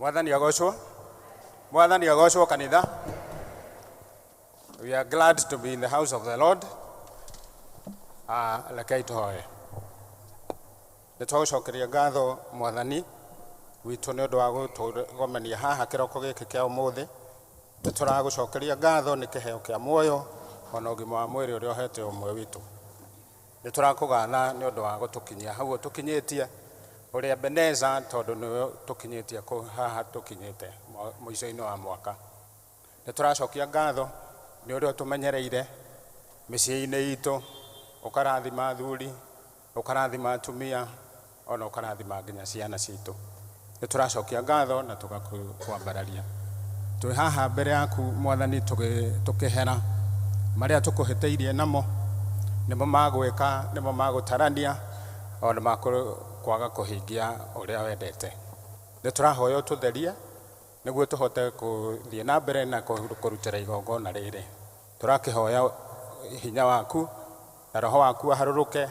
Mwathani agocwo. Mwathani agocwo kanitha. We are glad to be in the house of the Lord. Rekei tũhoye. Nĩ twagũcokeria ngatho Mwathani witũ nĩ ũndũ wa gũtũgomania haha kĩroko gĩkĩ kĩa ũmũthĩ. Nĩ tũragũcokeria ngatho nĩ kĩheo kĩa muoyo ona ũgima wa mwĩrĩ ũrĩa ũhete ũmwe witũ. Nĩ tũrakũgatha nĩ ũndũ wa gũtũkinyia hau ũtũkinyĩtie ũrĩ Ebeneza tondũ nĩwe ũtũkinyĩtie haha tũkinyĩte mũico-inĩ wa mwaka. Nĩ tũracokia ngatho nĩ ũrĩa ũtũmenyereire mĩciĩ-inĩ itũ, ũkarathima athuri, ũkarathima atumia, ona ũkarathima nginya ciana citũ. Nĩ tũracokia ngatho na tũgakwambararia. Twĩ haha mbere yaku Mwathani tũkĩhera marĩa tũkũhĩtĩirie namo, nĩmo magwĩka, nĩmo magũtarania, ona ma kwaga kũhingia ũrĩa wendete. Nĩ tũrahoya ũtũtherie nĩguo tũhote kũthiĩ na mbere na kũrutĩra igongona rĩrĩ. Tũrakĩhoya hinya waku na roho waku aharũrũke,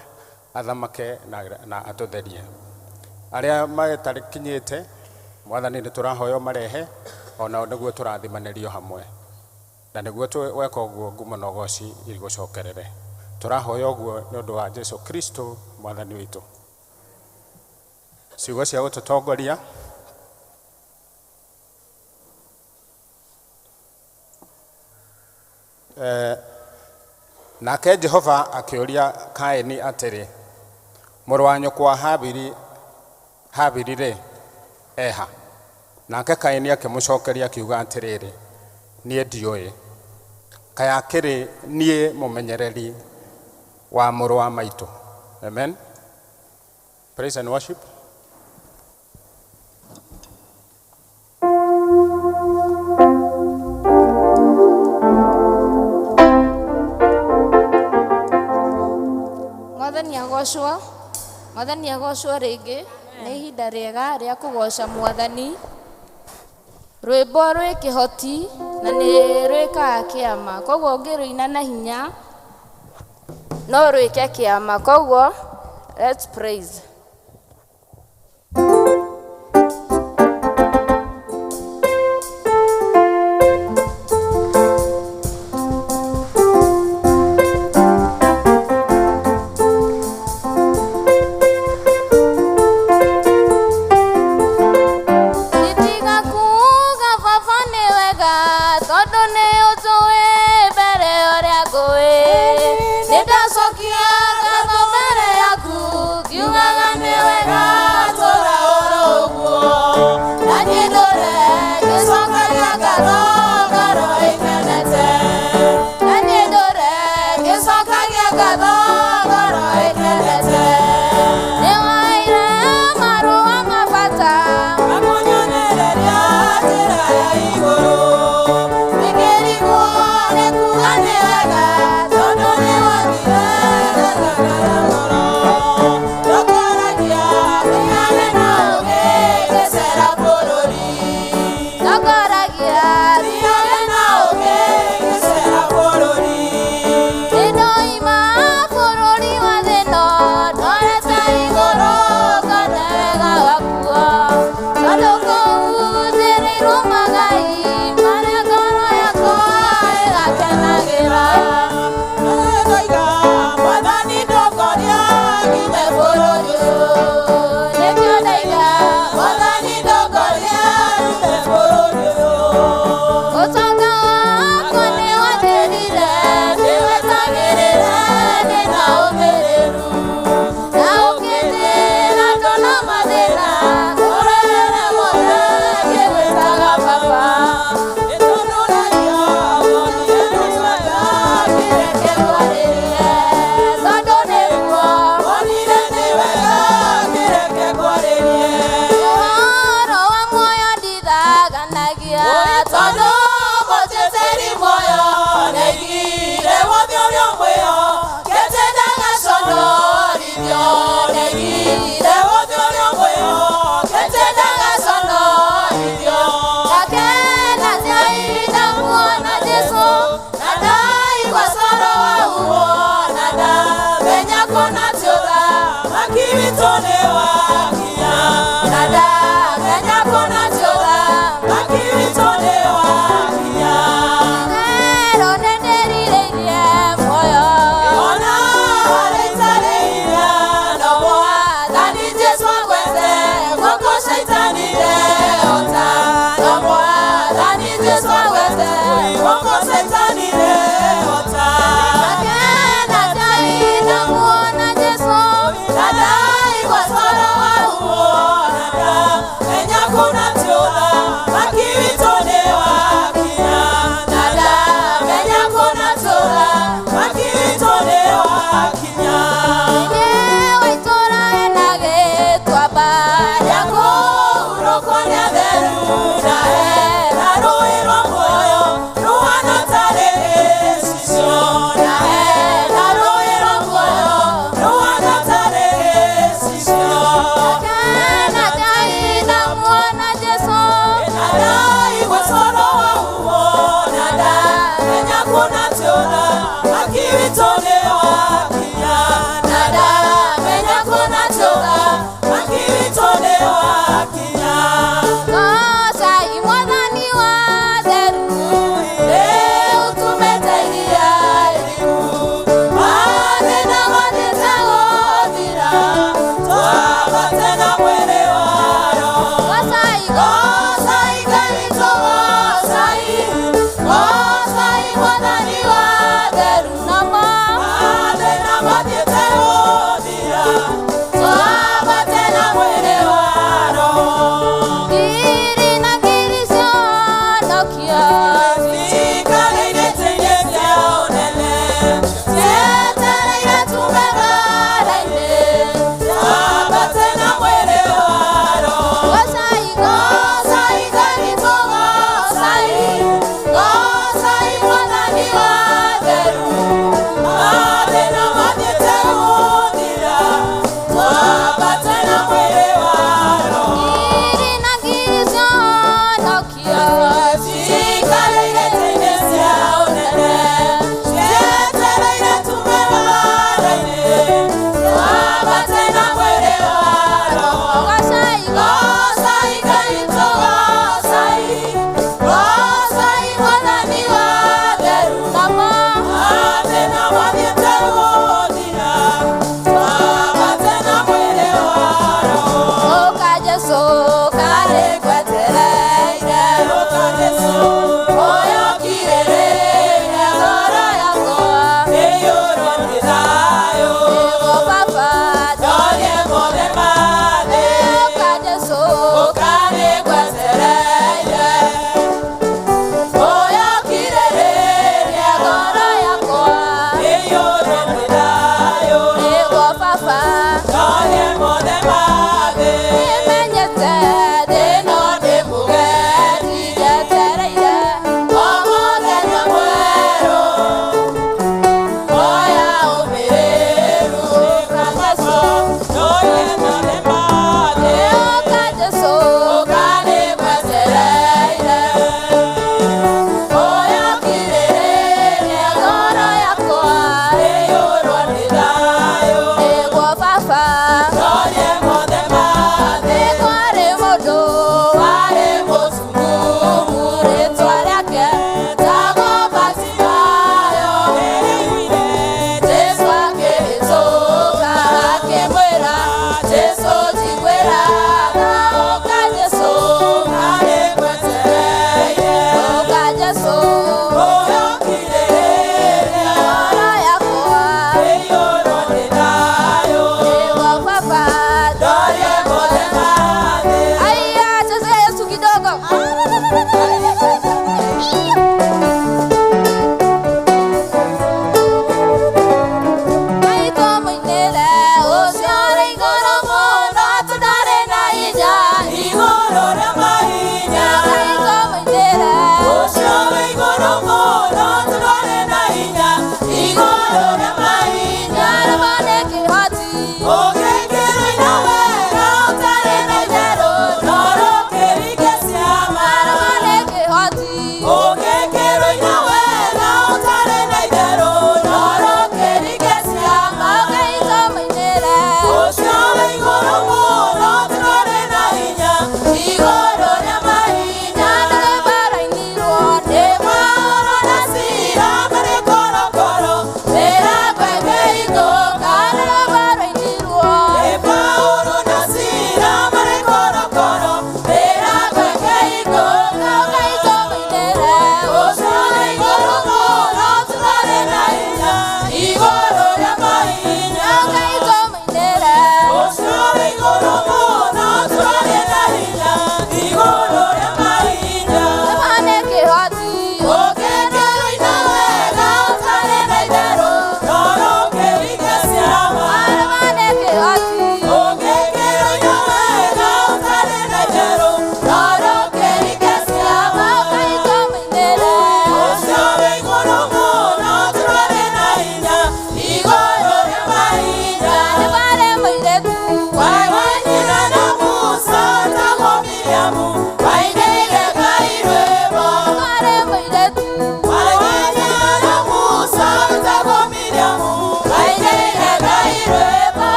athamake na atũtherie. Arĩa matarĩkinyĩte Mwathani nĩ tũrahoya ũmarehe onao nĩguo tũrathimanĩrio hamwe. Na nĩguo weka ũguo ngumo na ũgoci igũcokerere. Tũrahoya ũguo nĩ ũndũ wa Jesu Kristo Mwathani witũ. Ciugo cia gũtũtongoria. Nake Jehova akĩũria Kaini atĩrĩ, mũrũ wa nyũkwa Habili-rĩ, eha? Nake Kaini akĩmũcokeria akiuga atĩrĩrĩ, niĩ ndiũĩ. Kaĩ akĩrĩ niĩ mũmenyereri wa mũrũ wa maitũ? Amen. Praise and worship. Mwathani agocwo, Mwathani agocwo rĩngĩ. Nĩ ihinda rĩega rĩa kũgoca Mwathani. Rwĩmbo rwĩ kĩhoti na nĩ rwĩkaga kĩama. Koguo ũngĩrũina na hinya no rwĩke kĩama. Koguo let's praise. Nditiga kuga baba nĩ wega tondũ nĩ ũtũĩ mbere ũrĩa ngũĩ. Nĩndacokia ngatho mbere yaku ngiugaga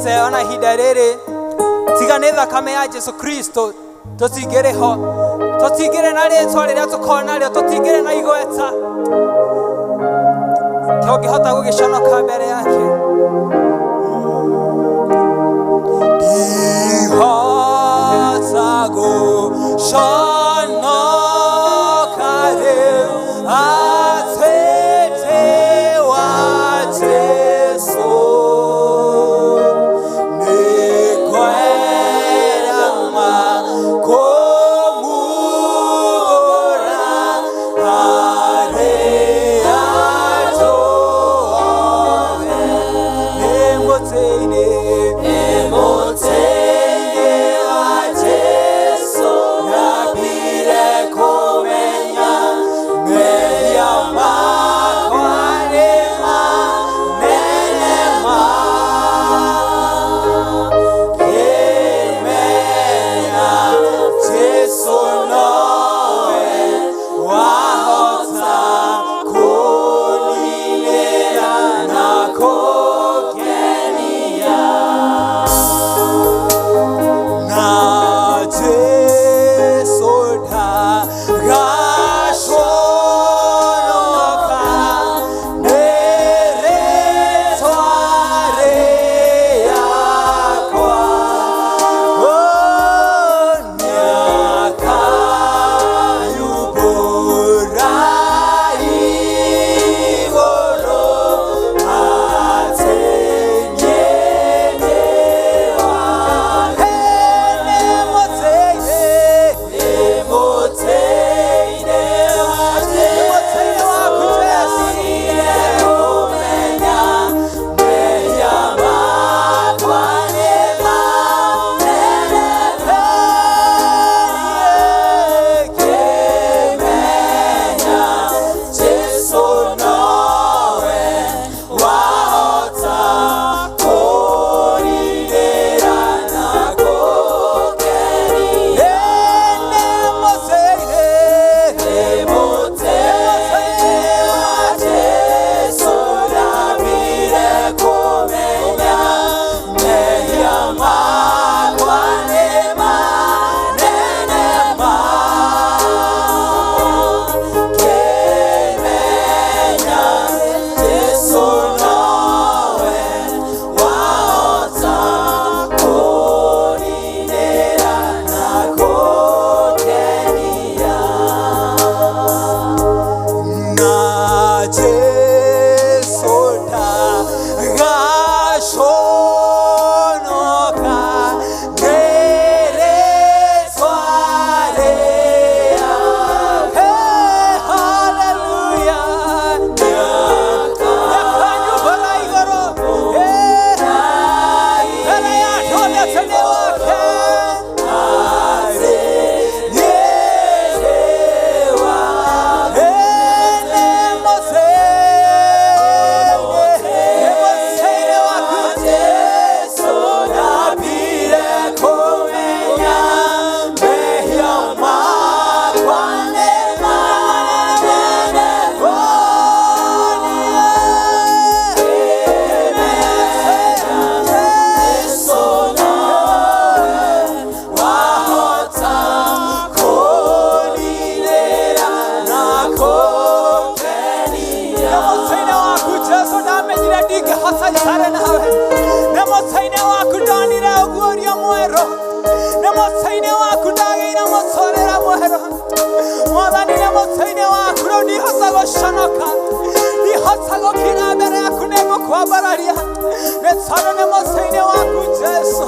Tũkinyĩte ona ihinda rĩrĩ tiga nĩ thakame ya Jesu Kristo tũtingĩrĩ ho, tũtingĩrĩ na rĩtwa rĩrĩa tũkoragwo narĩo, tũtingĩrĩ na igweta kĩũngĩhota gũgĩconoka mbere yake. Ndihota gũconoka rĩu atĩtĩ wa Jesu, nĩngwenda ma kũmuona harĩ andũ othe. Nĩ mũtĩ-inĩ, nĩ mũtĩ-inĩ wa Jesu ndambire kũmenya mehia makwa nĩ manene ma. Ngĩmenya Jesu nowe wahota kũninĩra na kũngenia. Na Jesu ndagaconoka nĩ rĩĩtwa rĩakwa. Oh, nĩakanyumbũra igũrũ atĩ niĩ ndĩ wake. Nĩ mũtĩ-inĩ, nĩ mũtĩ-inĩ wa Jesu kũmenya mehia makwa nĩ manene. Ngĩmenya Jesu nowe wahota kũninĩra na kũngenia. Nĩ mũtĩ-inĩ, nĩ mũtĩ-inĩ wa Jesu ndambire kũmenya mehia makwa nĩ manene ma. Ngĩmenya Jesu nowe wahota kũninĩra na kũngenia. Na Jesu ndagaconoka nĩ rĩĩtwa rĩake. Hallelujah. Nĩakanyumbũra igũrũ, mbere ya andũ othe atĩ nĩ wake. Atĩ niĩ ndĩ wake. Nĩ mũtĩ-inĩ, nĩ mũtĩ-inĩ waku Jesu ndambire kũmenya mehia makwa nĩ manene. Jesu nowe wahota kũninĩra na kũngenia. Nĩ mũtĩ-inĩ waku Jesu ndamenyire ndingĩhota itarĩ nawe. Nĩ mũtĩ-inĩ waku ndonire ũguũrio mwerũ. Nĩ mũtĩ-inĩ waku ndagĩire mũtũũrĩre mwerũ. Mwathani, nĩ mũtĩ-inĩ waku rĩu ndihota gũconoka, ndihota gũkira mbere yaku, nĩ ngũkwambararia nĩ tondũ nĩ mũtĩ-inĩ waku Jesu.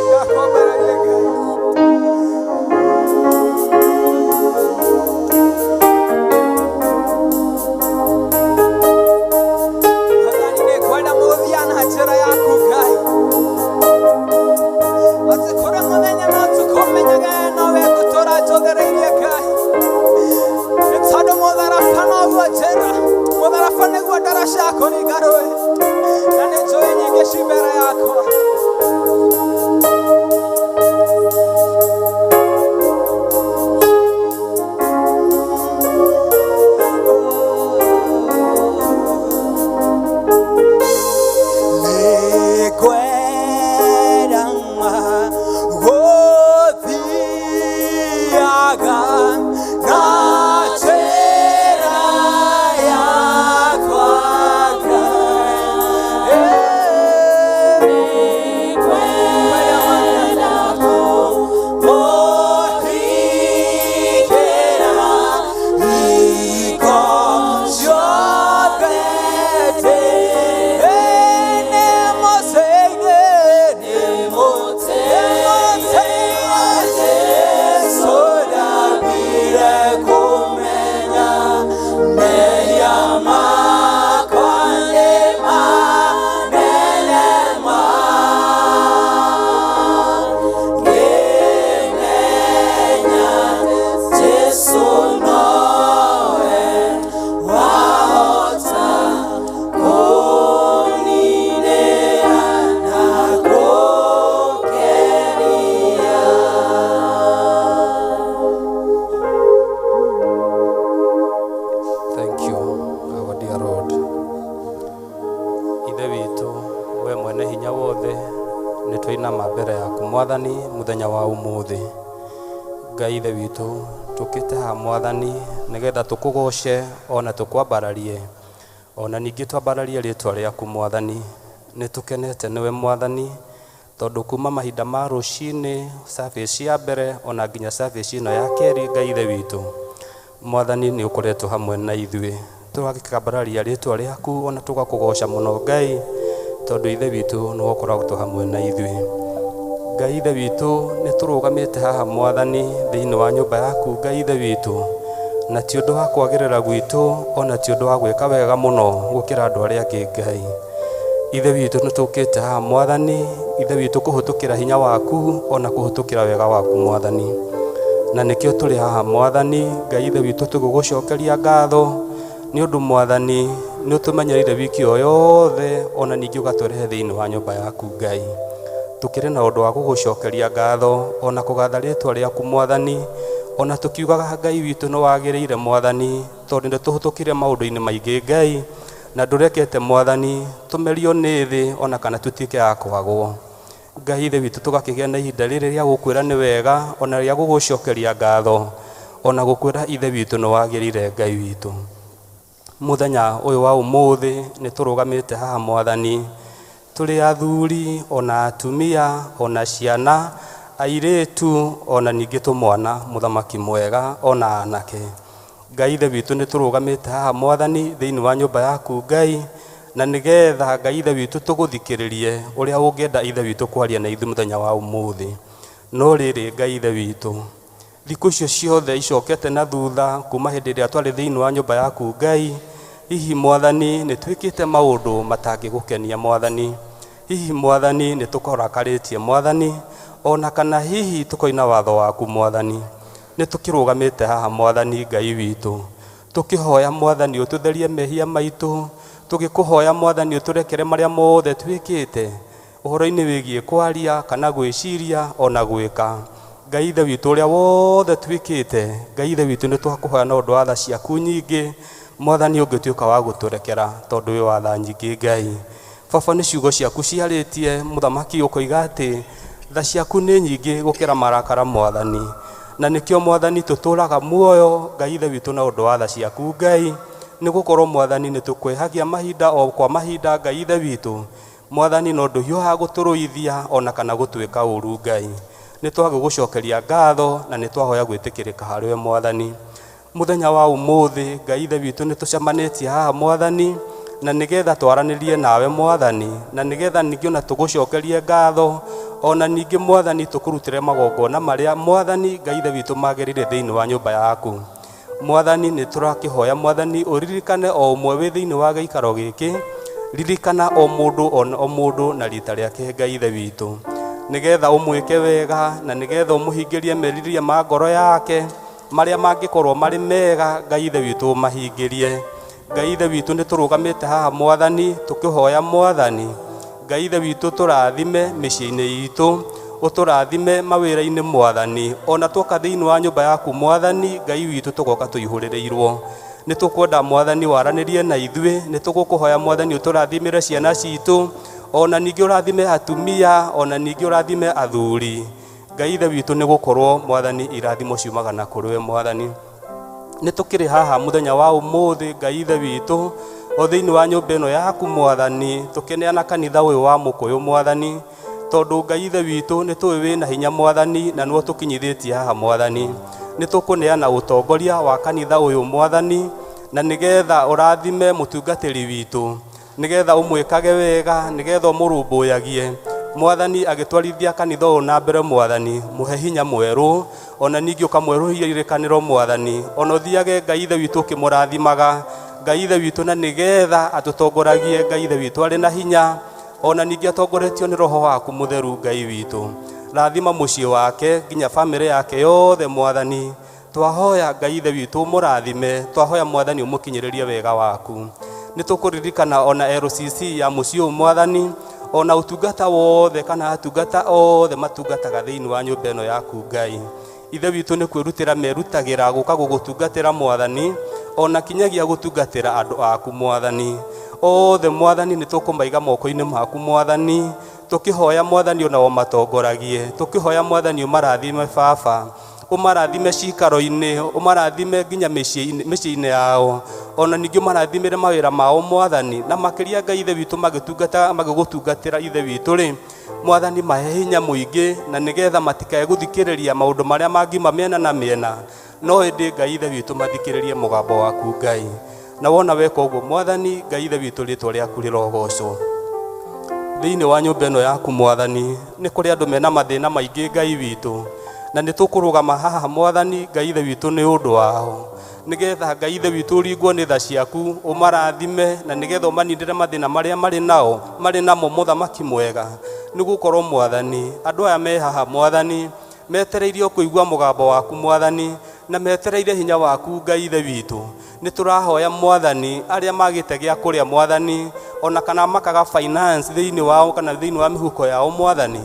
Ndakwambararia Ngai. Mwathani, nĩngwenda mũthia na njĩra yaku Ngai, atĩ kũrĩ mũthenya no tũkũmenyage nowe ngũtũũra njũthĩrĩirie Ngai, nĩ tondũ mũtharaba noguo njĩra, mũtharaba nĩguo ndaraca ya kũringa rũĩ. Ithe witũ, we mwene hinya wothe, nĩ twainama mbere yaku Mwathani mũthenya wa ũmũthĩ. Ngai Ithe witũ, tũkĩte haha Mwathani nĩgetha tũkũgoce ona tũkwambararie, ona ningĩ twambararie rĩtwa rĩaku Mwathani. Nĩ tũkenete nĩwe Mwathani, tondũ kuma mahinda ma rũcinĩ service ya mbere ona nginya service ĩno ya kerĩ, Ngai Ithe witũ, Mwathani nĩ ũkoretwo hamwe na ithuĩ. Tũgakĩambararia rĩtwa rĩaku ona tũgakũgoca mũno Ngai, tondũ Ithe witũ nĩwe ũkoragwo hamwe na ithuĩ. Ngai Ithe witũ, nĩ tũrũgamĩte haha Mwathani thĩinĩ wa nyũmba yaku Ngai Ithe witũ, na ti ũndũ wa kwagĩrĩra gwitũ ona ti ũndũ wa gwĩka wega mũno gũkĩra andũ arĩa angĩ Ngai. Ithe witũ nĩ tũkĩte haha Mwathani, Ithe witũ kũhĩtũkĩra hinya waku ona kũhĩtũkĩra wega waku Mwathani. Na nĩkĩo tũrĩ haha Mwathani, Ngai Ithe witũ tũgũgũcokeria ngatho nĩ ũndũ Mwathani nĩ ũtũmenyereire wiki o yothe ona ningĩ ũgatũrehe thĩinĩ wa nyũmba yaku Ngai. Tũkĩrĩ na ũndũ wa gũgũcokeria ngatho ona kũgatha rĩtwa rĩaku Mwathani, ona tũkiugaga Ngai witũ nĩ wagĩrĩire Mwathani, tondũ nĩ tũhĩtũkire maũndũ-inĩ maingĩ Ngai, na ndũrekete Mwathani tũmerio nĩ thĩ ona kana tũtuĩke a kwagwo. Ngai Ithe witũ tũgakĩgĩa na ihinda rĩrĩ rĩa gũkwĩra nĩ wega ona rĩa gũgũcokeria ngatho ona gũkwĩra Ithe witũ nĩ wagĩrĩire Ngai witũ. Mũthenya ũyũ wa ũmũthĩ nĩ tũrũgamĩte haha Mwathani, tũrĩ athuri ona atumia ona ciana airĩtu ona ningĩ tũmwana, mũthamaki mwega ona anake. Ngai Ithe witũ nĩ tũrũgamĩte haha Mwathani thĩinĩ wa nyũmba yaku Ngai, na nĩgetha Ngai Ithe witũ tũgũthikĩrĩrie ũrĩa ũngĩenda Ithe witũ kwaria na ithuĩ mũthenya wa ũmũthĩ. No rĩrĩ Ngai Ithe witũ, thikũ icio ciothe icokete na thutha kuma hĩndĩ ĩrĩa twarĩ thĩinĩ wa nyũmba yaku Ngai, hihi Mwathani nĩ twĩkĩte maũndũ matangĩgũkenia Mwathani, hihi Mwathani nĩ tũkũrakarĩtie Mwathani, ona kana hihi tũkoina watho waku Mwathani. Nĩ tũkĩrũgamĩte haha Mwathani Ngai witũ, tũkĩhoya Mwathani ũtũtherie mehia maitũ, tũgĩkũhoya Mwathani ũtũrekere marĩa mothe twĩkĩte ũhoro-inĩ wĩgiĩ kwaria kana gwĩciria ona gwĩka. Ngai Ithe witũ ũrĩa wothe twĩkĩte, Ngai Ithe witũ nĩ twakũhoya na ũndũ wa tha ciaku nyingĩ Mwathani ũngĩtuĩka wa gũtũrekera tondũ wĩ wa tha nyingĩ Ngai. Baba nĩ ciugo ciaku ciarĩtie mũthamaki ũkoiga atĩ tha ciaku nĩ nyingĩ gũkĩra marakara Mwathani, na nĩkĩo Mwathani tũtũraga muoyo Ngai Ithe witũ na ũndũ wa tha ciaku Ngai, nĩ gũkorwo Mwathani nĩ tũkwĩhagia mahinda o kwa mahinda Ngai Ithe witũ. Mwathani no ndũhiũhaga gũtũrũithia ona kana gũtwĩka ũru Ngai. Nĩ twagũgũcokeria ngatho na nĩ twahoya gwĩtĩkĩrĩka harĩwe Mwathani. Mũthenya wa ũmũthĩ Ngai Ithe witũ nĩ tũcemanĩtie haha Mwathani, na nĩgetha twaranĩrie nawe Mwathani, na nĩgetha ningĩ ona tũgũcokerie ngatho ona ningĩ Mwathani tũkũrutĩre magongona marĩa Mwathani Ngai Ithe witũ magĩrĩire thĩinĩ wa nyũmba yaku. Mwathani nĩ tũrakĩhoya Mwathani ũririkane o ũmwe wĩ thĩinĩ wa gĩikaro gĩkĩ, ririkana o mũndũ o mũndũ na rita rĩake Ngai Ithe witũ, nĩgetha ũmwĩke wega na nĩgetha ũmũhingĩrie merirĩria ma ngoro yake marĩa mangĩkorwo marĩ mega Ngai Ithe witũ ũmahingĩrie. Ngai Ithe witũ nĩ tũrũgamĩte haha Mwathani tũkĩhoya Mwathani Ngai Ithe witũ tũrathime mĩciĩ-inĩ itũ, ũtũrathime mawĩra-inĩ Mwathani, ona twoka thĩinĩ wa nyũmba yaku Mwathani Ngai witũ tũgoka tũihũrĩrĩirwo. Nĩ tũkwenda Mwathani waranĩrie na ithuĩ, nĩ tũgũkũhoya Mwathani ũtũrathimĩre ciana citũ, ona ningĩ ũrathime atumia, ona ningĩ ũrathime athuri. Ngai Ithe witũ nĩ gũkorwo Mwathani irathimo ciumaga na kũrĩ we Mwathani. Nĩ tũkĩrĩ haha mũthenya wa ũmũthĩ Ngai Ithe witũ o thĩinĩ wa nyũmba ĩno yaku Mwathani, tũkĩneana kanitha ũyũ wa Mũkũyũ Mwathani, tondũ Ngai Ithe witũ nĩ tũĩ wĩna hinya Mwathani na nĩwe ũtũkinyithĩtie haha Mwathani. Nĩ tũkũneana ũtongoria wa kanitha ũyũ Mwathani, na nĩgetha ũrathime mũtungatĩri witũ, nĩgetha ũmwĩkage wega, nĩgetha ũmũrũmbũyagie Mwathani agĩtwarithia kanitha ũyũ na mbere Mwathani, mũhe hinya mwerũ ona ningĩ ũkamwerũhia irĩkanĩro Mwathani, ona ũthiage Ngai Ithe witũ ũkĩmũrathimaga Ngai Ithe witũ, na nĩgetha atũtongoragie Ngai Ithe witũ arĩ na hinya ona ningĩ atongoretio nĩ Roho waku Mũtheru Ngai witũ. Rathima mũciĩ wake nginya bamĩrĩ yake yothe Mwathani. Twahoya Ngai Ithe witũ ũmũrathime, twahoya Mwathani ũmũkinyĩrĩrie wega waku. Nĩ tũkũririkana ona LCC ya mũciĩ ũyũ Mwathani, ona ũtungata wothe kana atungata othe matungataga thĩinĩ wa nyũmba ĩno yaku Ngai. Ithe witũ nĩ kwĩrutĩra merutagĩra gũka gũgũtungatĩra Mwathani, ona kinyagia gũtungatĩra andũ aku Mwathani. Othe mwathani nĩ tũkũmaiga moko-inĩ maku mwathani, tũkĩhoya mwathani ona ũmatongoragie, tũkĩhoya mwathani ũmarathime baba, ũmarathime cikaro-inĩ, ũmarathime nginya mĩciĩ-inĩ yao, ona ningĩ ũmarathimĩre mawĩra mao mwathani, na makĩria Ngai ithe witũ magĩtungata magĩgũtungatĩra ithe witũ rĩ, mwathani mahe hinya mũingĩ na nĩgetha matikae gũthikĩrĩria maũndũ marĩa mangiuma mĩena na mĩena, no ĩndĩ Ngai ithe witũ mathikĩrĩrie mũgambo waku Ngai. Na wona weka ũguo mwathani Ngai ithe witũ rĩtwa rĩaku rĩrogocwo. Thĩinĩ wa nyũmba ĩno yaku mwathani nĩ kũrĩ andũ mena mathĩna maingĩ Ngai witũ, na nĩ tũkũrũgama haha mwathani Ngai ithe witũ nĩ ũndũ wao, nĩgetha Ngai ithe witũ ũringwo nĩ tha ciaku ũmarathime, na nĩgetha ũmaninĩre mathĩna marĩa marĩ nao marĩ namo mũthamaki mwega. Nĩ gũkorwo mwathani andũ aya me haha mwathani metereirio kũigua mũgambo waku mwathani, na metereire hinya waku Ngai ithe witũ. Nĩ tũrahoya mwathani arĩa magĩte gĩa kũrĩa mwathani, ona kana makaga finance thĩinĩ wao kana thĩinĩ wa mĩhuko yao mwathani,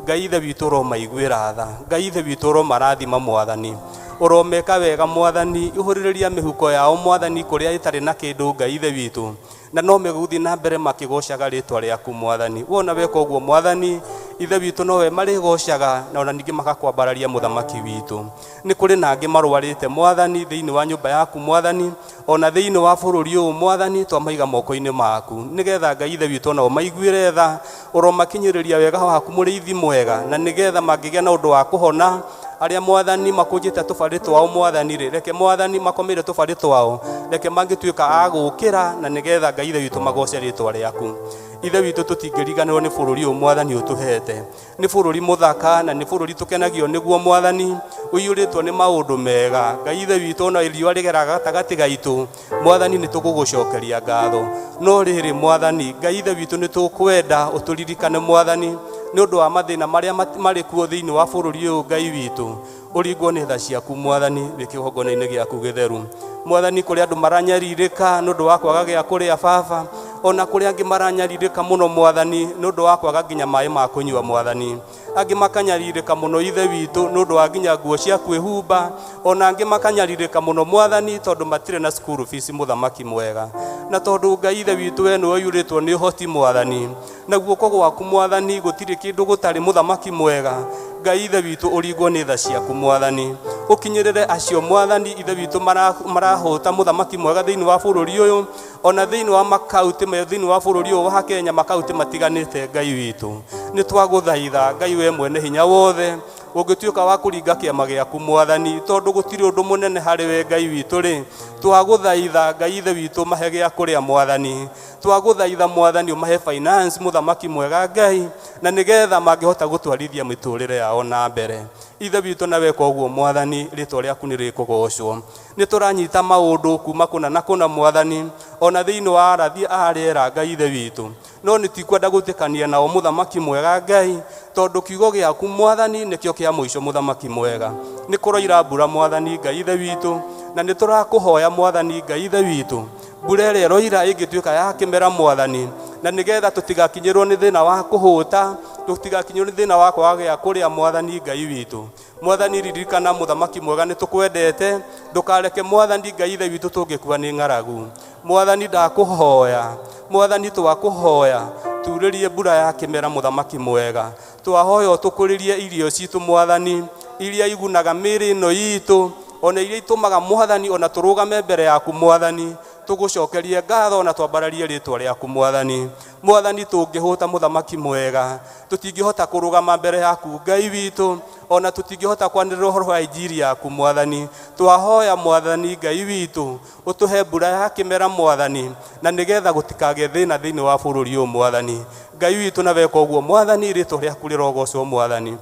Ngai ithe witũ ũromaiguĩra tha, Ngai ithe witũ ũromarathima mwathani, ũromeka wega mwathani, ihũrĩrĩria mĩhuko yao mwathani kũrĩa ĩtarĩ na kĩndũ Ngai ithe witũ, na no megũthiĩ na mbere makĩgocaga rĩtwa rĩaku mwathani. Wona weka ũguo mwathani ithe witũ nowe marĩgocaga na ona ningĩ makakwambararia mũthamaki witũ. Nĩ kũrĩ na angĩ marwarĩte mwathani thĩinĩ wa nyũmba yaku mwathani, ona thĩinĩ wa bũrũri ũyũ mwathani twamaiga moko-inĩ maku, nĩgetha Ngai ithe witũ onao maiguĩre tha, ũromakinyĩrĩria wega waku mũrĩithi mwega, na nĩgetha mangĩgĩa na ũndũ wa kũhona arĩa mwathani makũnjĩte tũbarĩ twao mwathani rĩ, reke mwathani makomeire tũbarĩ twao, reke mangĩtuĩka a gũũkĩra, na nĩgetha Ngai ithe witũ magoce rĩtwa rĩaku. Ithe witũ tũtingĩriganĩrwo nĩ bũrũri ũyũ mwathani ũtũhete, nĩ bũrũri mũthaka na nĩ bũrũri tũkenagio nĩguo mwathani, ũiyũrĩtwo nĩ maũndũ mega. Ngai ithe witũ ona riũa rĩgeraga gatagatĩ gaitũ mwathani nĩ tũgũgũcokeria ngatho. No rĩrĩ mwathani Ngai ithe witũ nĩ tũkwenda ũtũririkane mwathani nĩ ũndũ wa mathĩna marĩa marĩ kuo thĩinĩ wa bũrũri ũyũ Ngai witũ, ũringwo nĩ tha ciaku mwathani wĩ kĩgongona-inĩ gĩaku gĩtheru. Mwathani kũrĩ andũ maranyarirĩka nĩ ũndũ wa kwaga gĩa kũrĩa baba, ona kũrĩ angĩ maranyarirĩka mũno mwathani nĩ ũndũ wa kwaga nginya maĩ ma kũnyua mwathani, angĩ makanyarirĩka mũno ithe witũ nĩ ũndũ wa nginya nguo cia kwĩhumba, ona angĩ makanyarirĩka mũno mwathani tondũ matirĩ na school fees mũthamaki mwega. Na tondũ Ngai ithe witũ we nĩwe ũiyũrĩtwo nĩ ũhoti mwathani, na guoko gwaku mwathani gũtirĩ kĩndũ gũtarĩ mũthamaki mwega, Ngai ithe witũ ũringwo nĩ tha ciaku mwathani, ũkinyĩrĩre acio mwathani ithe witũ marahũta mũthamaki mwega thĩinĩ wa bũrũri ũyũ, ona thĩinĩ wa makaunti thĩinĩ wa bũrũri ũyũ wa Kenya makaunti matiganĩte Ngai witũ. Nĩ twagũthaitha Ngai we mwene hinya wothe, ũngĩtuĩka wa kũringa kĩama gĩaku mwathani, tondũ gũtirĩ ũndũ mũnene harĩ we Ngai witũ rĩ, twagũthaitha Ngai ithe witũ mahe gĩa kũrĩa mwathani, twagũthaitha mwathani ũmahe finance mũthamaki mwega Ngai, na nĩgetha mangĩhota gũtwarithia mĩtũrĩre yao na mbere. Ithe witũ na weka ũguo mwathani rĩtwa rĩaku nĩ rĩkũgocwo. Nĩ tũranyita maũndũ kuma kũna na kũna mwathani, ona thĩinĩ wa arathi a rĩera Ngai ithe witũ, no nĩ tikwenda gũtĩkania nao mũthamaki mwega Ngai, tondũ kiugo gĩaku mwathani nĩkĩo kĩa mũico mũthamaki mwega. Nĩ kũroira mbura mwathani Ngai ithe witũ, na nĩ tũrakũhoya mwathani Ngai ithe witũ, mbura ĩrĩa ĩroira ĩngĩtuĩka ya kĩmera mwathani, na nĩgetha tũtigakinyĩrwo nĩ thĩna wa kũhũta, tũtigakinyĩrwo nĩ thĩna wa kwaga gĩa kũrĩa mwathani Ngai witũ. Mwathani ririkana mũthamaki mwega nĩ tũkwendete, ndũkareke mwathani Ngai ithe witũ tũngĩkua nĩ ng'aragu. Mwathani ndakũhoya, mwathani twakũhoya turĩrie mbura ya kĩmera mũthamaki mwega, twahoya ũtũkũrĩrie irio citũ mwathani, iria igunaga mĩĩrĩ ĩno itũ, ona iria itũmaga mwathani ona tũrũgame mbere yaku mwathani, tũgũcokerie ngatho na twambararie rĩtwa rĩaku mwathani. Mwathani tũngĩhũta mũthamaki mwega, tũtingĩhota kũrũgama mbere yaku Ngai witũ, ona tũtingĩhota kwanĩrĩra ũhoro wa injiri yaku mwathani. Twahoya mwathani Ngai witũ ũtũhe mbura ya kĩmera mwathani, na nĩgetha gũtikagĩe thĩna thĩinĩ wa bũrũri ũyũ mwathani. Ngai witũ na weka ũguo mwathani rĩtwa rĩaku rĩrogocwo mwathani.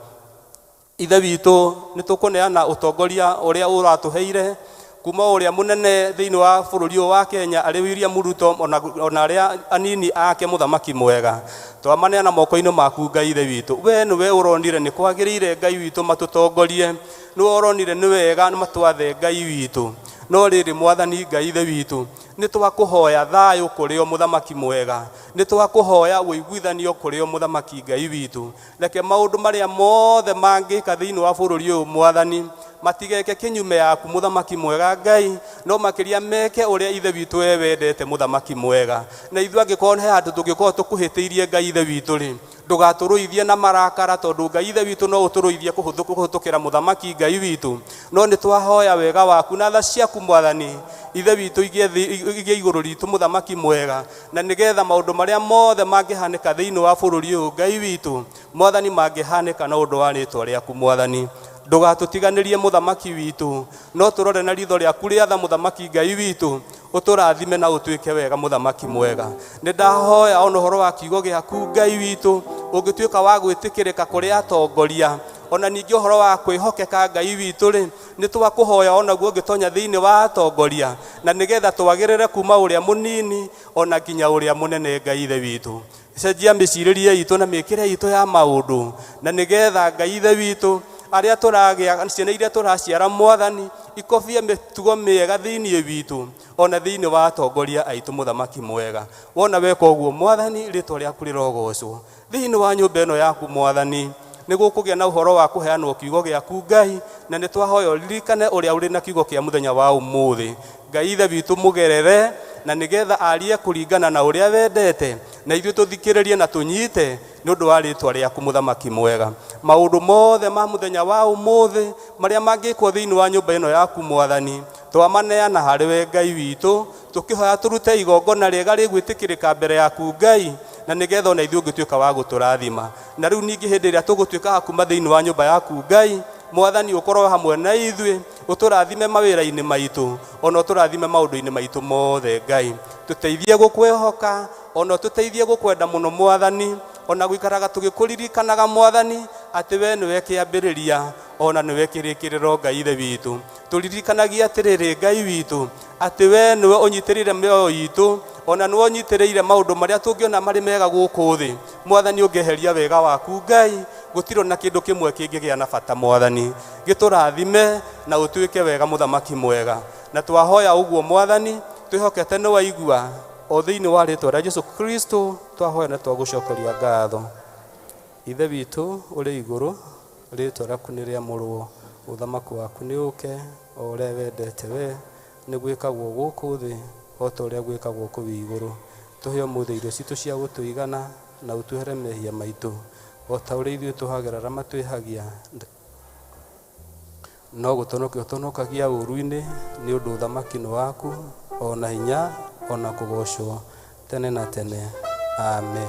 Ithe witũ nĩ tũkũneana ũtongoria ũrĩa ũratũheire kuma ũrĩa mũnene thĩinĩ wa bũrũri ũyũ wa Kenya arĩ William Ruto, ona arĩa anini ake mũthamaki mwega, twamaneana moko-inĩ maku Ngai ithe witũ. We nĩwe ũronire nĩ kwagĩrĩire Ngai witũ matũtongorie, nĩwe ũronire nĩ wega matwathe Ngai witũ. No rĩrĩ mwathani Ngai ithe witũ, nĩ twakũhoya thayũ kũrĩ o mũthamaki mwega, nĩ twakũhoya ũiguithanio kũrĩ o mũthamaki Ngai witũ. Reke maũndũ marĩa mothe mangĩka thĩinĩ wa bũrũri ũyũ mwathani Matigeke kinyume yaku Mũthamaki mwega Ngai, no makiria meke uria Ithe witũ we wendete, Mũthamaki mwega. Na ithuĩ angĩkorwo he handũ tũngĩkorwo tũkũhĩtĩirie, Ngai Ithe witũ rĩ, ndũgatũrũithie na marakara, tondũ Ngai Ithe witũ no ũtũrũithie kũhĩtũkĩra Mũthamaki Ngai witũ. No nĩ twahoya wega waku na tha ciaku, Mwathani Ithe witũ, igĩe igũrũ ritũ, Mũthamaki mwega, na nĩgetha maũndũ marĩa mothe mangĩhanĩka thĩinĩ wa bũrũri ũyũ, Ngai witũ, Mwathani, mangĩhanĩka na ũndũ wa rĩtwa rĩaku, Mwathani, ndũgatũtiganĩrie, Mũthamaki witũ, no tũrore na ritho rĩaku rĩa tha, Mũthamaki Ngai witũ, ũtũrathime na ũtuĩke wega, Mũthamaki mwega. Nĩ ndahoya ona ũhoro wa kiugo gĩaku, Ngai witũ, ũngĩtuĩka wa gwĩtĩkĩrĩka kũrĩ atongoria, ona ningĩ ũhoro wa kwĩhokeka, Ngai witũ rĩ, nĩ twakũhoya onaguo ũngĩtonya thĩinĩ wa atongoria, na nĩgetha twagĩrĩre kuma ũrĩa mũnini ona nginya ũrĩa mũnene. Ngai Ithe witũ, cenjia mĩcirĩrie itũ na mĩkĩre itũ ya maũndũ, na nĩgetha, Ngai Ithe witũ, arĩa tũragĩa ciana iria tũraciara, Mwathani, ikobie mĩtugo mĩega thĩinĩ witũ ona thĩinĩ wa atongoria aitũ, Mũthamaki mwega. Wona weka ũguo, Mwathani, rĩtwa rĩaku rĩrogocwo thĩinĩ wa nyũmba ĩno yaku. Mwathani, nĩ gũkũgĩa na ũhoro wa kũheanwo kiugo gĩaku, Ngai, na nĩ twahoya ũririkane ũrĩa ũrĩ na kiugo kĩa mũthenya wa ũmũthĩ. Ngai Ithe witũ, mũgerere na nĩgetha arie kũringana na ũrĩa wendete, na ithuĩ tũthikĩrĩrie na tũnyite nĩ ũndũ wa rĩtwa rĩaku, Mũthamaki mwega. Maũndũ mothe ma mũthenya wa ũmũthĩ marĩa mangĩkwo thĩinĩ wa nyũmba ĩno yaku, Mwathani, twamaneana harĩ we, Ngai witũ, tũkĩhoya tũrute igongona rĩega rĩgwĩtĩkĩrĩka mbere yaku, Ngai, na nĩgetha ona ithuĩ ũngĩtuĩka wa gũtũrathima. Na rĩu ningĩ hĩndĩ ĩrĩa tũgũtuĩka wa kuma thĩinĩ wa nyũmba yaku, Ngai, Mwathani, ũkorwo hamwe na ithuĩ, ũtũrathime mawĩra-inĩ maitũ, ona ũtũrathime maũndũ-inĩ maitũ mothe. Ngai, tũteithie gũkwĩhoka, ona ũtũteithie gũkwenda mũno, Mwathani, ona gũikaraga tũgĩkũririkanaga, Mwathani, atĩ we nĩwe kĩambĩrĩria ona nĩwe kĩrĩkĩrĩro. Ngai Ithe witũ, tũririkanagie atĩrĩrĩ, Ngai witũ, atĩ we nĩwe ũnyitĩrĩire mĩoyo itũ, ona nĩwe ũnyitĩrĩire maũndũ marĩa tũngĩona marĩ mega gũkũ thĩ. Mwathani, ũngĩeheria wega waku, Ngai, gũtirĩ na kĩndũ kĩmwe kĩngĩgĩa na bata. Mwathani, gĩtũrathime na ũtuĩke wega, Mũthamaki mwega. Na twahoya ũguo, Mwathani, twĩhokete nĩ waigua, o thĩinĩ wa rĩtwa rĩa Jesu Kristo twahoya na twagũcokeria ngatho. Ithe witũ ũrĩ igũrũ, rĩtwa rĩaku nĩ rĩamũrwo, ũthamaki waku nĩ ũke, o ũrĩa wendete we nĩ gwĩkagwo gũkũ thĩ o ta ũrĩa gwĩkagwo kũu igũrũ. Tũhe ũmũthĩ irio citũ cia gũtũigana, na ũtuohere mehia maitũ o ta ũrĩa ithuĩ tũhagĩra arĩa matwĩhagia, no gũtũhonokia ũtũhonokagia ũũru-inĩ, nĩ ũndũ ũthamaki nĩ waku, o na hinya, o na kũgoocwo tene na tene. Amen.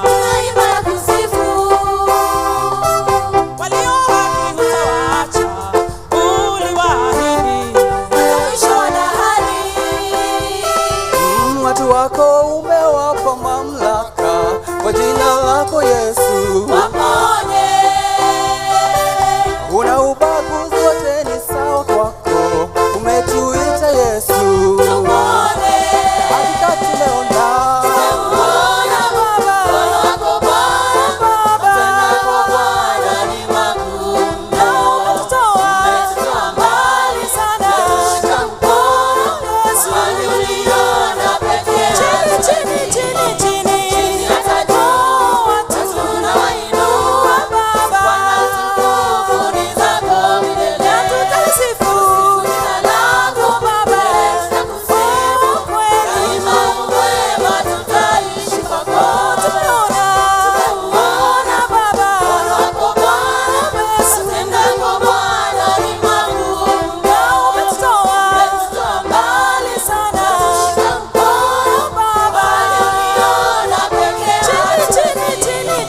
Tunaimba na kusifu. Walio haki hutawaacha, uliwaahidi. Mpaka mwisho wa dahari. Watu wako umewapa mamlaka kwa jina lako Yesu. Waponye. Una ubaguzi, wote ni sawa kwako, umetuita Yesu. Tupone. Hakika tumeona Tumeuona mkono wako Bwana, matendo yako Bwana ni makuu mno. Umetutoa mbali sana, umetushika mkono, mahali uliona pekee yako. Chini hata juu, watu tunawainua. Bwana, utukufu ni zako milele. Tusifu jina lako milele, tutakusifu. Daima uwema tutaishi kwako. Tumeuona mkono wako Bwana, matendo yako Bwana ni makuu mno. Umetutoa mbali sana, umetushika mkono, mahali uliona pekee yako.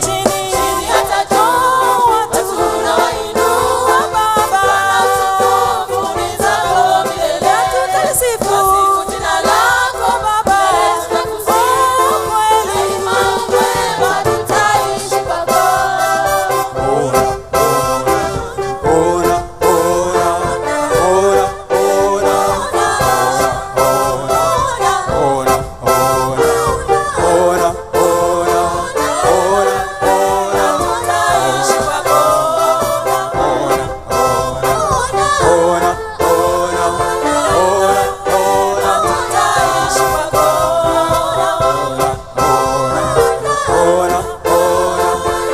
Chini hata juu, watu tunawainua. Bwana, utukufu ni zako milele. Tusifu jina lako milele, tutakusifu. Daima uwema tutaishi kwako. Ona, ona, ona, ona, ona, ona, ona, ona, ona, ona. Tutaishi kwako. Ona, ona, ona, ona, ona. Tutaishi kwako. Ona, ona,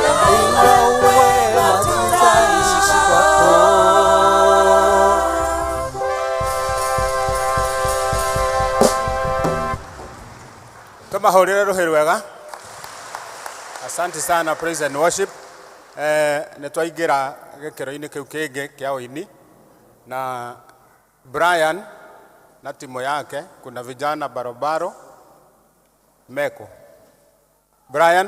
daima wema tutaishi kwako. Tumahũrĩre rũhĩ rwega. Asante sana praise and worship. Nĩ twaingĩra gĩkĩro-inĩ kĩu kĩngĩ kĩa ũini na Brian na timu yake, kuna vijana barobaro meko. Brian.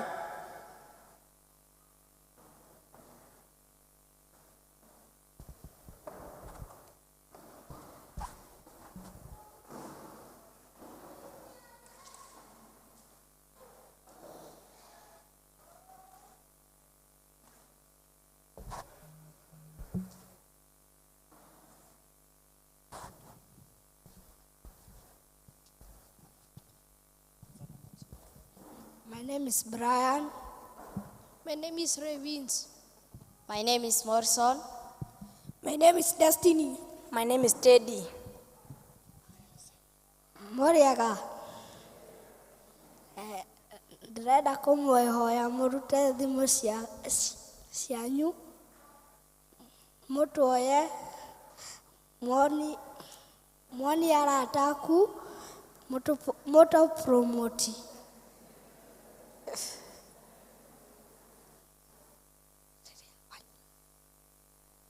My name is Brian. My name is Ravins. My name is Morrison. My name is Destiny. My name is Teddy. Mũrĩega. Ndĩrenda kũmũhoya mũrute thimũ cianyu mũtuoye muoni muoni arata aku mũtũ promote.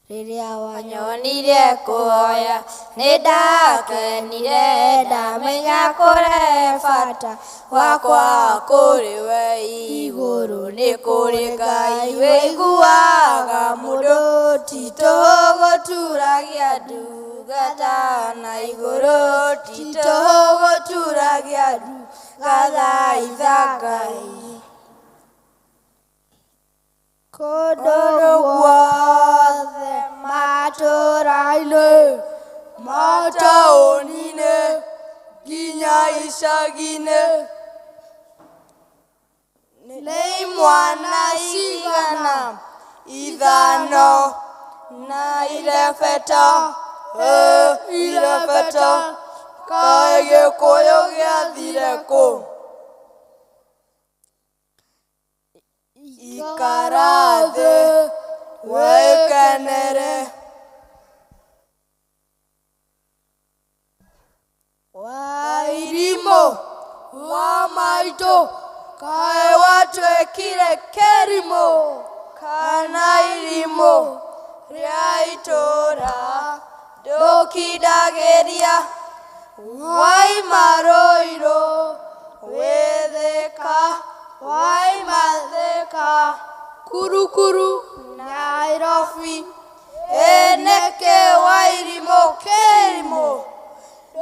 Rĩrĩa Wanyonire kũhoya nĩ ndakenire ndamenya kũrehe bata wakwa kũrĩ we igũrũ nĩ kũrĩ Ngai wĩiguaga mũndũ ti tũhũ gũturagia ndungata na igũrũ ti tũhũ gũturagia ndungata itha Ngai. Kũndũ guothe matũũra-inĩ, Mataũni-inĩ nginya icagi-inĩ nĩ imwana cigana ithano na irebeta irebeta kaĩ Gĩkũyũ gĩathire kũ? Ikara thĩ wĩkenere. Wairimũ wa maitũ kaĩ watuĩkire kĩrimũ kana irimũ rĩa itũũra ndũkindagĩria waima Rũirũ wĩ Thĩka. Waima Thika Kurukuru Nairobi Eneke Wairimũ Kĩrimũ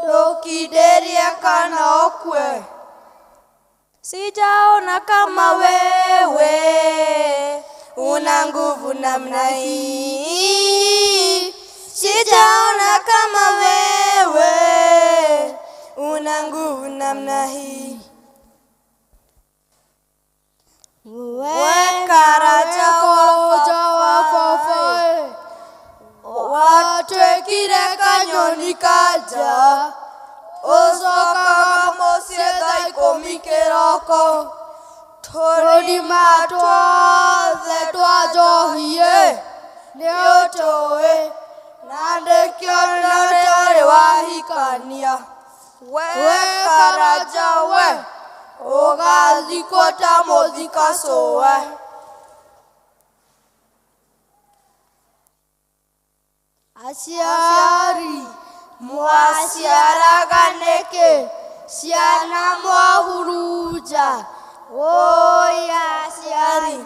ndũkindĩrie kana ũkue. Sijaona kama wewe una nguvu namna hii, sijaona kama wewe una nguvu namna hii. We karaja Koroja wa fafae watwekire kanyoni kaja ucokaga mũciĩ thaa ikũmi kĩroko tũrima twothe twa njohi-ĩ nĩũtũĩ na nĩkĩo ndũrĩ wahikania. We Karanja we ũgathikwo ta mũthika cũwe. Aciari mwaciaraga nĩkĩ ciana mwahurunja? Wũi aciari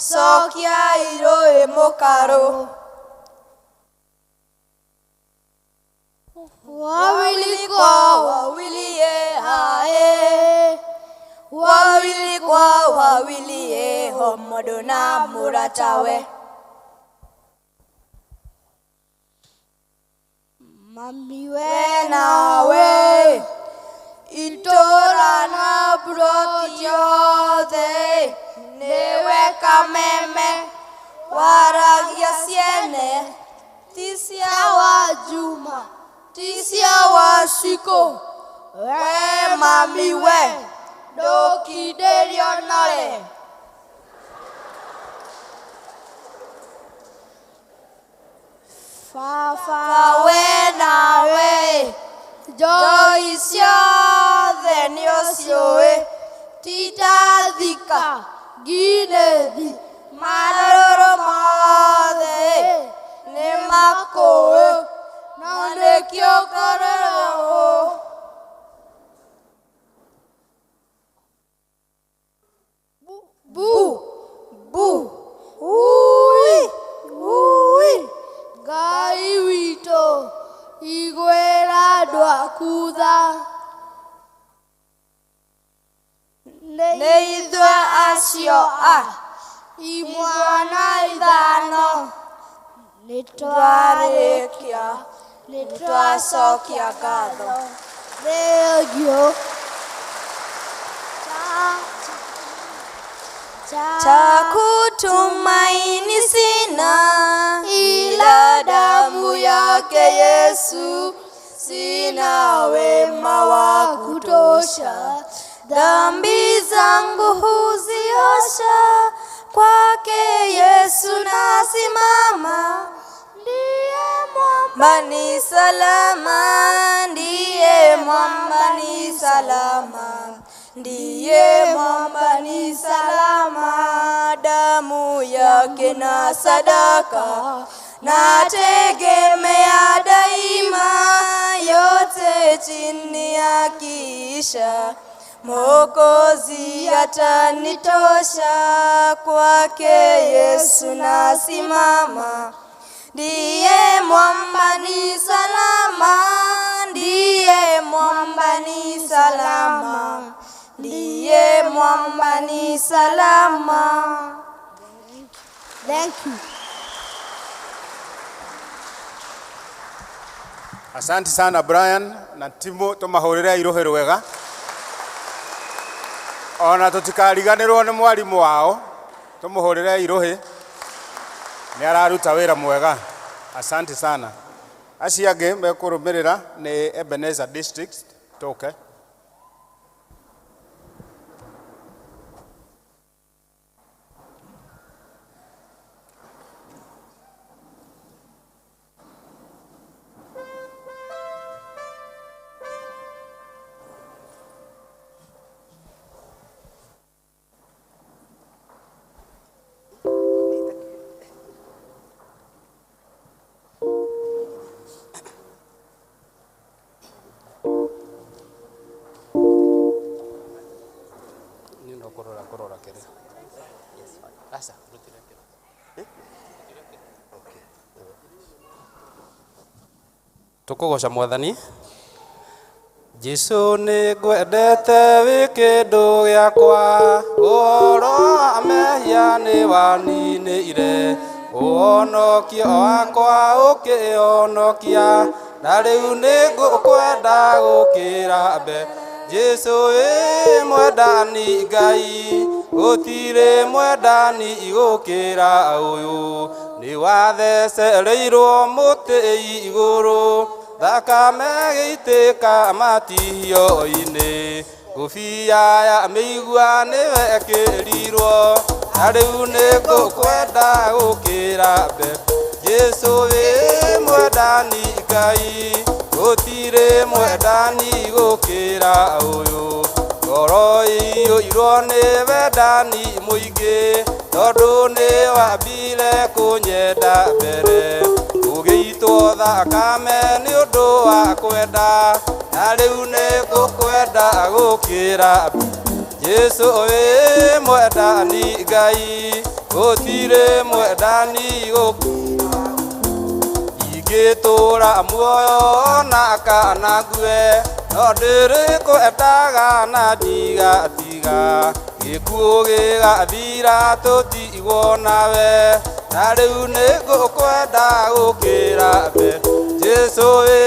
cokiai rũĩ mũkarũ. Wawili kwa wawili ye hae, wawili kwa wawili ye homodo na muratawe. Mami we nawe itũra na mburoti yothe nĩwe kameme waragia ciene ti cia wa Juma ti cia wa Shiko. We mami we ndũkindĩrio nore. Baba we nawe njohi ciothe nĩũciũĩ ti ta Thika Nginethi marũrũ mothe nĩmakũĩ na nĩkĩo ngoragwo. Bu bu ui ui Ngai witũ iguĩra andũ aku tha. Nĩ ithuĩ acio a imwana ithano nĩtwarĩkia nĩtwacokia ngatho. Thengiũ. Cha kutumaini sina ila damu yake Yesu, sina wema wa kutosha, dhambi zangu huziosha, kwake Yesu nasimama, ndiye mwamba ni salama, ndiye mwamba ni salama, ndiye mwamba ni salama, damu yake na sadaka nategemea daima, yote chini ya kisha Mwokozi atanitosha, kwake Yesu nasimama, ndiye mwamba ni salama, ndiye mwamba ni salama, ndiye mwamba ni salama. Thank you. Asante sana Brian na timu tumahurire iruhi rwega ona tutikariganirwo ni mwarimu wao tumuhurire iruhi ni araruta wira mwega. Asante sana. Acio angĩ mekũrũmĩrĩra nĩ Ebenezer District tũke. Aca, ndũtirekĩra. Tũkũgoca mwathani. Jesũ nĩ ngwendete wĩ kĩndũ gĩakwa, ũhoro wa mehia nĩ waninĩire, ũhonokio wakwa ũkĩhonokia, na rĩu nĩ ngũkwenda gũkĩra mbere. Jesũ wĩ mwendani Ngai, gũtirĩ mwendani gũkĩra ũyũ, nĩ wathecereirwo mũtĩ igũrũ, thakame gĩitĩka matihio-inĩ, ngũbia ya mĩigua nĩwe ĩkĩrirwo, na rĩu nĩ ngũkwenda gũkĩra mbere. Jesũ wĩ mwendani Ngai, gũtirĩ mwendani gũkĩra ũyũ, ngoro ĩiyũirwo nĩ wendani mũingĩ, tondũ nĩ wambire kũnyenda mbere, ũgĩitwo thakame nĩ ũndũ wa kwenda, na rĩu nĩ ngũkwenda gũkĩra. Jesũ wĩ mwendani Ngai, gũtirĩ mwendani gũkĩra. Ingĩtũũra muoyo ona kana ngue, no ndĩrĩkwendaga na ndigatiga, gĩkuũ gĩgathira tũtigwo nawe, na rĩu nĩ ngũkwenda gũkĩra mbere. Jesũ wĩ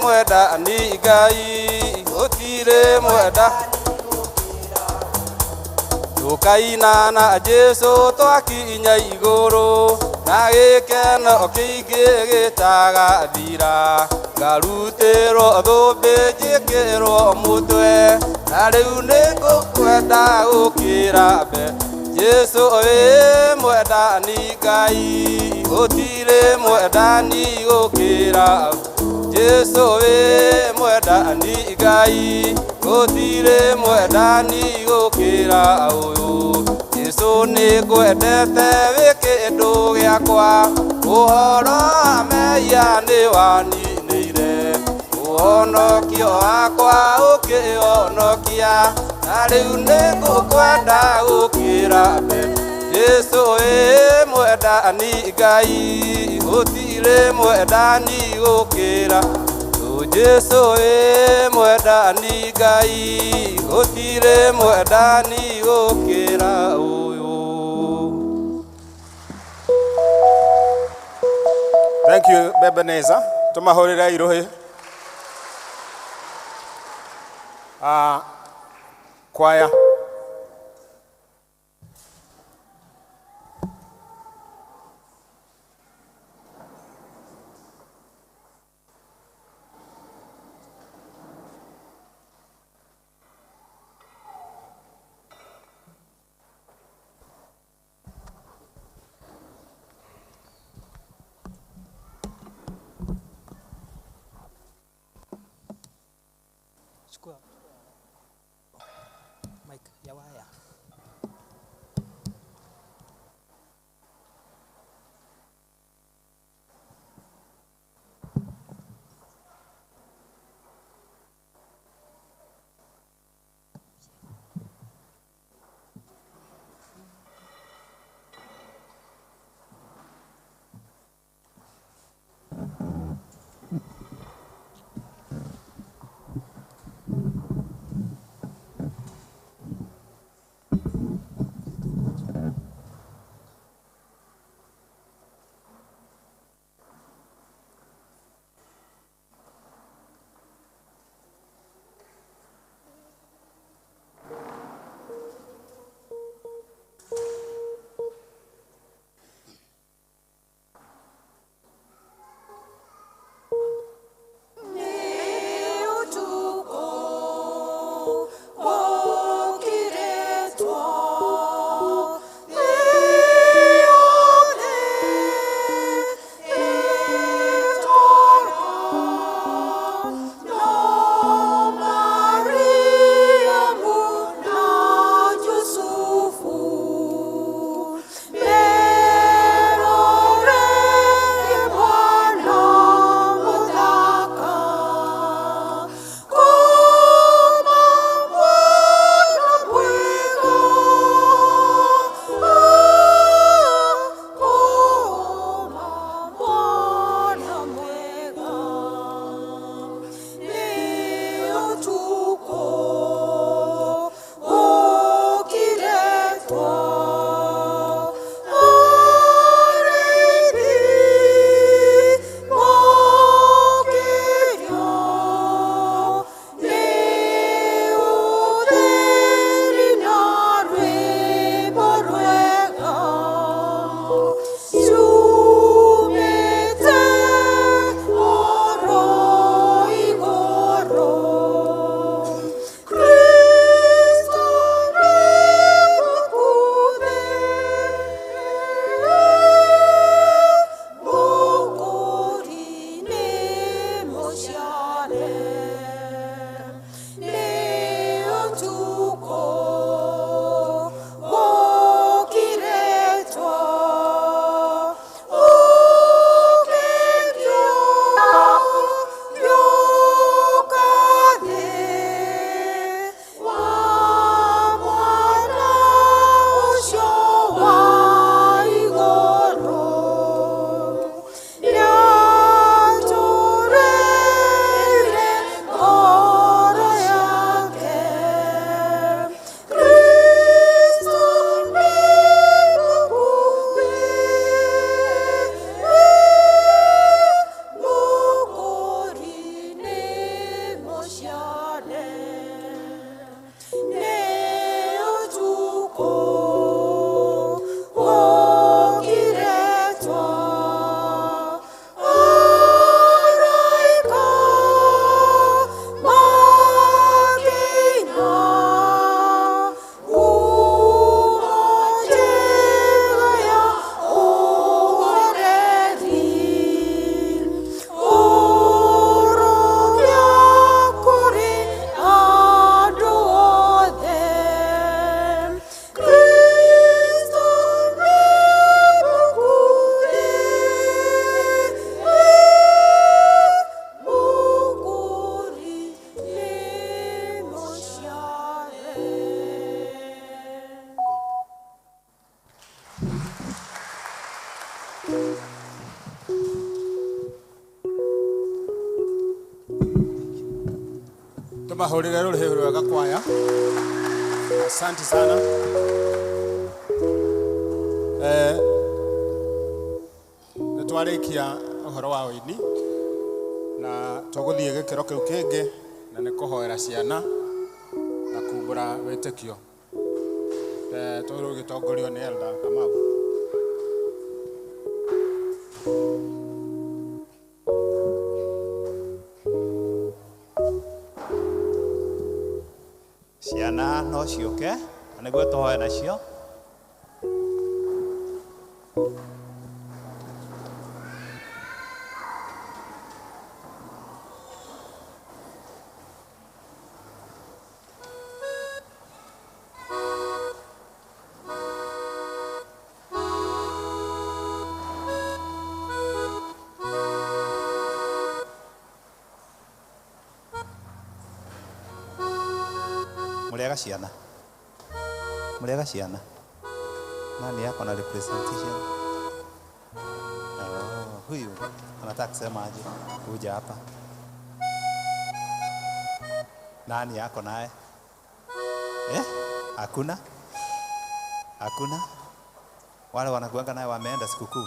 mwendani Ngai, gũtirĩ mwenda. Tũkaina na Jesũ twakinya igũrũ, na gĩkeno kĩingĩ gĩtagathira, ngarutĩrwo thũmbĩ njĩkĩrwo mũtwe, na rĩu nĩ ngũkwenda gũkĩra mbere. Jesũ wĩ mwendani Ngai, gũtirĩ mwendani gũkĩra. Jesũ wĩ mwendani Ngai, gũtirĩ mwendani gũkĩra ũyũ. Jesũ nĩ ngwendete wĩ kĩndũ gĩakwa, ũhoro wa mehia nĩ waninĩire, ũhonokio wakwa ũkĩhonokia, na rĩu nĩ ngũkwenda gũkĩra mbere. Jesũ wĩ mwendani Ngai, gũtirĩ mwendani gũkĩra. Jesũ wĩ mwendani Ngai, gũtirĩ mwendani gũkĩra ũyũ. Thank you, Bebeneza. Tumahũrĩre iruhi. Kwaya. Chukua mic ya waya. Tumahũrĩre rũrĩhĩ rwega kwaya. Asante sana. Nĩ twarĩkia ũhoro wa ũini na tũgũthiĩ gĩkĩro kĩu kĩngĩ na nĩ kũhoera ciana na kumbũra wĩtĩkio. Tũgĩtongorio nĩ Elder Kamau. Ciana no ciũke na nĩguo tũhoe nacio. Mũrĩega ciana? Mũrĩega ciana? Nani yako na representation? Oh, huyu anataka kusema aje? Kuja hapa. Nani yako naye? Hakuna? Hakuna? Wale wanakuanga naye wameenda sikukuu.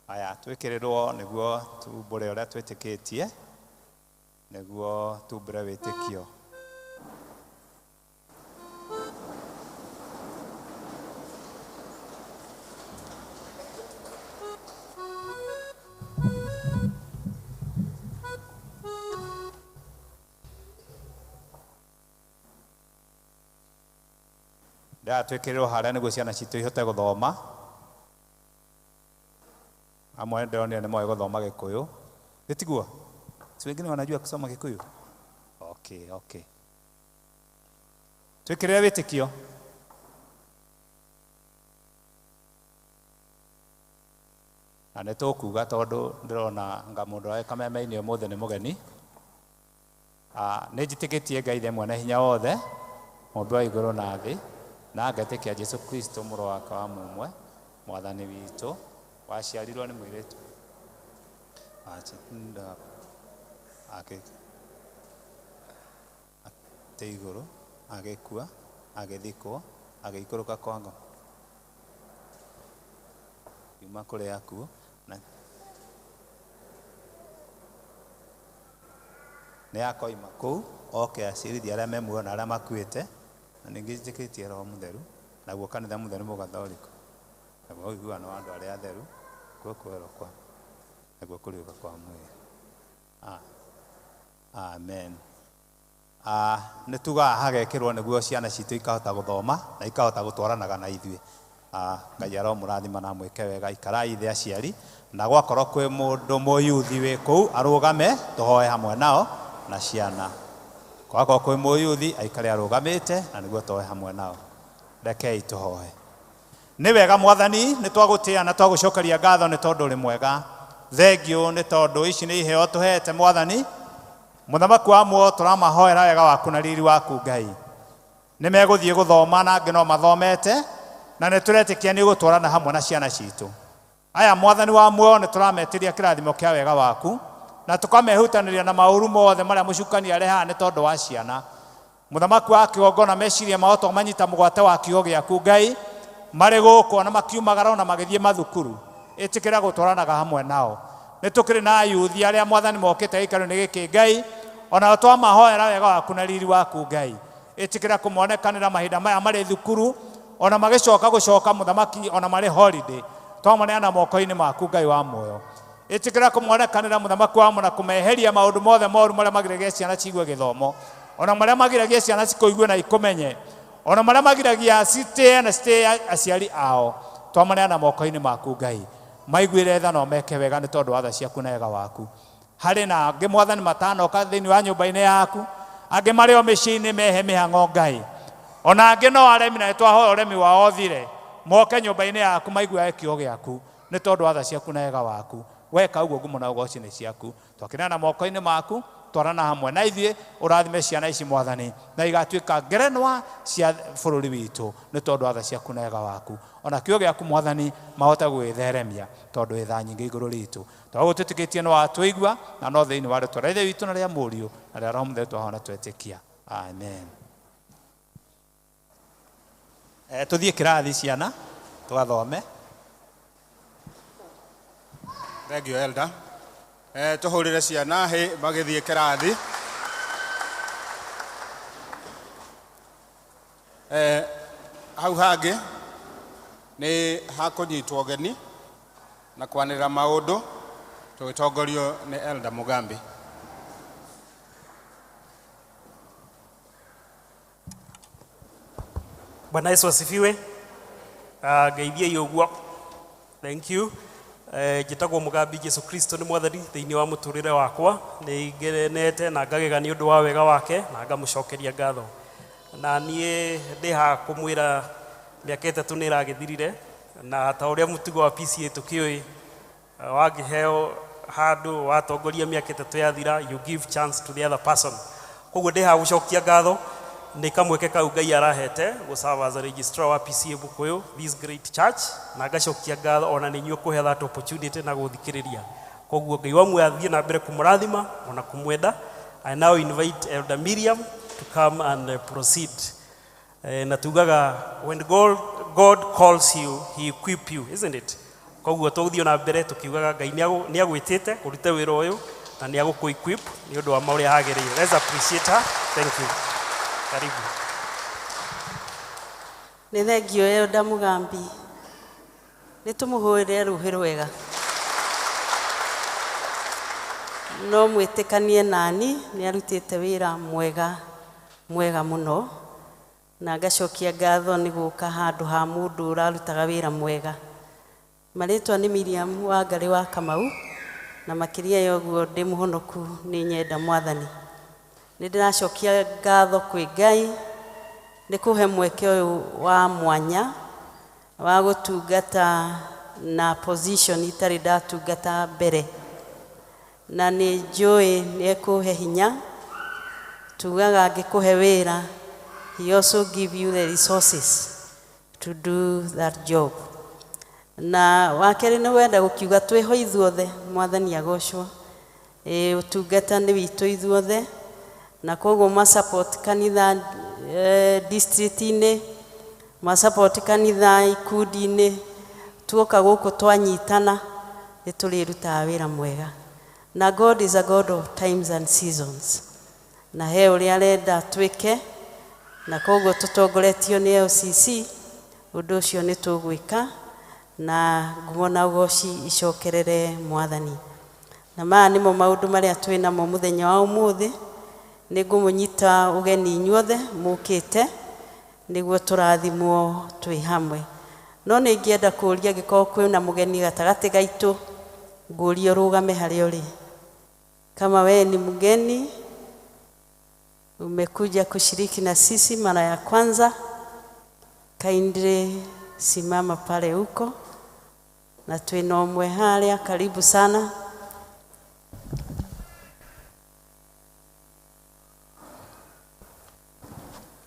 Aya, twĩkĩrĩrwo nĩguo tumbũre ũrĩa twĩtĩkĩtie, nĩguo tumbũre wĩtĩkio. Ndĩrenda twĩkĩrĩrwo harĩa nĩguo ciana citũ ihote gũthoma. Amwe ndĩronire nĩ moĩ gũthoma Gĩkũyũ. Gĩtiguo? Si wengine wanajua kusoma Gĩkũyũ? Okay, okay. Twĩkĩrĩre wĩtĩkio. Na nĩ tũkuga tondũ ndĩrona nga mũndũ wa kameme-inĩ ũmũthĩ nĩ mũgeni. Nĩ njĩtĩkĩtie Ngai Ithe mwene hinya wothe, mũmbi wa igũrũ na thĩ, na ngetĩkia Jesũ Kristo mũrũ wake wa mũmwe, mwathani witũ, waciarirwo nĩ mũirĩtu. Ate igũrũ, agĩkua, agĩthikwo, agĩikũrũka kwa ngoma. Kiuma kũrĩ akuũ na nĩ akoima kũu oke acirithie arĩa me muoyo na arĩa makuĩte, na ningĩ njĩtĩkĩtie Roho Mũtheru, naguo kanitha mũtheru mũgathoriko, naguo ũiguano wa andũ arĩa atheru, kuo kwerwo kwa naguo kũriũka kwa mwĩrĩ. Amen. Nĩ tugaga hagekĩrwo nĩguo ciana citũ ikahota gũthoma na ikahota gũtwaranaga na ithuĩ. Ngai aromũrathima na amwĩke wega. Ikarai thĩ aciari, na gwakorwo kwĩ mũndũ mũyuthi wĩ kũu arũgame tũhoe hamwe nao na ciana. Gwakorwo kwĩ mũyuthi aikare arũgamĩte na nĩguo tũhoe hamwe nao. Rekei tũhoe. Nĩ wega Mwathani, nĩ twagũtĩa na twagũcokeria ngatho nĩ tondũ ũrĩ mwega. Thengiũ nĩ tondũ ici nĩ iheo tũhete Mwathani. Mũthamaki wa muoyo tũramahoera wega waku na riri waku Ngai. Nĩ megũthiĩ gũthoma na angĩ no mathomete, na nĩ tũretĩkia nĩ ũgũtwarana hamwe na ciana citũ. Aya Mwathani wa muoyo nĩ tũrametĩria kĩrathimo kĩa wega waku, na tũkamehutanĩria na maũru mothe marĩa mũcukani arehaga nĩ tondũ wa ciana. Mũthamaki wa kĩgongona meciria mao twamanyita mũgwate wa kiugo gĩaku Ngai, marĩ gũkũ na makiumagara na magĩthiĩ mathukuru, ĩtĩkĩra gũtwaranaga hamwe nao. Nĩ tũkĩrĩ na ayuthi arĩa Mwathani mokĩte gĩikaro-inĩ gĩkĩ Ngai, ona twamahoera wega waku na riri waku Ngai, ĩtĩkĩra kũmonekanĩra mahinda maya marĩ thukuru, ona magĩcoka gũcoka mũthamaki ona marĩ holiday, twamaneana moko-inĩ maku Ngai wa muoyo. Ĩtĩkĩra kũmonekanĩra mũthamaki wa na kũmeheria maũndũ mothe moru marĩa magiragia ciana ciigue gĩthomo, ona marĩa magiragia ciana cikũigue na ikũmenye, ona marĩa magiragia citĩe na citĩe aciari ao, twamaneana moko-inĩ maku Ngai. Maiguĩre tha na meke wega nĩ tondũ wa tha ciaku na wega waku. Harĩ na angĩ Mwathani matanoka thĩinĩ wa nyũmba-inĩ yaku, angĩ marĩ o mĩciĩ-inĩ mehe mĩhang'o Ngai, ona angĩ no aremi na nĩtwahoya ũremi wao ũthire, moke nyũmba-inĩ yaku maiguage kiugo gĩaku nĩ tondũ wa tha ciaku na wega waku. Weka ũguo ngumo na ũgoci nĩ ciaku. Twakĩneana moko-inĩ maku Twarana hamwe na ithuĩ, ũrathime ciana ici Mwathani, na igatuĩka ngerenwa cia bũrũri witũ nĩ tondũ wa tha ciaku na wega waku. Ona kiugo gĩaku Mwathani mahote gwĩtheremia tondũ wĩ tha nyingĩ igũrũ ritũ. Tondũ twĩtĩkĩtie nĩ watũigua, na no thĩinĩ wa rĩtwa rĩa Ithe witũ na rĩa Mũriũ na rĩa Roho Mũtheru twahona twetĩkia. Amen. Tũthiĩ kĩrathi ciana tũgathome. Thank you, Elder. Tũhũrĩre ciana hĩ magĩthiĩ kĩrathi. Hau hangĩ nĩ hakũnyitwo ũgeni na kwanĩrĩra maũndũ tũgĩtongorio nĩ Elder Mugambi. Bwana Yesu asifiwe. Ngeithiei ũguo. Thank you. Njĩtagwo Mugambi. Jesu Kristo nĩ mwathani thĩinĩ wa mũtũrĩre wakwa. Nĩ ngenete na ngagega nĩ ũndũ wa wega wake na ngamũcokeria ngatho. Na niĩ ndĩ haha kũmwĩra mĩaka 3 nĩ ĩragĩthirire, na ta ũrĩa mũtugo wa PCA tũkĩũĩ, wangĩheo handũ watongoria mĩaka 3 yathira, you give chance to the other person. Koguo ndĩ haha gũcokia ngatho nĩ kamweke kau Ngai arahete gũ serve as a registrar wa PCA Bukuyu, this great church, na ngacokia ngatho ona nĩ inyuĩ kũhe that opportunity na gũthikĩrĩria. Koguo Ngai wa muoyo athiĩ na mbere kũmũrathima ona kũmwenda. I now invite Elder Miriam to come and proceed. Na tugaga when God calls you, he equip you, isn't it? Koguo tũgũthiĩ na mbere tukiugaga Ngai nĩ agwĩtĩte ũrute wĩra ũyũ na nĩ agũkũ equip nĩ ũndũ wa marĩa hagĩrĩire. Let's appreciate her. Thank you. Karibu. Nĩ thengio Elder Mugambi. Nĩ tũmũhũrĩre rũhĩ rwega. No mwĩtĩkanie nani nĩ arutĩte wĩra mwega mwega mũno, na ngacokia ngatho nĩ gũka handũ ha mũndũ ũrarutaga wĩra mwega. Marĩtwa nĩ Miriam Wangarĩ wa Kamau, na makĩria ya ũguo ndĩ mũhonoku, nĩ nyenda Mwathani. Nĩ ndĩracokia ngatho kwĩ Ngai nĩ kũhe mweke ũyũ wa mwanya wa gũtungata na position itarĩ ndatungata mbere, na nĩ njũĩ nĩ ekũhe hinya. Tugaga angĩkũhe wĩra, he also give you the resources to do that job. Na wakerĩ nĩ wenda gũkiuga twĩho ithuothe, Mwathani agocwo. Ĩ ũtungata nĩ witũ ithuothe, na koguo ma support kanitha district-inĩ, ma support kanitha ikundi-inĩ, tuoka gũkũ twanyitana nĩ tũrĩrutaga wĩra mwega. Na God is a God of times and seasons, na he ũrĩa arenda twĩke, na koguo tũtongoretio nĩ LCC ũndũ ũcio nĩ tũgwĩka, na ngumo na ũgoci icokerere Mwathani. Na maya nĩmo maũndũ marĩa twĩ namo mũthenya wa ũmũthĩ. Nĩ ngũmũnyita ũgeni inyuothe mũkĩte nĩguo tũrathimwo twĩ hamwe. No nĩ ingĩenda kũũria angĩkorwo kwĩna mũgeni gatagatĩ gaitũ, ngũrie ũrũgame harĩa ũrĩ. Kama wewe ni mgeni umekuja kushiriki na sisi mara ya kwanza, kindly simama pale huko, na twĩna ũmwe harĩa, karibu sana.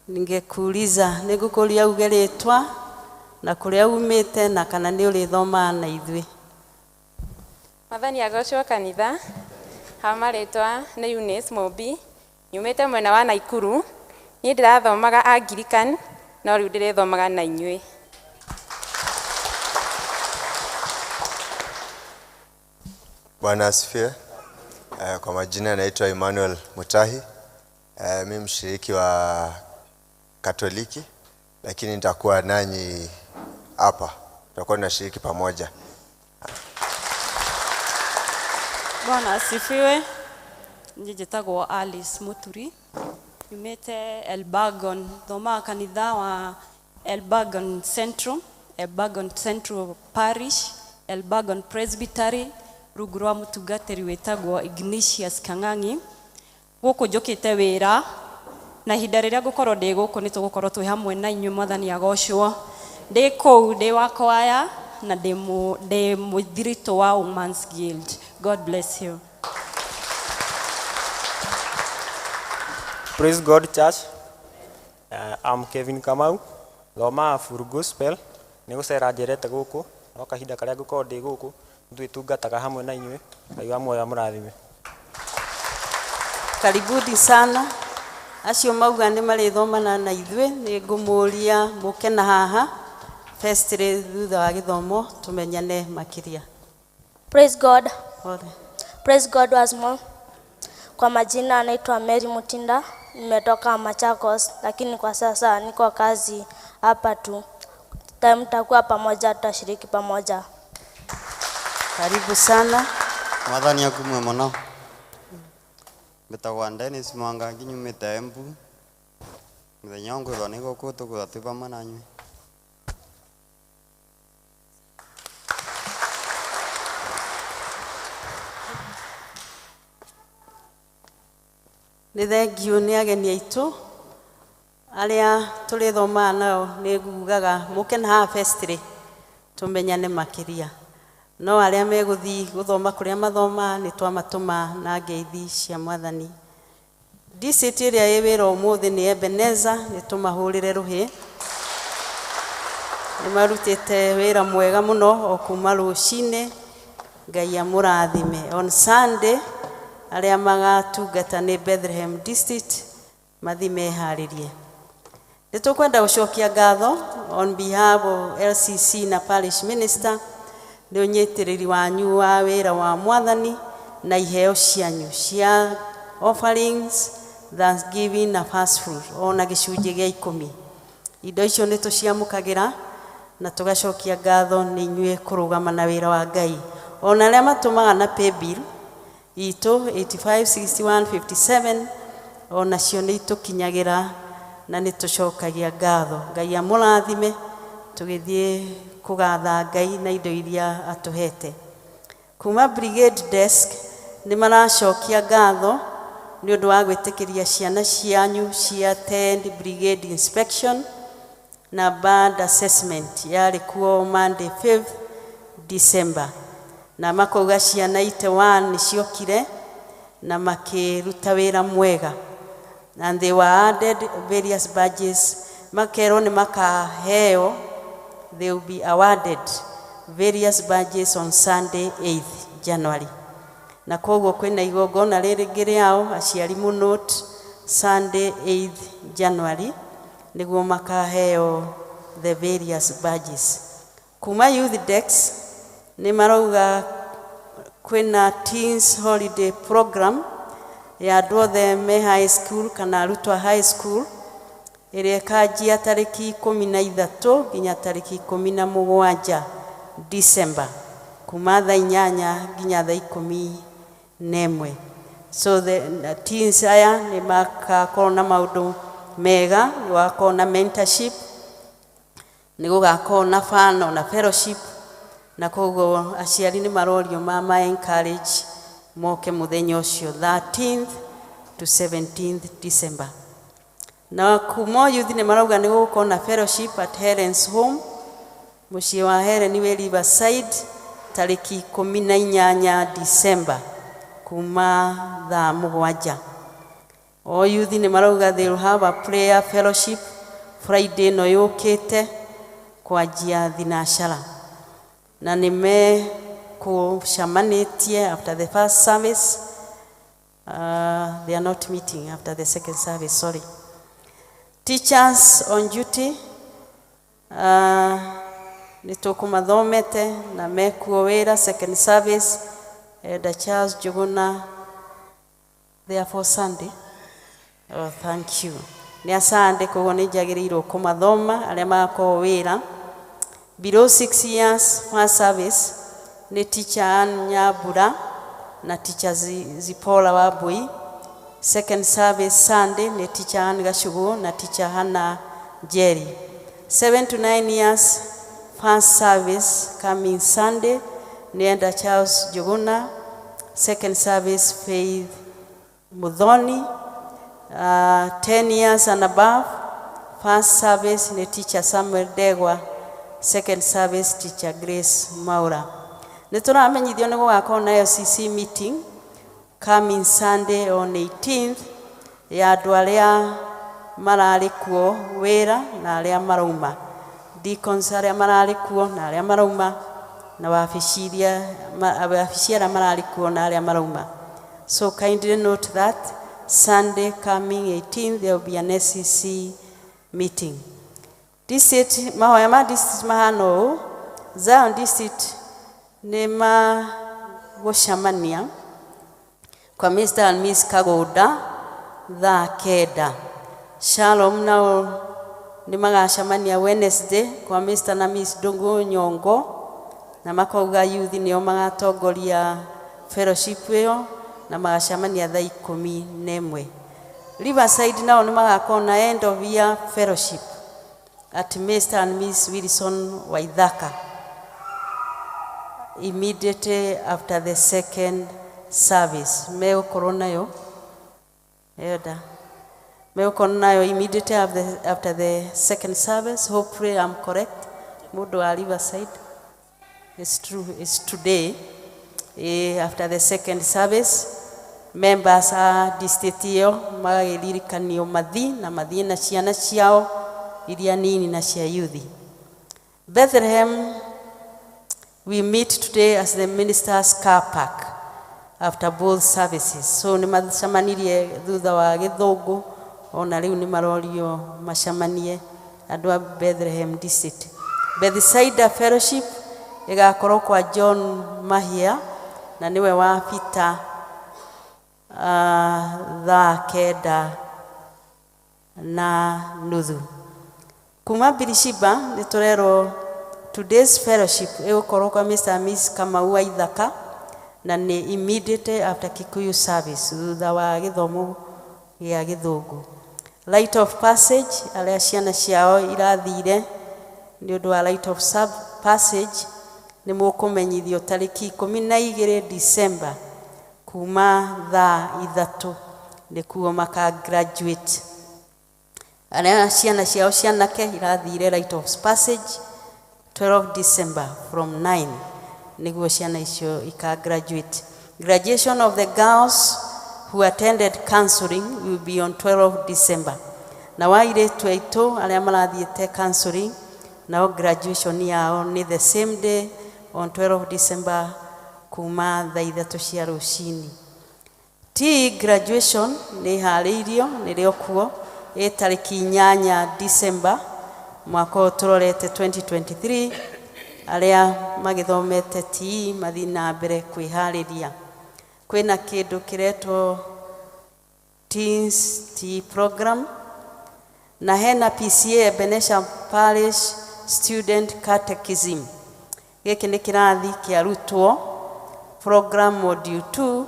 Ningekuuliza, nĩngũkũria uge rĩtwa na kũrĩa umĩte na kana nĩ ũrĩthomaga na ithuĩ. Mwathani agocwo kanitha. Ha marĩtwa nĩ Eunice Mũmbi, nyumĩte mwena wa Naikuru. Niĩ ndĩrathomaga Anglican, no rĩu ndĩrĩthomaga na inyuĩ. Bwana asifiwe. Kwa majina naitwa Emmanuel Mutahi. Mimi mshiriki wa Katoliki, lakini nitakuwa nanyi hapa. Tutakuwa tunashiriki pamoja. Bwana asifiwe. Niĩ njĩtagwo Alice Muturi, nyumĩte Elbagon, thomaga kanitha wa Elbagon Central, Elbagon Central Parish, Elbagon Presbytery, rungu rwa mũtungatĩri wĩtagwo Ignatius Kang'ang'i. Gũkũ njũkĩte wĩra, na ihinda rĩrĩa ngũkorwo ndĩ gũkũ nĩ tũgũkorwo twĩ hamwe na inyuĩ, Mwathani agocwo. Ndĩ kũu ndĩ wa kwaya na ndĩ mũthiritũ wa Women's Guild. God bless you. Praise God Church. I'm Kevin Kamau. Thomaga Full Gospel. Nĩ gũcera njerete gũkũ, no kahinda karĩa ngũkorwo ndĩ gũkũ, nĩtwĩtungataga hamwe na inyuĩ. Ngai wa muoyo amũrathime. Karibuni sana. Acio mauga nĩ marĩthomana na ithuĩ, nĩ ngũmũria mũke na haha vestry thutha wa gĩthomo tũmenyane makĩria. Praise God. Pole. Praise God once more. Kwa majina naitwa Mary Mutinda, nimetoka Machakos, lakini kwa sasa niko kazi hapa tu. Time tutakuwa pamoja, tutashiriki pamoja. Karibu sana. Mwathani akumwe muno. Mbĩtagwa Dennis Mwangangi nyumĩte Embu. Mũthenya ũngĩ ngwĩthwo nĩ gũkũ tũgũtha twĩ vamwe na inyuĩ. Nĩ thengiũ nĩ ageni aitũ arĩa tũrĩthomaga nao, nĩ ngugaga mũke na haha vestry tũmenyane makĩria. No arĩa megũthiĩ gũthoma kũrĩa mathomaga nĩ twamatũma na ngeithi cia Mwathani. District ĩrĩa ĩ wĩra ũmũthĩ nĩ Ebeneza, nĩ tũmahũrĩre rũhĩ. Nĩ marutĩte wĩra mwega mũno o kuma rũcinĩ. Ngai amũrathime. On Sunday arĩa magatungata nĩ Bethlehem District mathiĩ meharĩrie. Nĩ tũkwenda gũcokia ngatho on behalf of LCC na parish minister nĩ ũnyitĩrĩri wanyu wa wĩra wa Mwathani na iheo cianyu cia offerings, thanksgiving na first fruit ona gĩcunjĩ gĩa 10. Indo icio nĩ tũciamũkagĩra na tũgacokia ngatho nĩ inyuĩ kũrũgama na wĩra wa Ngai. Ona arĩa matũmaga na paybill itũ 856157 onacio nĩ itũkinyagĩra na nĩ tũcokagia ngatho. Ngai amũrathime tũgĩthiĩ kũgatha Ngai na indo iria atũhete. Kuma brigade desk nĩ maracokia ngatho nĩ ũndũ wa gwĩtĩkĩria ciana cianyu cia attend brigade inspection na band assessment yarĩ kuo Monday 5th December, na makauga ciana 81 nĩ ciokire na makĩruta wĩra mwega, and they were added various badges. Makerwo nĩ makaheo, they will be awarded various badges on Sunday 8th January. Na koguo kwĩna igongona rĩngĩ rĩao, aciari mũ note Sunday 8th January nĩguo makaheo the various badges. Kuma youth desk nĩ marauga kwĩna teens holiday program ya andũ othe me high school kana arutwo a high school ĩrĩa ĩkanjia tarĩki 13 nginya tarĩki 17 December, kuma thaa 8 nginya thaa 11. So the teens aya nĩ makakorwo na maũndũ mega, nĩ gũgakorwo na mentorship, nĩ gũgakorwo na fun na fellowship, na koguo aciari nĩ marorio mama encourage moke mũthenya ũcio 13th to 17th December. Na kuma youth nĩ marauga nĩ gũgũkorwo na fellowship at Helen's home, mũciĩ wa Helen wĩ Riverside, tarĩki 18 December kuma thaa 7. O youth nĩ marauga they will have a prayer fellowship Friday ĩno yũkĩte kwanjia thinacara, na nĩ mekũcamanĩtie after the first service. They are not meeting after the second service, sorry. Teachers on duty, nĩ tũkũmathomete na mekuo wĩra second service. Elder Charles Njuguna, therefore Sunday. Oh, thank you. Nĩ a Sunday, koguo nĩ njagĩrĩirwo kũmathoma arĩa magakorwo wĩra. Below 6 years first service nĩ teacher Ann Nyambura na teacher Zipporah Wambui. Second service Sunday nĩ teacher Ann Gacugu na teacher Hannah Njeri. 7 to 9 years first service coming Sunday nĩ Elder Charles Njuguna. Second service Faith Muthoni. 10 years and above first service nĩ teacher Samuel Ndegwa. Second service teacher Grace Maura. Nĩ tũramenyithio nĩ gũgakorwo na LCC meeting coming Sunday on 18th. Ya andũ arĩa mararĩ kuo wĩra na arĩa marauma, deacons arĩa mararĩ kuo na arĩa marauma, na wabici iria wabici arĩa mararĩ kuo na arĩa marauma. So kindly note that Sunday coming 18 there will be an SCC meeting. District, mahoya ma district mahana ũũ. Zion District nĩ magũcemania kwa Mr. and Miss Kagũnda thaa 9. Shalom nao nĩ magacemania Wednesday kwa Mr. na Miss Ndũngũ Nyongo, na makauga youth nĩo magatongoria fellowship ĩyo, na magacemania thaa 11. Riverside nao nĩ magakorwo na end of year fellowship at Mr. and Miss Wilson Waithaka immediately after the second service. Megũkorwo nayo Elder megũkorwo nayo immediately after the second service. Hopefully I'm correct, mũndũ wa Riverside. It's true, it's today, after the second service. Members a district ĩyo magagĩririkanio mathi na mathiĩ na ciana ciao iria nini na cia youth. Bethlehem, we meet today as the ministers car park after both services. So nĩ macemanirie thutha wa gĩthũngũ, ona rĩu nĩ marorio macemanie andũ a Bethlehem District. Bethsaida Fellowship ĩgakorwo kwa John Mahia, na nĩwe wa Peter, thaa 9:30. Kuma Birishiba nĩ tũrerwo today's fellowship ĩgũkorwo kwa Mr. and Miss Kamau wa Ithaka, na nĩ immediately after Kikuyu service, thutha wa gĩthomo gĩa gĩthũngũ. Rite of passage, arĩa ciana ciao irathire nĩ ũndũ wa rite of sub passage, nĩ mũkũmenyithio tarĩki 12 December kuma thaa 3 nĩkuo maka graduate. Arĩa ciana ciao cianake irathire rite of passage, 12 December from 9 nĩguo ciana icio ika graduate. Graduation of the girls who attended counseling will be on 12 December. Na wa airĩtu aitũ arĩa marathiĩte counseling, nao graduation yao nĩ the same day on 12 December kuma thaa 3 cia rũcinĩ. T graduation nĩ ĩharĩirio, nĩrĩo kuo ĩ tarĩki 8 December mwaka ũyũ tũrorete 2023. Arĩa magĩthomete TE mathiĩ na mbere kwĩharĩria. Kwĩna kĩndũ kĩretwo Teens T program, na hena PCA Ebenezer Parish Student Catechism. Gĩkĩ nĩ kĩrathi kĩa arutwo, program module 2,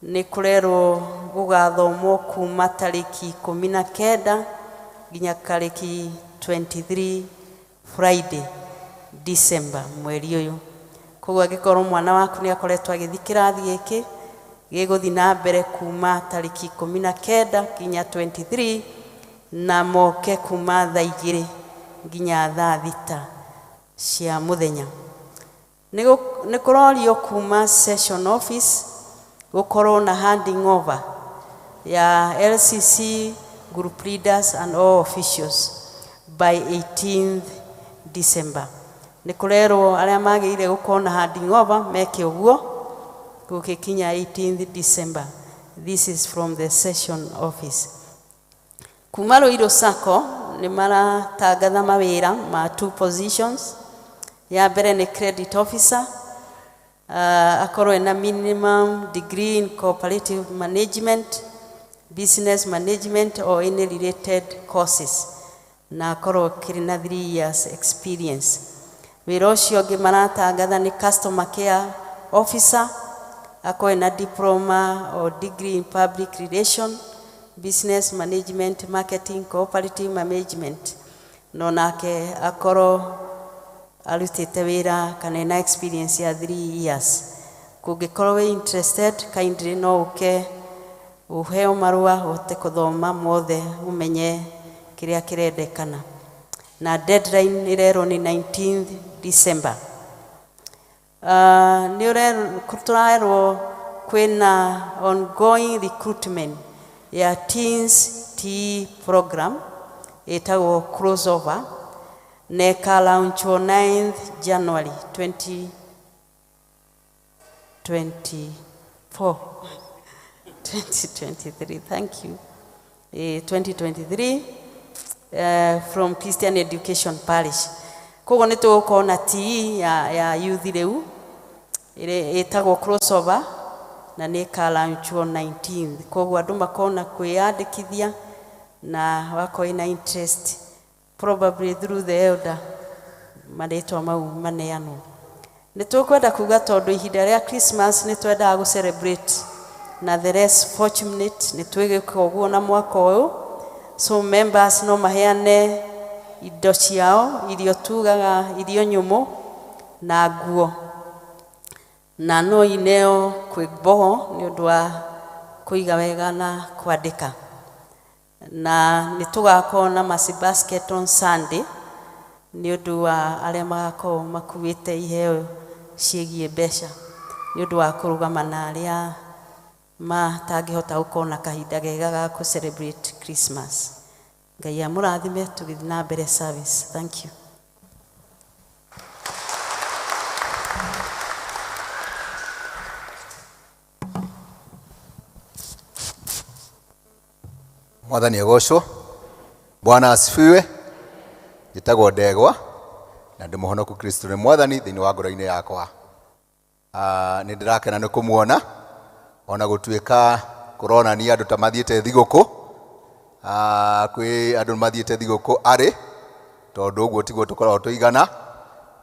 nĩ kũrerwo gũgathomwo kuma tarĩki 19 nginya tarĩki 23 Friday December mweri ũyũ. Koguo angĩkorwo mwana waku nĩ akoretwo agĩthiĩ kĩrathi gĩkĩ, gĩgũthiĩ na mbere kuma tarĩki 19 nginya 23, na moke kuma thaa 2 nginya thaa 6 cia mũthenya. Nĩ kũrorio kuma session office gũkorwo na handing over ya LCC group leaders and all officials by 18th December. Nĩ kũrerwo arĩa magĩrĩire gũkorwo na handing over meke ũguo gũgĩkinya 18th December. This is from the session office. Kuma Ruiru Sacco nĩ maratangatha mawĩra ma two positions. Ya mbere nĩ credit officer, akorwo ena minimum degree in cooperative management, business management or any related courses, na akorwo akĩrĩ na 3 years experience. Wĩra ũcio ũngĩ maratangatha nĩ customer care officer, akorwo ena diploma or degree in public relation, business management, marketing, cooperative management, no nake akorwo arutĩte wĩra kana ena experience ya 3 years. Kũngĩkorwo wĩ interested, kindly no ũke ũheo marũa ũhote kũthoma mothe, ũmenye kĩrĩa kĩrendekana, na deadline ĩrerwo nĩ 19th December. Nĩ tũrerwo kwĩna ongoing recruitment. Ya teens T program ĩtagwo crossover na ĩkalaunchwo 9th January 2024, 2023, thank you, 2023, from Christian Education Parish. Koguo nĩ tũgũkorwo na TE ya youth rĩu ĩrĩa ĩtagwo crossover na nĩ ĩkalaunchwo 19th. Koguo andũ makorwo na kwĩyandĩkithia na wakorwo ina interest, probably through the elder, marĩtwa mau maneanwo. Nĩ tũkwenda kuga tondũ ihinda rĩa Christmas nĩ twendaga gũ celebrate na the less fortunate, nĩ twĩgĩka ũguo na mwaka ũyũ. So members no maheane indo ciao, irio, tugaga irio nyũmũ na nguo, na no ineo kwĩmbogo nĩ ũndũ wa kũiga wega na kwandĩka. Na nĩ tũgakorwo na mercy basket on Sunday nĩ ũndũ wa arĩa magakorwo makuĩte iheo ciĩgiĩ mbeca nĩ ũndũ wa kũrũgama na arĩa matangĩhota gũkorwo na kahinda kega ga kũ celebrate Christmas. Ngai amũrathime tũgĩthiĩ na mbere service. Thank you. Mwathani agocwo. Bwana asifiwe. Njĩtagwo Ndegwa na ndĩ mũhonoku. Kristo nĩ Mwathani thĩinĩ wa ngoro-inĩ yakwa. Nĩ ndĩrakena nĩ kũmuona ona gũtuĩka kũronania andũ ta mathiĩte thigũkũ. Kwĩ andũ mathiĩte thigũkũ arĩ tondũ ũguo tiguo tũkoragwo tũigana,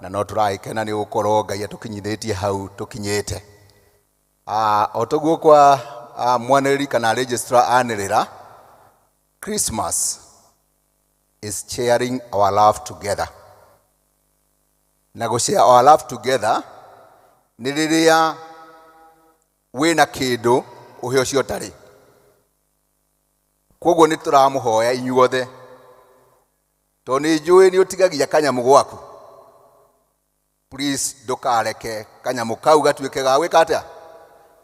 na no tũragĩkena nĩ gũkorwo Ngai atũkinyithĩtie hau tũkinyĩte. O toguo kwa mwanĩrĩri kana registrar anĩrĩra, Christmas is sharing our love together. Na gũ share our love together nĩ rĩrĩa wĩna kĩndũ ũhe ũcio ũtarĩ. Koguo nĩ tũramũhoya inyuothe, tondũ nĩ njũĩ nĩ ũtigagia kanyamũ gwaku. Please ndũkareke kanyamũ kau gatuĩke ga gwĩka atĩa?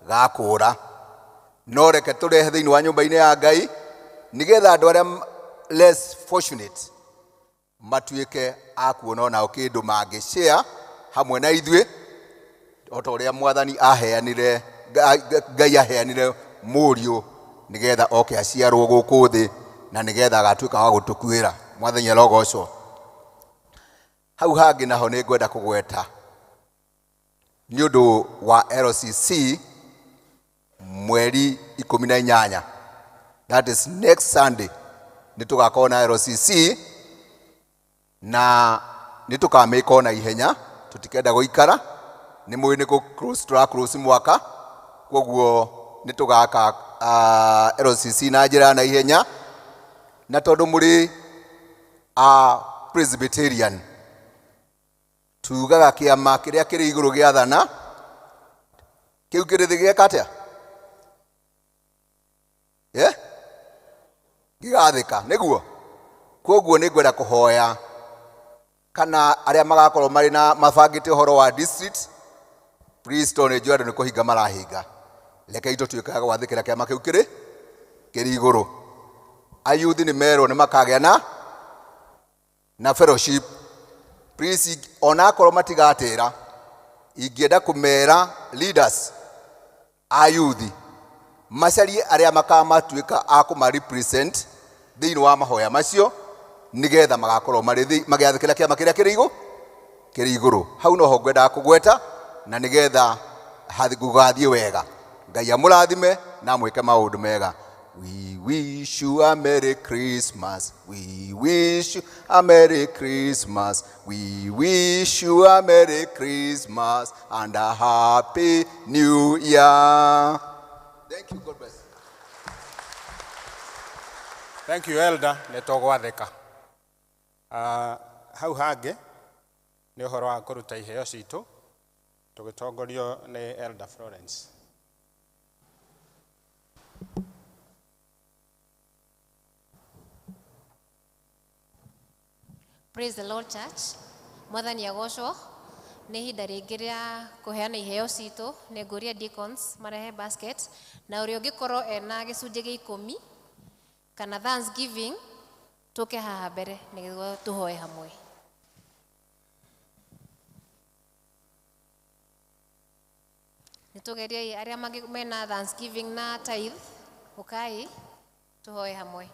Ga kũũra. No reke tũrehe thĩinĩ wa nyũmba-inĩ ya Ngai nĩgetha andũ arĩa less fortunate matuĩke a kuona onao kĩndũ mangĩ share hamwe na ithuĩ, o ta ũrĩa Mwathani aheanire, Ngai aheanire mũriũ nĩgetha oke aciarwo gũkũ thĩ na nĩgetha agatuĩka wa gũtũkuĩra. Mwathani arogocwo. Hau hangĩ naho nĩ ngwenda kũgweta nĩ ũndũ wa LCC mweri 18, that is next Sunday, nĩ tũgakorwo na LCC na nĩ tũkamĩka ona ihenya, tũtikenda gũikara. Nĩ mũĩ nĩ kũ close, tũra close mwaka, koguo nĩ tũgaka LCC na njĩra ya na ihenya. Na tondũ mũrĩ a Presbyterian, tugaga kĩama kĩrĩa kĩrĩ igũrũ gĩathana, kĩu kĩrĩ thĩ gĩeka atĩa? Yeah? Gĩgathĩka nĩguo. Koguo nĩ ngwenda kũhoya kana arĩa magakorwo marĩ na mabangĩte ũhoro wa district, please, tondũ nĩ njũĩ andũ nĩ kũhinga marahinga, rekei tũtuĩke a gwathĩkĩra kĩama kĩu kĩrĩ igũrũ. Ayuthi nĩ merwo nĩ makagĩa na fellowship. Please, onakorwo matigatĩra, ingĩenda kũmera leaders a yuthi macarie arĩa makamatuĩka a kũma represent thĩinĩ wa mahoya macio nĩgetha magakorwo marĩ magĩathĩkĩra kĩama kĩrĩa kĩrĩ igũrũ. Hau noho ngwendaga kũgweta na nĩgetha gũgathiĩ wega. Ngai amũrathime na amwĩke maũndũ mega. We wish you a Merry Christmas. We wish you a Merry Christmas. We wish you a Merry Christmas and a Happy New Year. Thank you. God bless. Thank you, elder. Nĩ tũgwathĩka. Hau hangĩ nĩ ũhoro wa kũruta iheo citũ tũgĩtongorio nĩ Elder Florence. Praise the Lord, church. Mwathani agocwo. Nĩ ihinda rĩngĩ rĩa kũheana iheo citũ. Nĩ ngũria deacons marehe basket na ũrĩa ũngĩkorwo ena gĩcunjĩ gĩa 10. kana thanksgiving tũke haha mbere nĩguo tũhoe hamwe. Nĩ tũgeriei arĩa mena thanksgiving na tithe, ũkai tũhoe hamwe.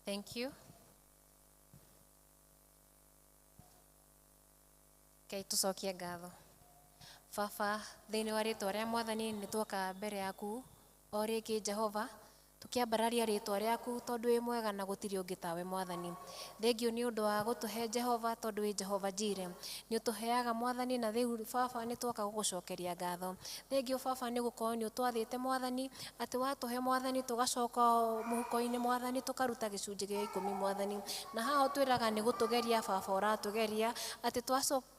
Thank you. Ngai tũcokie ngatho. Baba, thĩinĩ wa rĩtwa rĩa Mwathani nĩ twoka mbere yaku o rĩngĩ Jehova, tũkĩambararia rĩtwa rĩaku tondũ wĩ mwega na gũtirĩ ũngĩ tawe Mwathani. Thengiũ nĩ ũndũ wa gũtũhe Jehova tondũ wĩ Jehova Jireh. Nĩ ũtũheaga Mwathani na rĩu Baba nĩ twoka gũgũcokeria ngatho. Thengiũ Baba nĩ gũkorwo nĩ ũtwathĩte Mwathani atĩ watũhe Mwathani tũgacoka mũhuko-inĩ Mwathani tũkaruta gĩcunjĩ gĩa 10 Mwathani. Na haha ũtwĩraga nĩ gũtũgeria Baba ũratũgeria atĩ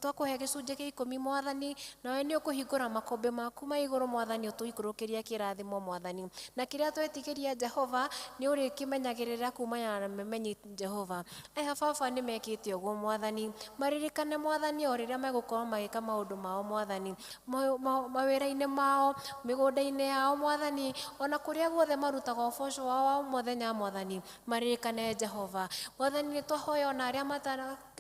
twakũhe gĩcunjĩ gĩa 10 Mwathani nawe nĩ ũkũhingũra makũmbĩ maku ma igũrũ Mwathani ũtũikũrũkĩrie kĩrathimo Mwathani. Na kĩrĩa twetigĩria Jehova nĩ ũrĩkĩmenyagĩrĩra kumana na memenyi Jehova. Aya Baba nĩ mekĩte ũguo Mwathani, maririkane Mwathani o rĩrĩa megũkorwo magĩka maũndũ mao Mwathani, mawĩra-inĩ mao, mĩgũnda-inĩ yao Mwathani, ona kũrĩa guothe marutaga ũboco wao wa mũthenya Mwathani, maririkane Jehova. Mwathani nĩ twahoya ona arĩa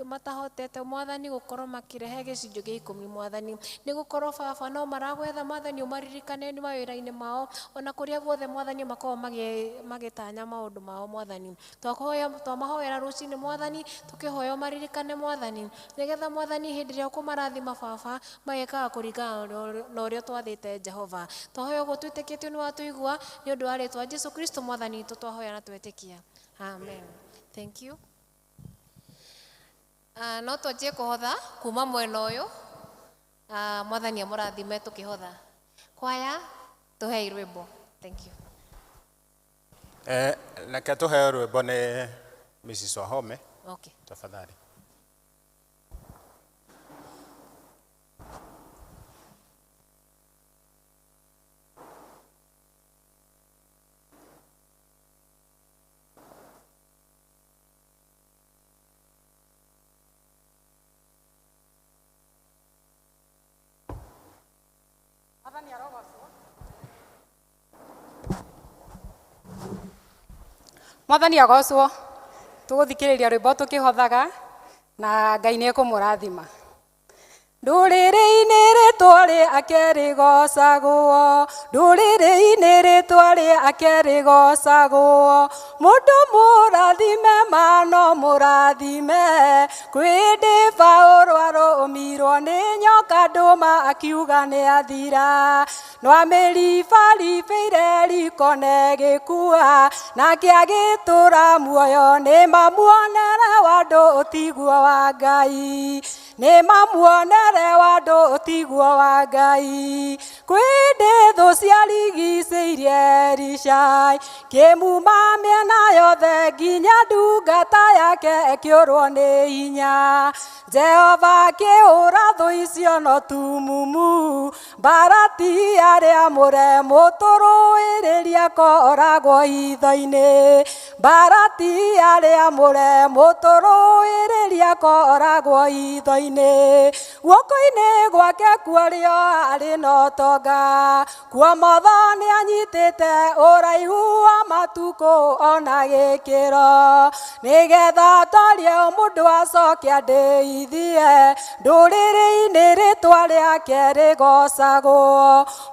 matahotete Mwathani gũkorwo makĩrehe gĩcunjĩ gĩa 10 Mwathani, nĩ gũkorwo Baba no maragwetha Mwathani ũmaririkane mawĩra-inĩ mao ona kũrĩa guothe Mwathani makorwo magĩtanya maũndũ mao Mwathani. Twamahoera rũcinĩ Mwathani, tũkĩhoya ũmaririkane Mwathani, nĩgetha Mwathani hĩndĩ ĩrĩa ũkũmarathima Baba magekaga kũringana na ũrĩa twathĩte Jehova. Twahoya ũguo twĩtĩkĩtie nĩ watũigua nĩ ũndũ wa rĩtwa Jesu Kristo Mwathani witũ twahoya na twetĩkia. Amen. Thank you. No twanjie kũhotha kuma mwena ũyũ. Mwathani amũrathime tũkĩhotha. Kwaya tũhei rwĩmbo. Thank you. Reke tũheo rwĩmbo nĩ Mrs. Wahome. Okay. Tafadhali. Mwathani agocwo, tũgũthikĩrĩria rwĩmbo tũkĩhothaga na Ngai nĩ ekũmũrathima. Ndũrĩrĩ-inĩ rĩtwa rĩake rĩgocagwo, ndũrĩrĩ-inĩ rĩtwa rĩake rĩgocagwo, mũndũ mũrathime ma no mũrathime, kwĩ ndĩ Paũlũ arũmirwo nĩ nyoka ndũma akiuga nĩ athira, nwamĩribaribĩire riko na ĩgĩkua, nake agĩtũra muoyo nĩ mamuonere wandũ ũtiguo wa Ngai, nĩ mamuonere wandũ ũtiguo wa Ngai, kwĩ ndĩ thũ ciarigicĩirie Elishai, kĩmuma mĩena yothe nginya ndungata yake ĩkĩũrwo nĩ hinya, Jehova akĩhũra thũ icio no tumumu, mbara ti arĩa mũre mũtũrũĩrĩria koragwo hitho-inĩ, mbara ti arĩa mũre mũtũrũĩrĩria koragwo hitho-inĩ, guoko-inĩ gwake kuorĩo arĩ na ũtonga, kuomotho nĩ anyitĩte ũraihu wa matukũ ona gĩkĩro, nĩgetha atorie mũndũ acoke andĩithie, ndũrĩrĩ-inĩ rĩtwa rĩake rĩgocagwo,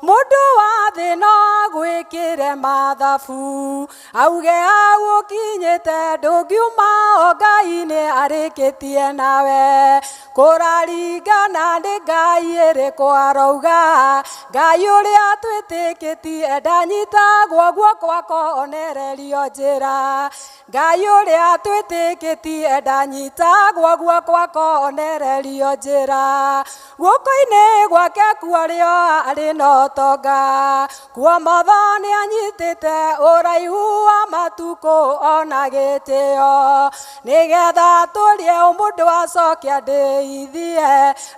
mũndũ wa thĩ no agwĩkĩre mathabu, auge hau ũkinyĩte ndũngiuma o Ngai nĩ arĩkĩtie nawe, kũraringana nĩ Ngai ĩrĩkũ arauga, Ngai ũrĩa twĩtĩkĩtie ndanyitagwo guoko akonererio njĩra, Ngai ũrĩa twĩtĩkĩtie ndanyitagwo guoko akonererio njĩra, guoko-inĩ gwake kuorĩo arĩ na ũtonga, kuomotho nĩanyitĩte ũraihu wa matukũ ona gĩtĩo nĩgetha tũrie mũndũ acoke andĩithie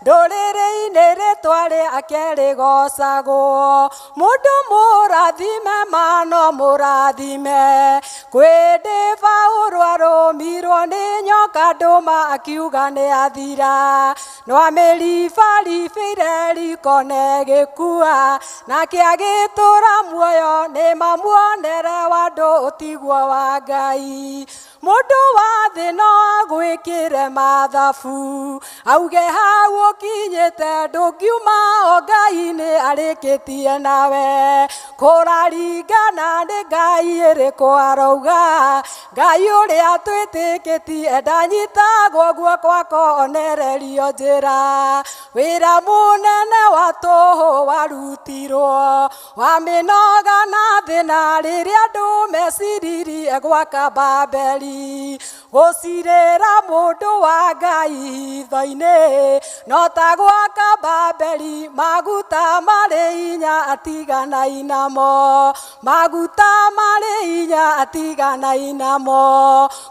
ndũrĩrĩ-inĩ rĩtwa rĩake rĩgocagwo mũndũ mũrathime mano mũrathime kwĩ Paũlũ arũmirwo nĩ nyoka ndũma akiuga nĩ athira no amĩribaribĩire riko na ĩgĩkua nake agĩtũra muoyo nĩ mamuonere wa andũ ũtiguo wa Ngai mũndũ wa thĩ no agwĩkĩre mathabu auge hau ũkinyĩte ndũngiuma o Ngai nĩ arĩkĩtie nawe kũraringana nĩ Ngai ĩrĩkũ arauga Ngai ũrĩa twĩtĩkĩtie ndanyitagwo guoko akonererio njĩra wĩra mũnene wa tũhũ warutirwo wa mĩnoga na thĩna rĩrĩa andũ meciririe gwaka Babeli gũcirĩra mũndũ wa Ngai hitho-inĩ no ta gwaka Babeli maguta marĩ hinya atiganai namo maguta marĩ hinya atiganai namo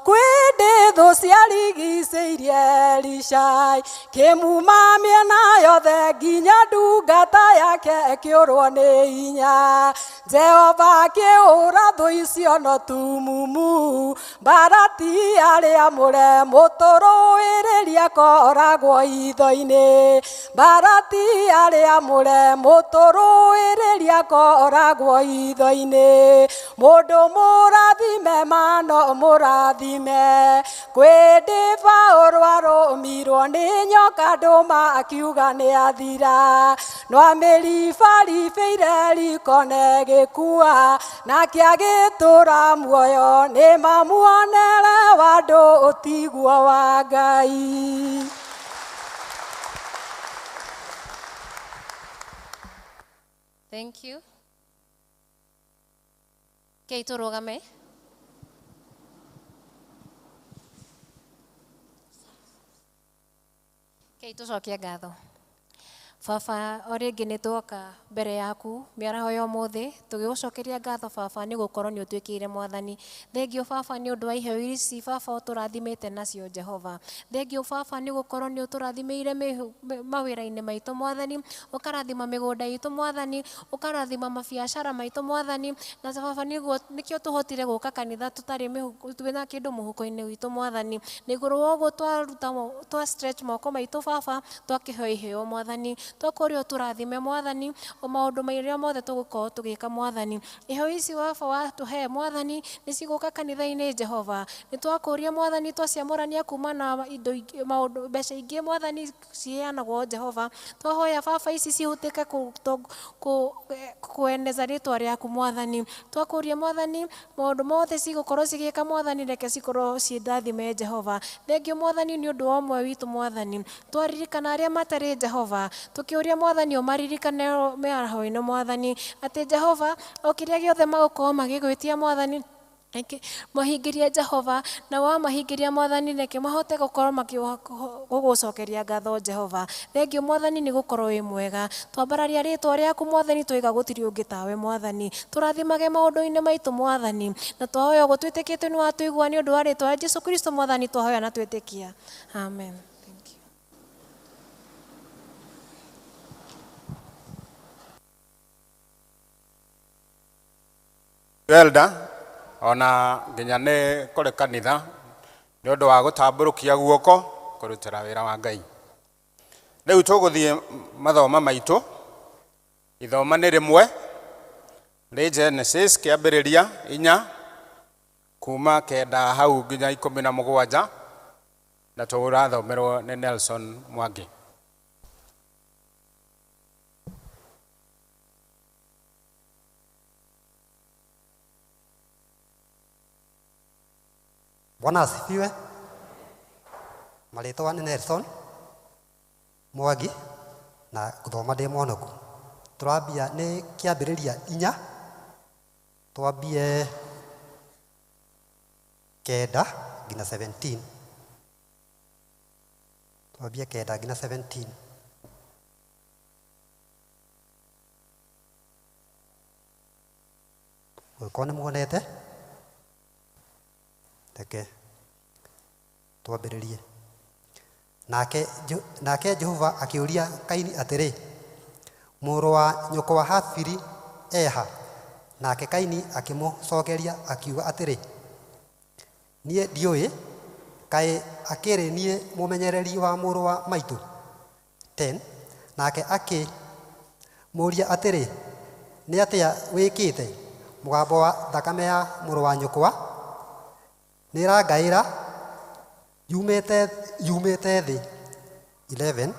kwĩ ndĩ thũ ciarigicĩirie Elishai kĩmuma mĩena yothe nginya ndungata yake ĩkĩũrwo nĩ hinya Jehova akĩũra thũ icio no tumumu mbarati arĩa mũre mũtũrũĩrĩria koragwo hitho-inĩ mbarati arĩa mũre mũtũrũĩrĩria koragwo hitho-inĩ mũndũ mũrathime mano mũrathime kwĩ ndĩ Paũlũ arũmirwo nĩ nyoka ndũma akiuga nĩ athira no amĩribaribĩire riko na ĩgĩkua nake agĩtũra muoyo nĩ mamuonere wa andũ ũtiguo wa Ngai. Thank you. Kei tũrũgame. Kei tũcokie ngatho. Baba o rĩngĩ nĩ twoka mbere yaku mĩaraho ya ũmũthĩ tũgĩgũcokeria ngatho baba nĩ gũkorwo nĩ ũtwĩkĩire mwathani. Thengiũ baba nĩ ũndũ wa iheo ici baba ũtũrathimĩte nacio Jehova. Thengiũ baba nĩ gũkorwo nĩ ũtũrathimĩire mawĩra-inĩ maitũ mwathani, ũkarathima mĩgũnda itũ mwathani, ũkarathima mabiacara maitũ mwathani, na baba nĩguo nĩkĩo tũhotire gũka kanitha tũtarĩ twĩna kĩndũ mũhuko-inĩ witũ mwathani. Nĩ igũrũ wa ũguo twaruta twa stretch moko maitũ baba twakĩheo iheo mwathani. Twakũria ũtũrathime mwathani o maũndũ marĩa mothe tũgũkorwo tũgĩka mwathani. Iheo ici baba watũhe mwathani nĩ cigũka kanitha-inĩ Jehova. Nĩ twakũria mwathani twaciamũrania kuma na indo ingĩ maũndũ mbeca ingĩ mwathani ciheanagwo Jehova. Twahoya baba ici cihũthĩke kũeneza rĩtwa rĩaku mwathani. Twakũria mwathani maũndũ mothe cigũkorwo cigĩka mwathani reke cikorwo ciĩ ndathime Jehova. Thengiũ mwathani nĩ ũndũ wa ũmwe witũ mwathani. Twaririkana arĩa matarĩ Jehova tũkĩũria mwathani ũmaririkane mĩaraho-inĩ mwathani atĩ Jehova o kĩrĩa gĩothe magũkorwo magĩgwĩtia mwathani mahingĩrie Jehova na wamahingĩria mwathani reke mahote gũkorwo gũgũcokeria ngatho Jehova. Thengiũ mwathani nĩ gũkorwo wĩ mwega. Twambararia rĩtwa rĩaku mwathani twaiga gũtirĩ ũngĩ tawe mwathani. Tũrathimage maũndũ-inĩ maitũ mwathani na twahoya ũguo twĩtĩkĩtie nĩ watũigua nĩ ũndũ wa rĩtwa rĩa Jesũ Kristo mwathani twahoya na twĩtĩkia. Amen. Elda ona nginya nĩ kũrĩ kanitha nĩ ũndũ wa gũtambũrũkia guoko kũrutĩra wĩra wa Ngai. Rĩu tũgũthiĩ mathoma maitũ. Ithoma nĩ rĩmwe rĩ Genesis kĩambĩrĩria 4 kuma 9 hau nginya 17 na tũrathomerwo nĩ Nelson Mwangi. Bwana asifiwe. Marĩtwa nĩ Nelson Mwangi na gũthoma ndĩ mwonoku. Tũrambia nĩ kĩambĩrĩria 4 twambie 9 nginya 17. Twambie 9 nginya 17. Mũngĩkorwo nĩ muonete, reke twambĩrĩrie. Nake Jehova akĩũria Kaini atĩrĩ, mũrũ wa nyũkwa Habili eha? Nake Kaini akĩmũcokeria akiuga atĩrĩ, niĩ ndiũĩ, kaĩ akĩrĩ niĩ mũmenyereri wa mũrũ wa maitũ? 10. Nake akĩmũũria atĩrĩ, nĩ atĩa wĩkĩte? Mũgambo wa thakame ya mũrũ wa nyũkwa nĩĩrangaĩra yumĩte thĩ. 11.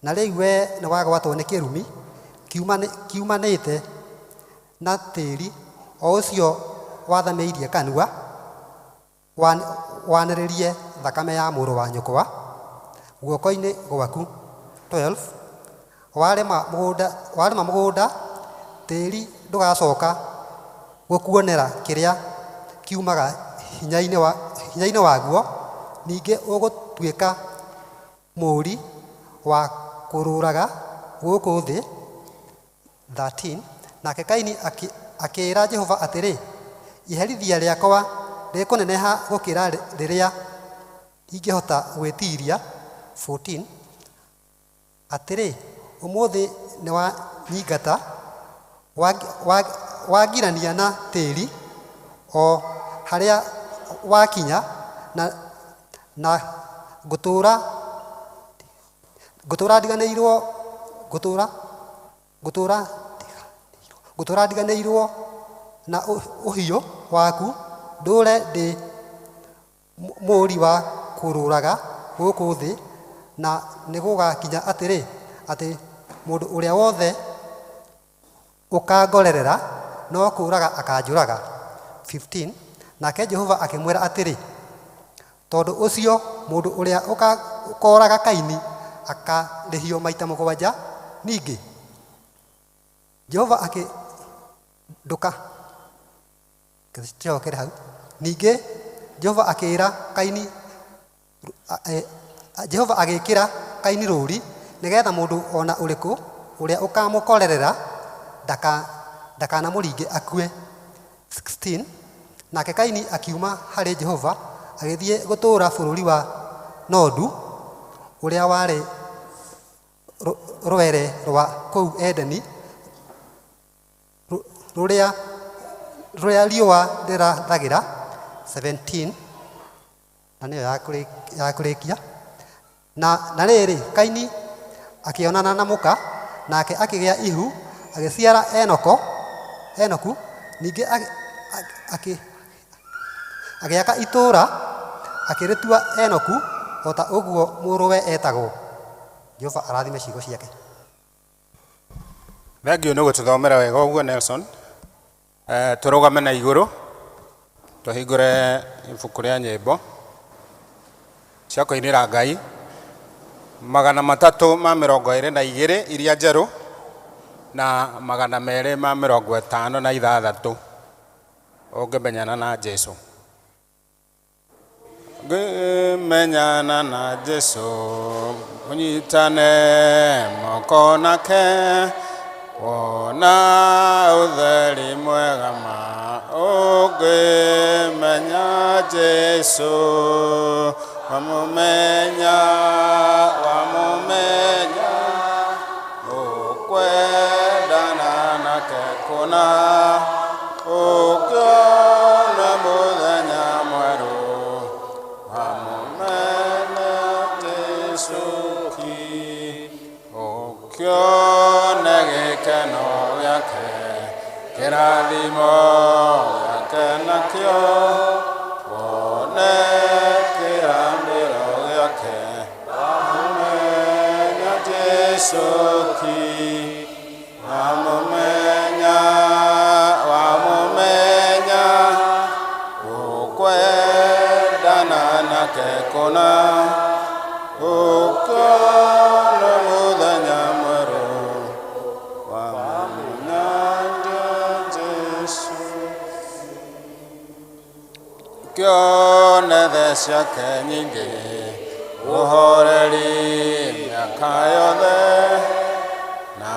Na rĩu we nĩwagwatwo nĩ kĩrumi kiumanĩte na tĩri o ũcio wathamĩirie kanua wanĩrĩrie thakame ya mũrũ wa nyũkwa guoko-inĩ gwaku. 12. Warĩma mũgũnda, tĩri ndũgacoka gũkuonera kĩrĩa kiumaga hinya-inĩ waguo, ningĩ ũgũtuĩka mũũri wa kũrũraga gũkũ thĩ. 13. Nake Kaini akĩĩra Jehova atĩrĩ, iherithia rĩakwa rĩkũneneha gũkĩra rĩrĩa ingĩhota gwĩtiiria. 14. Atĩrĩ, ũmũthĩ nĩwanyingata, wangirania na tĩri o harĩa wakinya, na ngũtũũra ndiganĩirwo, ngũtũũra ndiganĩirwo na ũhiũ waku, ndũũre ndĩ mũũri wa kũrũraga gũkũ thĩ. Na nĩgũgakinya atĩrĩ, atĩ mũndũ ũrĩa wothe ũkangorerera no kũũraga akanjũraga. 15. Nake Jehova akĩmwĩra atĩrĩ, tondũ ũcio mũndũ ũrĩa ũkooraga Kaini akarĩhio maita 7. Ningĩ Jehova hau. Ningĩ Jehova akĩĩra Kaini, Jehova agĩkĩra Kaini rũũri nĩgetha mũndũ ona ũrĩkũ ũrĩa ũkamũkorerera ndakanamũringe akue. 16. Nake Kaini akiuma harĩ Jehova agĩthiĩ gũtũũra bũrũri wa Nodu ũrĩa warĩ rwere rwa kũu Edeni, rũrĩa riũa rĩrathagĩra. 17. Na nĩyo ya kũrĩkia. Na rĩrĩ, Kaini akĩonana na mũka, nake akĩgĩa ihu, agĩciara Enoku. Ningĩ agĩaka itũũra akĩrĩtua Enoku, o ta ũguo mũrũwe etagwo. Jehova arathime ciugo ciake. Thengiũ nĩ gũtũthomera wega ũguo Nelson. Tũrũgame na igũrũ tũhingũre ibuku rĩa nyĩmbo cia kũinĩra Ngai 322 iria njerũ na 256 ũngĩmenyana na Jesu. Ngĩmenyana na Jesu ũnyitane moko nake, wona ũtheri mwega ma, ũngĩmenya Jesu, wamũmenya, wamũmenya, ũkwendana nake kũna, ũkĩona mũthenya mwerũ, wamũmenya Jesu ki, ũkĩone gĩkeno gĩake, kĩrathimo gĩake nakĩo, wone kĩrambĩro gĩake, wamũmenya Jesu ki, wamũmenya, wamũmenya, ũkwendana nake kũna, ũkĩona mũthenya mwerũ, wamũmenya Jesu. Ũkĩone tha ciake nyingĩ, ũhoreri mĩaka yothe, na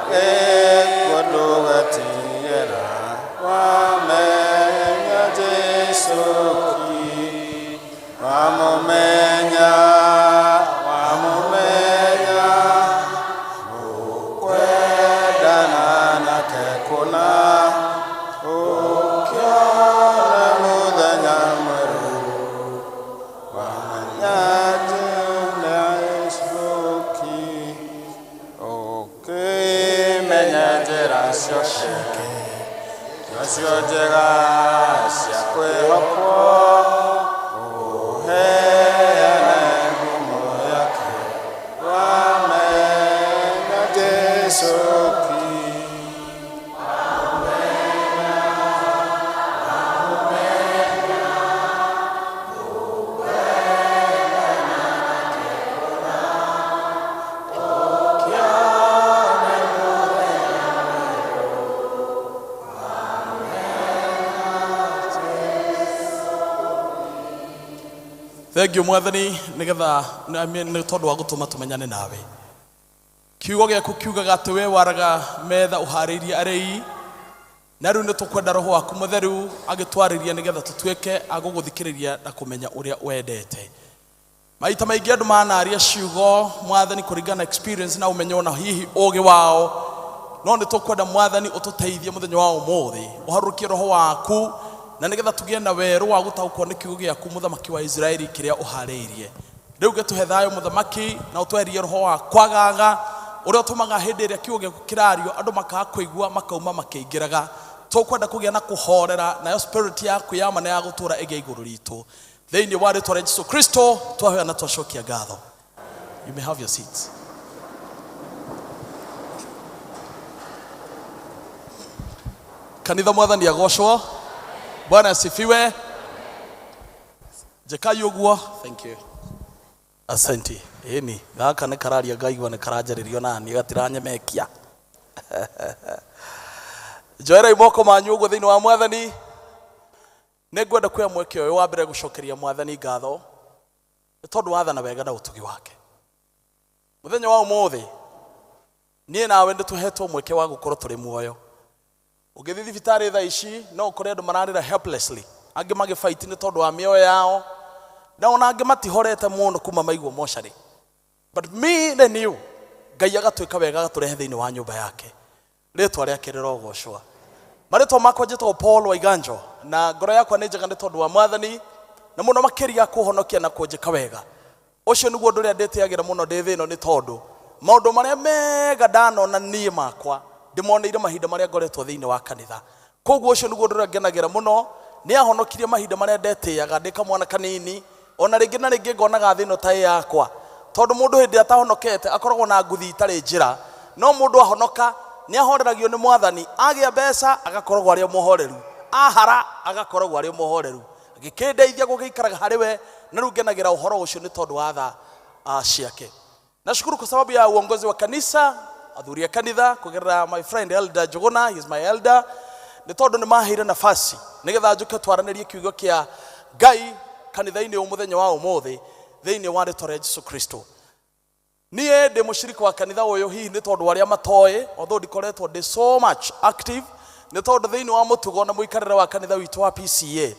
gĩkuũ ndũgetigĩra, wamũmenya Nacio njega cia kwĩhokwo ũheane ngumo yake wamenya Jesu Thank you mwathani nigetha nĩ tondũ wa gũtũma tũmenyane nawe. Kiugo gĩaku kiugaga atĩ we waraga metha ũharĩirie arĩi, na rĩu nĩ tũkwenda roho waku mũtheru agĩtwarĩria nĩgetha tũtuĩke a gũgũthikĩrĩria na kũmenya ũrĩa wendete. Maita maingĩ andũ manaria ciugo mwathani kũringana na experience na ũmenyo na hihi ũgĩ wao, no nĩ tũkwenda mwathani ũtũteithie mũthenya wa ũmũthĩ, ũharũrũkie roho waku na nĩgetha tũgĩe na werũ wa gũtaũkwo nĩ kiugo gĩaku mũthamaki wa Israeli kĩrĩa ũharĩirie. Rĩu gĩtũhe thayũ mũthamaki na ũtweherie roho wa kwagaga ũrĩa ũtũmaga hĩndĩ ĩrĩa kiugo gĩaku kĩrario andũ makaga kũigua makauma makĩingĩraga. Tũkwenda kũgĩa na kũhorera nayo spirit yaku ya ma na ya gũtũũra ĩgĩe igũrũ ritũ. Thĩinĩ wa rĩtwa rĩa Jesu Kristo twahoya na twacokia ngatho. You may have your seats. Kanitha mwathani agocwo. Bwana asifiwe. Jekai ũguo. Thank you. Asante. Ĩni, gaka nĩ kararia ngaigua nĩ karanjarĩrio nani gatiranyemekia. Njoerai moko manyu ũguo thĩinĩ wa mwathani. Nĩ ngwenda kuoya mweke ũyũ wa mbere gũcokeria mwathani ngatho nĩ tondũ wathana wega na ũtugi wake. Mũthenya wa ũmũthĩ niĩ nawe nĩ tũhetwo mweke wa gũkorwo tũrĩ muoyo. Ũngĩthiĩ thibitarĩ thaa ici no ũkore andũ mararĩra helplessly, angĩ magĩfight nĩ tondũ wa mĩoyo yao, na ona angĩ matihorete mũno kuma maigua mocarĩ. But me and you, Ngai agatwĩka wega agatũrehe thĩinĩ wa nyũmba yake. Rĩtwa rĩake rĩrogocwo. Marĩtwa makwa njĩtagwo Paul Waiganjo na ngoro yakwa nĩ njega nĩ tondũ wa mwathani na mũno makĩria kũhonokia na kũnjĩka wega. Ũcio nĩguo ũndũ ũrĩa ndĩtĩagĩra mũno ndĩ thĩ ĩno nĩ tondũ maũndũ marĩa mega ndanona niĩ makwa ndĩmoneire mahinda marĩa ngoretwo thĩinĩ wa kanitha. Koguo ũcio nĩguo ũndũ ũrĩa ngenagĩra mũno, nĩ ahonokirie mahinda marĩa ndetĩaga ndĩ kamwana kanini, ona rĩngĩ na rĩngĩ ngonaga thĩ ĩno ta ĩ yakwa. Tondũ mũndũ hĩndĩ ĩrĩa atahonokete akoragwo na nguthi itarĩ njĩra, no mũndũ ahonoka nĩ ahoreragio nĩ mwathani, agĩa mbeca agakoragwo arĩ o mũhoreru, ahara agakoragwo arĩ o mũhoreru. Gĩkĩndeithia gũgĩikaraga harĩ we, na rĩu ngenagĩra ũhoro ũcio nĩ tondũ wa tha ciake. Nashukuru kwa sababu ya uongozi wa kanisa, athuri a kanitha kugerera my friend Elder Njuguna, he is my elder, nĩ tondũ nĩ maheire nafasi nĩgetha njũke twaranĩrie kiugo kĩa Ngai kanitha-inĩ ũyũ mũthenya wa ũmũthĩ thĩinĩ wa rĩtwa rĩa Jesu Kristo. Niĩ ndĩ mũshirika wa kanitha ũyũ hihi nĩ tondũ arĩa matoĩ, although ndikoretwo ndĩ so much active, nĩ tondũ thĩinĩ wa mũtugo na mũikarĩre wa kanitha witũ wa PCA,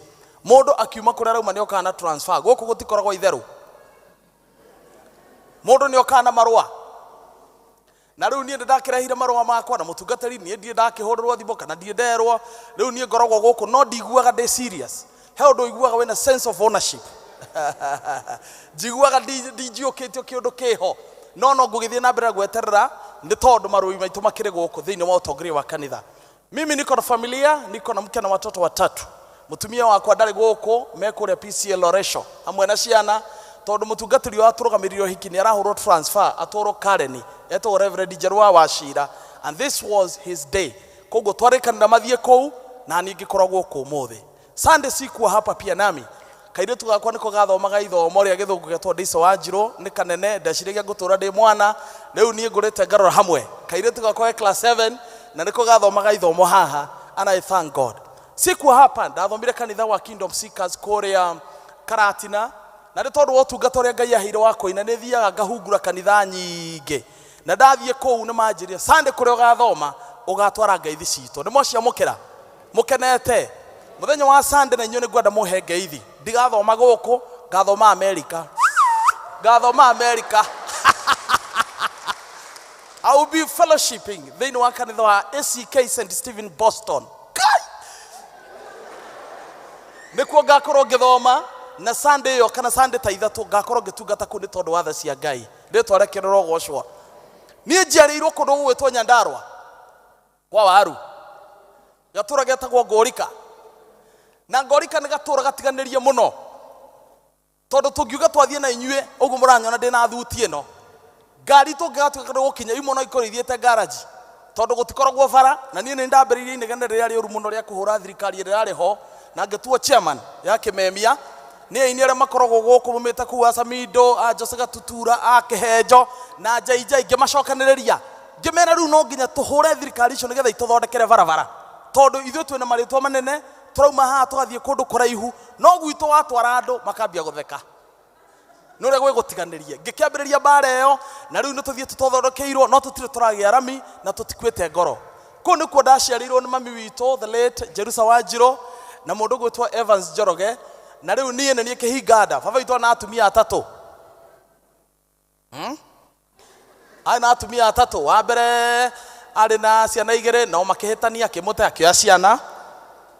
mũndũ akiuma kũrĩa arauma nĩ okaga na transfer. Gũkũ gũtikoragwo itherũ, mũndũ nĩ okaga na marũa. Na rĩu niĩ nĩndakĩrehire marũa makwa na mũtungatĩri, niĩ ndirĩ ndakĩhũrĩrwo thimũ kana ndirĩ nderwo. Rĩu niĩ ngoragwo gũkũ no ndiguaga ndĩ serious. He ũndũ ũiguaga wĩna sense of ownership. Njiguaga ndinjiũkĩtio kĩũndũ kĩho, no no ngũgĩthiĩ na mbere na gweterera nĩ tondũ marũi maitũ makĩrĩ gũkũ thĩinĩ wa ũtongoria wa kanitha. Mimi niko na familia, niko na mke na watoto watatu. Mũtumia wakwa ndarĩ gũkũ, me kũrĩa PCA Loresho hamwe na ciana, tondũ mũtungatĩri ũrĩa watũrũgamĩrĩire ũhiki nĩ arahũrwo transfer atwarwo Karen, etagwo Reverend Njerwa wa Cira, and this was his day. Koguo twarĩkanĩra mathiĩ kũu na niĩ ngĩkorwo gũkũ ũmũthĩ. Sunday sikuwa hapa pia nami. Kairĩtu gakwa nĩko gathomaga ithomo rĩa gĩthũngũ getwo Ndeico wa Njirũ, nĩ kanene, ndeciragia ngũtũra ndĩ mwana, rĩu niĩ ngũrĩte ngarora hamwe. Kairĩtu gakwa ge class 7 na nĩko gathomaga ithomo haha, and I thank God. Sikuwa hapa, ndathomire kanitha wa Kingdom Seekers kũrĩa Karatina, na nĩ tondũ wa ũtungata ũrĩa Ngai aheire wa kũina, nĩ thiaga ngahungura kanitha nyingĩ. Na ndathiĩ kũu nĩ manjĩrire, Sunday kũrĩa ũgathoma, ũgatwara ngeithi citũ. Nĩ mwaciamũkĩra? Mũkenete? Mũthenya wa Sunday na inyuĩ nĩ ngwenda mũhe ngeithi. Ndigathoma gũkũ, ngathoma America. Ngathoma America. I will be fellowshipping thĩinĩ wa kanitha wa ACK St. Stephen Boston. Kai! Nĩkuo ngakorwo ngĩthoma na Sunday ĩyo kana Sunday ta ithatũ ngakorwo ngĩtungata kũu nĩ tondũ wa tha cia Ngai. Rĩtwa rĩake rĩrogocwo. Niĩ njiarĩirwo kũndũ gũgwĩtwo Nyandarua kwa Waru. Gatũra getagwo Ngorika. Na Ngorika nĩ gatũra gatiganĩrie mũno. Tondũ tũngiuga twathiĩ na inyuĩ ũguo mũranyona ndĩ na thuti ĩno. Ngari tũngĩgatuĩka nĩ gũkinya imwe no ikorwo ithiĩte garage. Tondũ gũtikoragwo bara na niĩ nĩ ndambĩrĩirie inegene rĩrĩa rĩũru mũno rĩa kũhũra thirikari ĩrĩa yarĩ ho na ngĩtuo chairman ya Kĩmemia. Nĩ aini arĩa makoragwo gũkũ maumĩte kũu a Samido, a Jose Gatutura, a Kĩhenjo na Njainjai ngĩmacokanĩrĩria. Ngĩmera rĩu no nginya tũhũre thirikari icio nĩgetha itũthondekere barabara. Tondũ ithuĩ twĩna marĩtwa manene, tũrauma haha tũgathiĩ kũndũ kũraihu, no gwitũ watwara andũ makambia gũtheka. Nĩ ũrĩa gwĩgũtiganĩrie. Ngĩkĩambĩrĩria mbara ĩyo, na rĩu nĩ tũthiĩte tũthondekeirwo, no tũtirĩ tũragĩa rami na tũtikuĩte ngoro. Kũu nĩkuo ndaciarĩirwo nĩ mami witũ, the late Jerusa Wanjirũ, na mũndũ ũgwĩtwo Evans Njoroge, na rĩu niĩ nĩ niĩ kĩhinga nda. Baba witũ arĩ na atumia atatũ. Arĩ na atumia atatũ. Wa mbere arĩ na ciana igĩrĩ, nao makĩhĩtania, akĩmũte akĩoya ciana.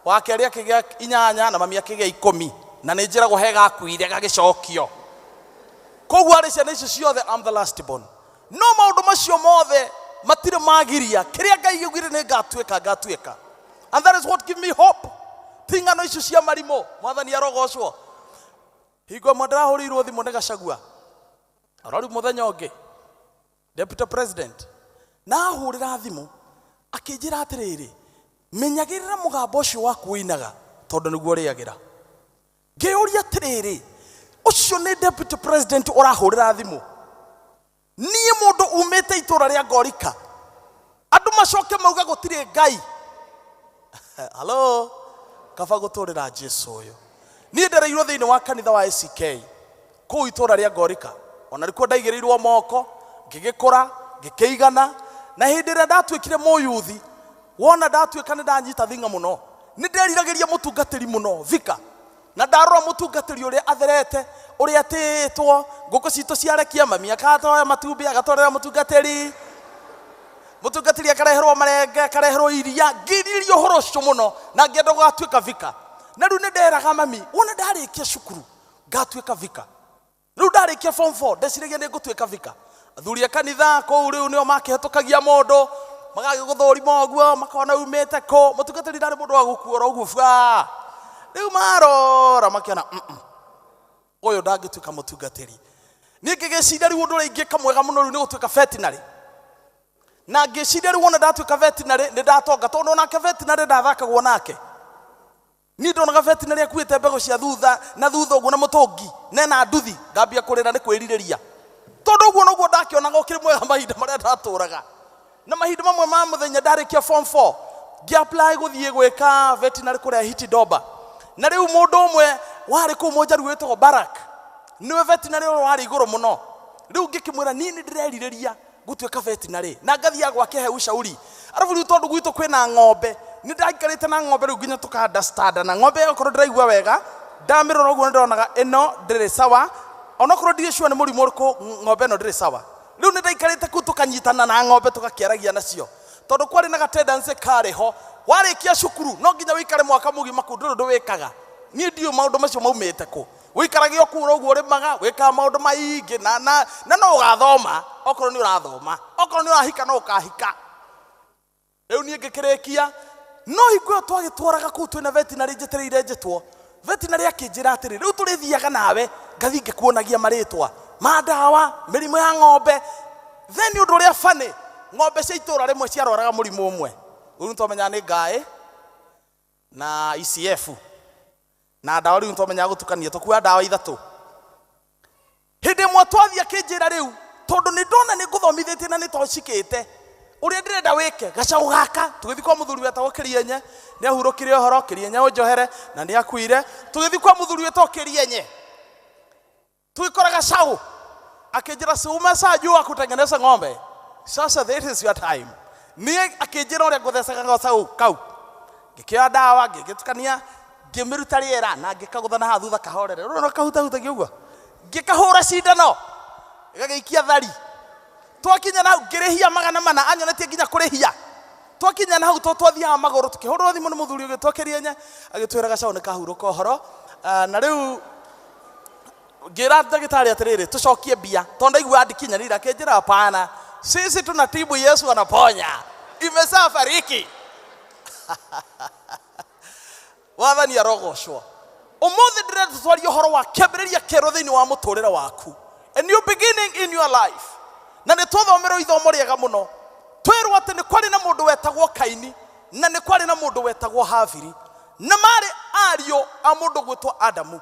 Wa kerĩ akĩgĩa inyanya na mami akĩgĩa 10. Na nĩ njĩragwo he gakuire gagĩcokio. Koguo arĩ ciana icio ciothe, I'm the last born. No maũndũ macio mothe matirĩ magiria kĩrĩa Ngai augire nĩ ngatuĩka, ngatuĩka. And that is what give me hope. Ti ng'ano icio cia marimũ, Mwathani arogocwo. Hingo ĩmwe ndĩrahũrĩirwo thimũ nĩ Gachagua, arori mũthenya ũngĩ, Deputy President, na ahũrĩra thimũ akĩnjĩra atĩrĩrĩ, menyagĩrĩra mũgambo ũcio waku ũinaga tondũ nĩguo ũrĩagĩra. Ngĩyũria atĩrĩrĩ, ũcio nĩ Deputy President ũrahũrĩra thimũ? Niĩ mũndũ umĩte itũũra rĩa Ngorika, andũ macoke mauge gũtirĩ Ngai. Hello, kaba gũtũrĩra Jesu ũyũ. Niĩ ndereirwo thĩinĩ wa kanitha wa ACK kũu itũũra rĩa Ngorika, ona nĩkuo ndaigĩrĩirwo moko, ngĩgĩkũra, ngĩkĩigana, na hĩndĩ ĩrĩa ndatuĩkire mũyuthi, wona ndatuĩka nĩ ndanyita thing'a mũno, nĩ nderiragĩria mũtungatĩri mũno, vika. Na ndarora mũtungatĩri ũrĩa atherete, ũrĩa atĩĩtwo, ngũkũ citũ ciarekia, mami akatoya matumbĩ agatwarĩra mũtungatĩri, mũtungatĩri akareherwo marenge, akareherwo iria, ngĩrirĩria ũhoro ũcio mũno na ngĩenda gũgatuĩka vika. Na rĩu nĩ nderaga mami, wona ndarĩkia cukuru ngatuĩka vika. Rĩu ndarĩkia form 4 ndeciragia nĩ ngũtuĩka vika. Athuri a kanitha kũu rĩu nĩo makĩhetũkagia mũndũ, magagĩgũthũrima ũguo, makona umĩte kũ. Mũtungatĩri ndarĩ mũndũ wa gũkuora ũguo bua. Rĩu marora makĩona, ũyũ ndangĩtuĩka mũtungatĩri. Niĩ ngĩgĩciria rĩu ũndũ ũrĩa ingĩka mwega mũno rĩu nĩ gũtuĩka veterinary. Na ngĩciria rĩu wona ndatuĩka veterinary nĩ ndatonga, tondũ onake veterinary ndathakagwo nake. Niĩ ndonaga veterinary akuĩte mbegũ cia thutha na thutha ũguo na mũtũngi na ena nduthi, ngambia kũrĩra nĩ kwĩrirĩria. Tondũ ũguo noguo ndakĩonaga ũkĩrĩ mwega mahinda marĩa ndatũraga. Na mahinda mamwe ma mũthenya ndarĩkia form 4, ngĩ-apply gũthiĩ gwĩka veterinary kũrĩa Hiti Doba. Na rĩu mũndũ ũmwe warĩ kũu Mũnjaruo wĩtagwo Barak, nĩwe veterinary ũrĩa warĩ igũrũ mũno. Rĩu ngĩkĩmwĩra niĩ nĩ ndĩrerirĩria gũtuĩka veterinary na ngathiaga gwake he ushauri. Arabu rĩu tondũ gwitũ kwĩna ng'ombe, nĩ ndaikarĩte na ng'ombe rĩu nginya tũka understand na ng'ombe ĩyo okorwo ndĩraigua wega, ndamĩrora ũguo nĩ ndĩronaga ĩno ndĩrĩ sawa, onokorwo ndirĩ sure nĩ mũrimũ ũrĩkũ ng'ombe ĩno ndĩrĩ sawa. Rĩu nĩ ndaikarĩte kũu tũkanyitana na ng'ombe tũgakĩaragia nacio. Tondũ kwarĩ na gatendency karĩ ho, warĩkia cukuru no nginya ũikare mwaka mũgima kũu ndũrĩ ũndũ wĩkaga. Niĩ ndiũĩ maũndũ macio maumĩte kũ. Ũikarage o kũu ũguo ũrĩmaga, wĩkaga maũndũ maingĩ na no ũgathoma okorwo nĩ ũrathoma, okorwo nĩ ũrahika no ũkahika. Rĩu niĩ ngĩkĩrĩkia, no hingo ĩyo twagĩtwaraga kũu twĩna veterinary njetereire njĩtwo, veterinary akĩnjĩra atĩrĩ, rĩu tũrĩthiaga nawe ngathiĩ ngĩkuonagia marĩtwa ma ndawa, mĩrimũ ya ng'ombe. Then ũndũ ũrĩa funny, ng'ombe cia itũũra rĩmwe ciarwaraga mũrimũ ũmwe. Rĩu nĩtwamenyaga nĩ ngaĩ na ECF. Na ndawa rĩu nĩtwamenyaga gũtukania, tũkuoya ndawa ithatũ. Hĩndĩ ĩmwe twathiĩ akĩnjĩra rĩu, tondũ nĩ ndona nĩ ngũthomithĩtie na nĩ tocikĩte, ũrĩa ndĩrenda wĩke, gacaũ gaka, tũgĩthiĩ kwa mũthuri wetagwo Kĩrienye, nĩ ahurũkire ũhoro, Kĩrienye ũnjohere, na nĩ akuire. Tũgĩthiĩ kwa mũthuri wetagwo Kĩrienye, tũgĩkora gacaũ, akĩnjĩra si umeshajua kutengeneza ng'ombe, sasa this is your time. Niĩ akĩnjĩra ũrĩa ngũthecaga gacaũ kau, ngĩkĩoya ndawa, ngĩgĩtukania, ngĩmĩruta rĩera na ngĩkagũtha na haha thutha kahorere, ũrona kahutahutagia ũguo, ngĩkahũra cindano gagĩikia thari. Twakinya na hau ngĩrĩhia 400, anyonetie nginya kũrĩhia. Twakinya na hau to twathiaga magũrũ, tũkĩhũrwo thimũ nĩ mũthuri ũgĩtwo Kĩrienye, agĩtwĩra gacaũ nĩ kahurũka ũhoro. Na rĩu ngĩra ndagĩtarĩ atĩrĩrĩ, tũcokie mbia tondũ ndaiguaga ndikinyanĩire. Akĩnjĩra hapana, sisi tunatibu, Yesu anaponya, imeshafariki. Wathani arogocwo. Umuthi ndĩrenda twarie ũhoro wa kĩambĩrĩria kĩerũ thĩinĩ wa mũtũrĩre waku, a new beginning in your life. Na nĩ twathomerwo ithomo rĩega mũno, twĩrwo atĩ nĩ kwarĩ na mũndũ wetagwo Kaini na nĩ kwarĩ na mũndũ wetagwo Habiri, na marĩ ariũ a mũndũ gwĩtwo Adamu.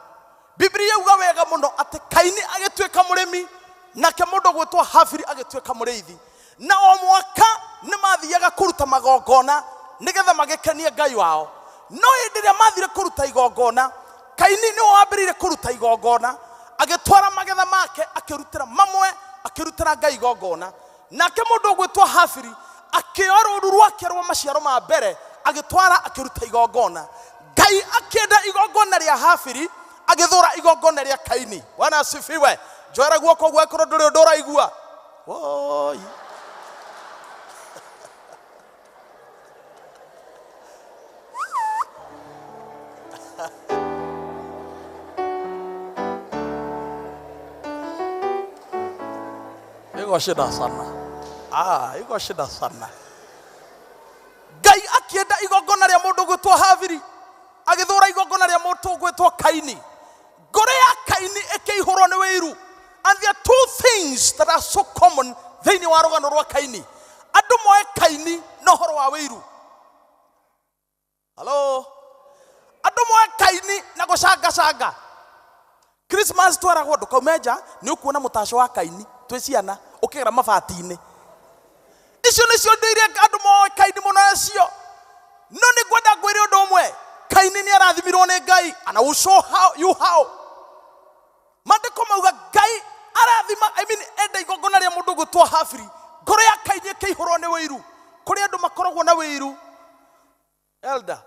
Biblia yauga wega mũno atĩ Kaini agĩtuĩka mũrĩmi, nake mũndũ gwĩtwo Habiri agĩtuĩka mũrĩithi, na o mwaka nĩ mathiaga kũruta magongona nĩgetha magĩkenie Ngai wao. No hĩndĩ ĩrĩa mathire kũruta igongona, Kaini nĩwe wambĩrĩire kũruta igongona, agĩtwara magetha make, akĩrutĩra mamwe, akĩrutĩra Ngai igongona. Nake mũndũ ũgwĩtwo Habiri akĩoya rũũru rwake rwa maciaro ma mbere, agĩtwara, akĩruta igongona. Ngai akĩenda igongona rĩa Habiri, agĩthũra igongona rĩa Kaini. Bwana asifiwe. Njoera guoko gwekũrwo ndũrĩ ũndũ ũraigua. Woi. Iko shida sana. Ah, iko shida sana. Ngai akĩenda igongona rĩa mũndũ gwĩtwo Habiri, agĩthũra igongona rĩa mũndũ gwĩtwo Kaini. Ngoro ya Kaini ĩkĩihũrwo nĩ wĩiru. And there are two things that are so common thĩinĩ wa rũgano rwa Kaini. Andũ moe Kaini na ũhoro wa wĩiru. Hello? Andũ moe Kaini na gũcangacanga. Christmas twaragwo ndũkaume nja nĩ ũkuona mũtaco wa Kaini twĩ ciana ũkĩgera mabati-inĩ. Icio nĩcio indo iria andũ moe Kaini mũno nacio. No nĩ ngwenda ngwĩre ũndũ ũmwe, Kaini nĩ arathimirwo nĩ Ngai, and I will show how you how. Maandĩko mauga Ngai arathima, I mean, enda igongona rĩa mũndũ gwĩtwo Habiri, ngoro ya Kaini ĩkĩihũrwo nĩ wĩiru. Kũrĩ andũ makoragwo na wĩiru, elder,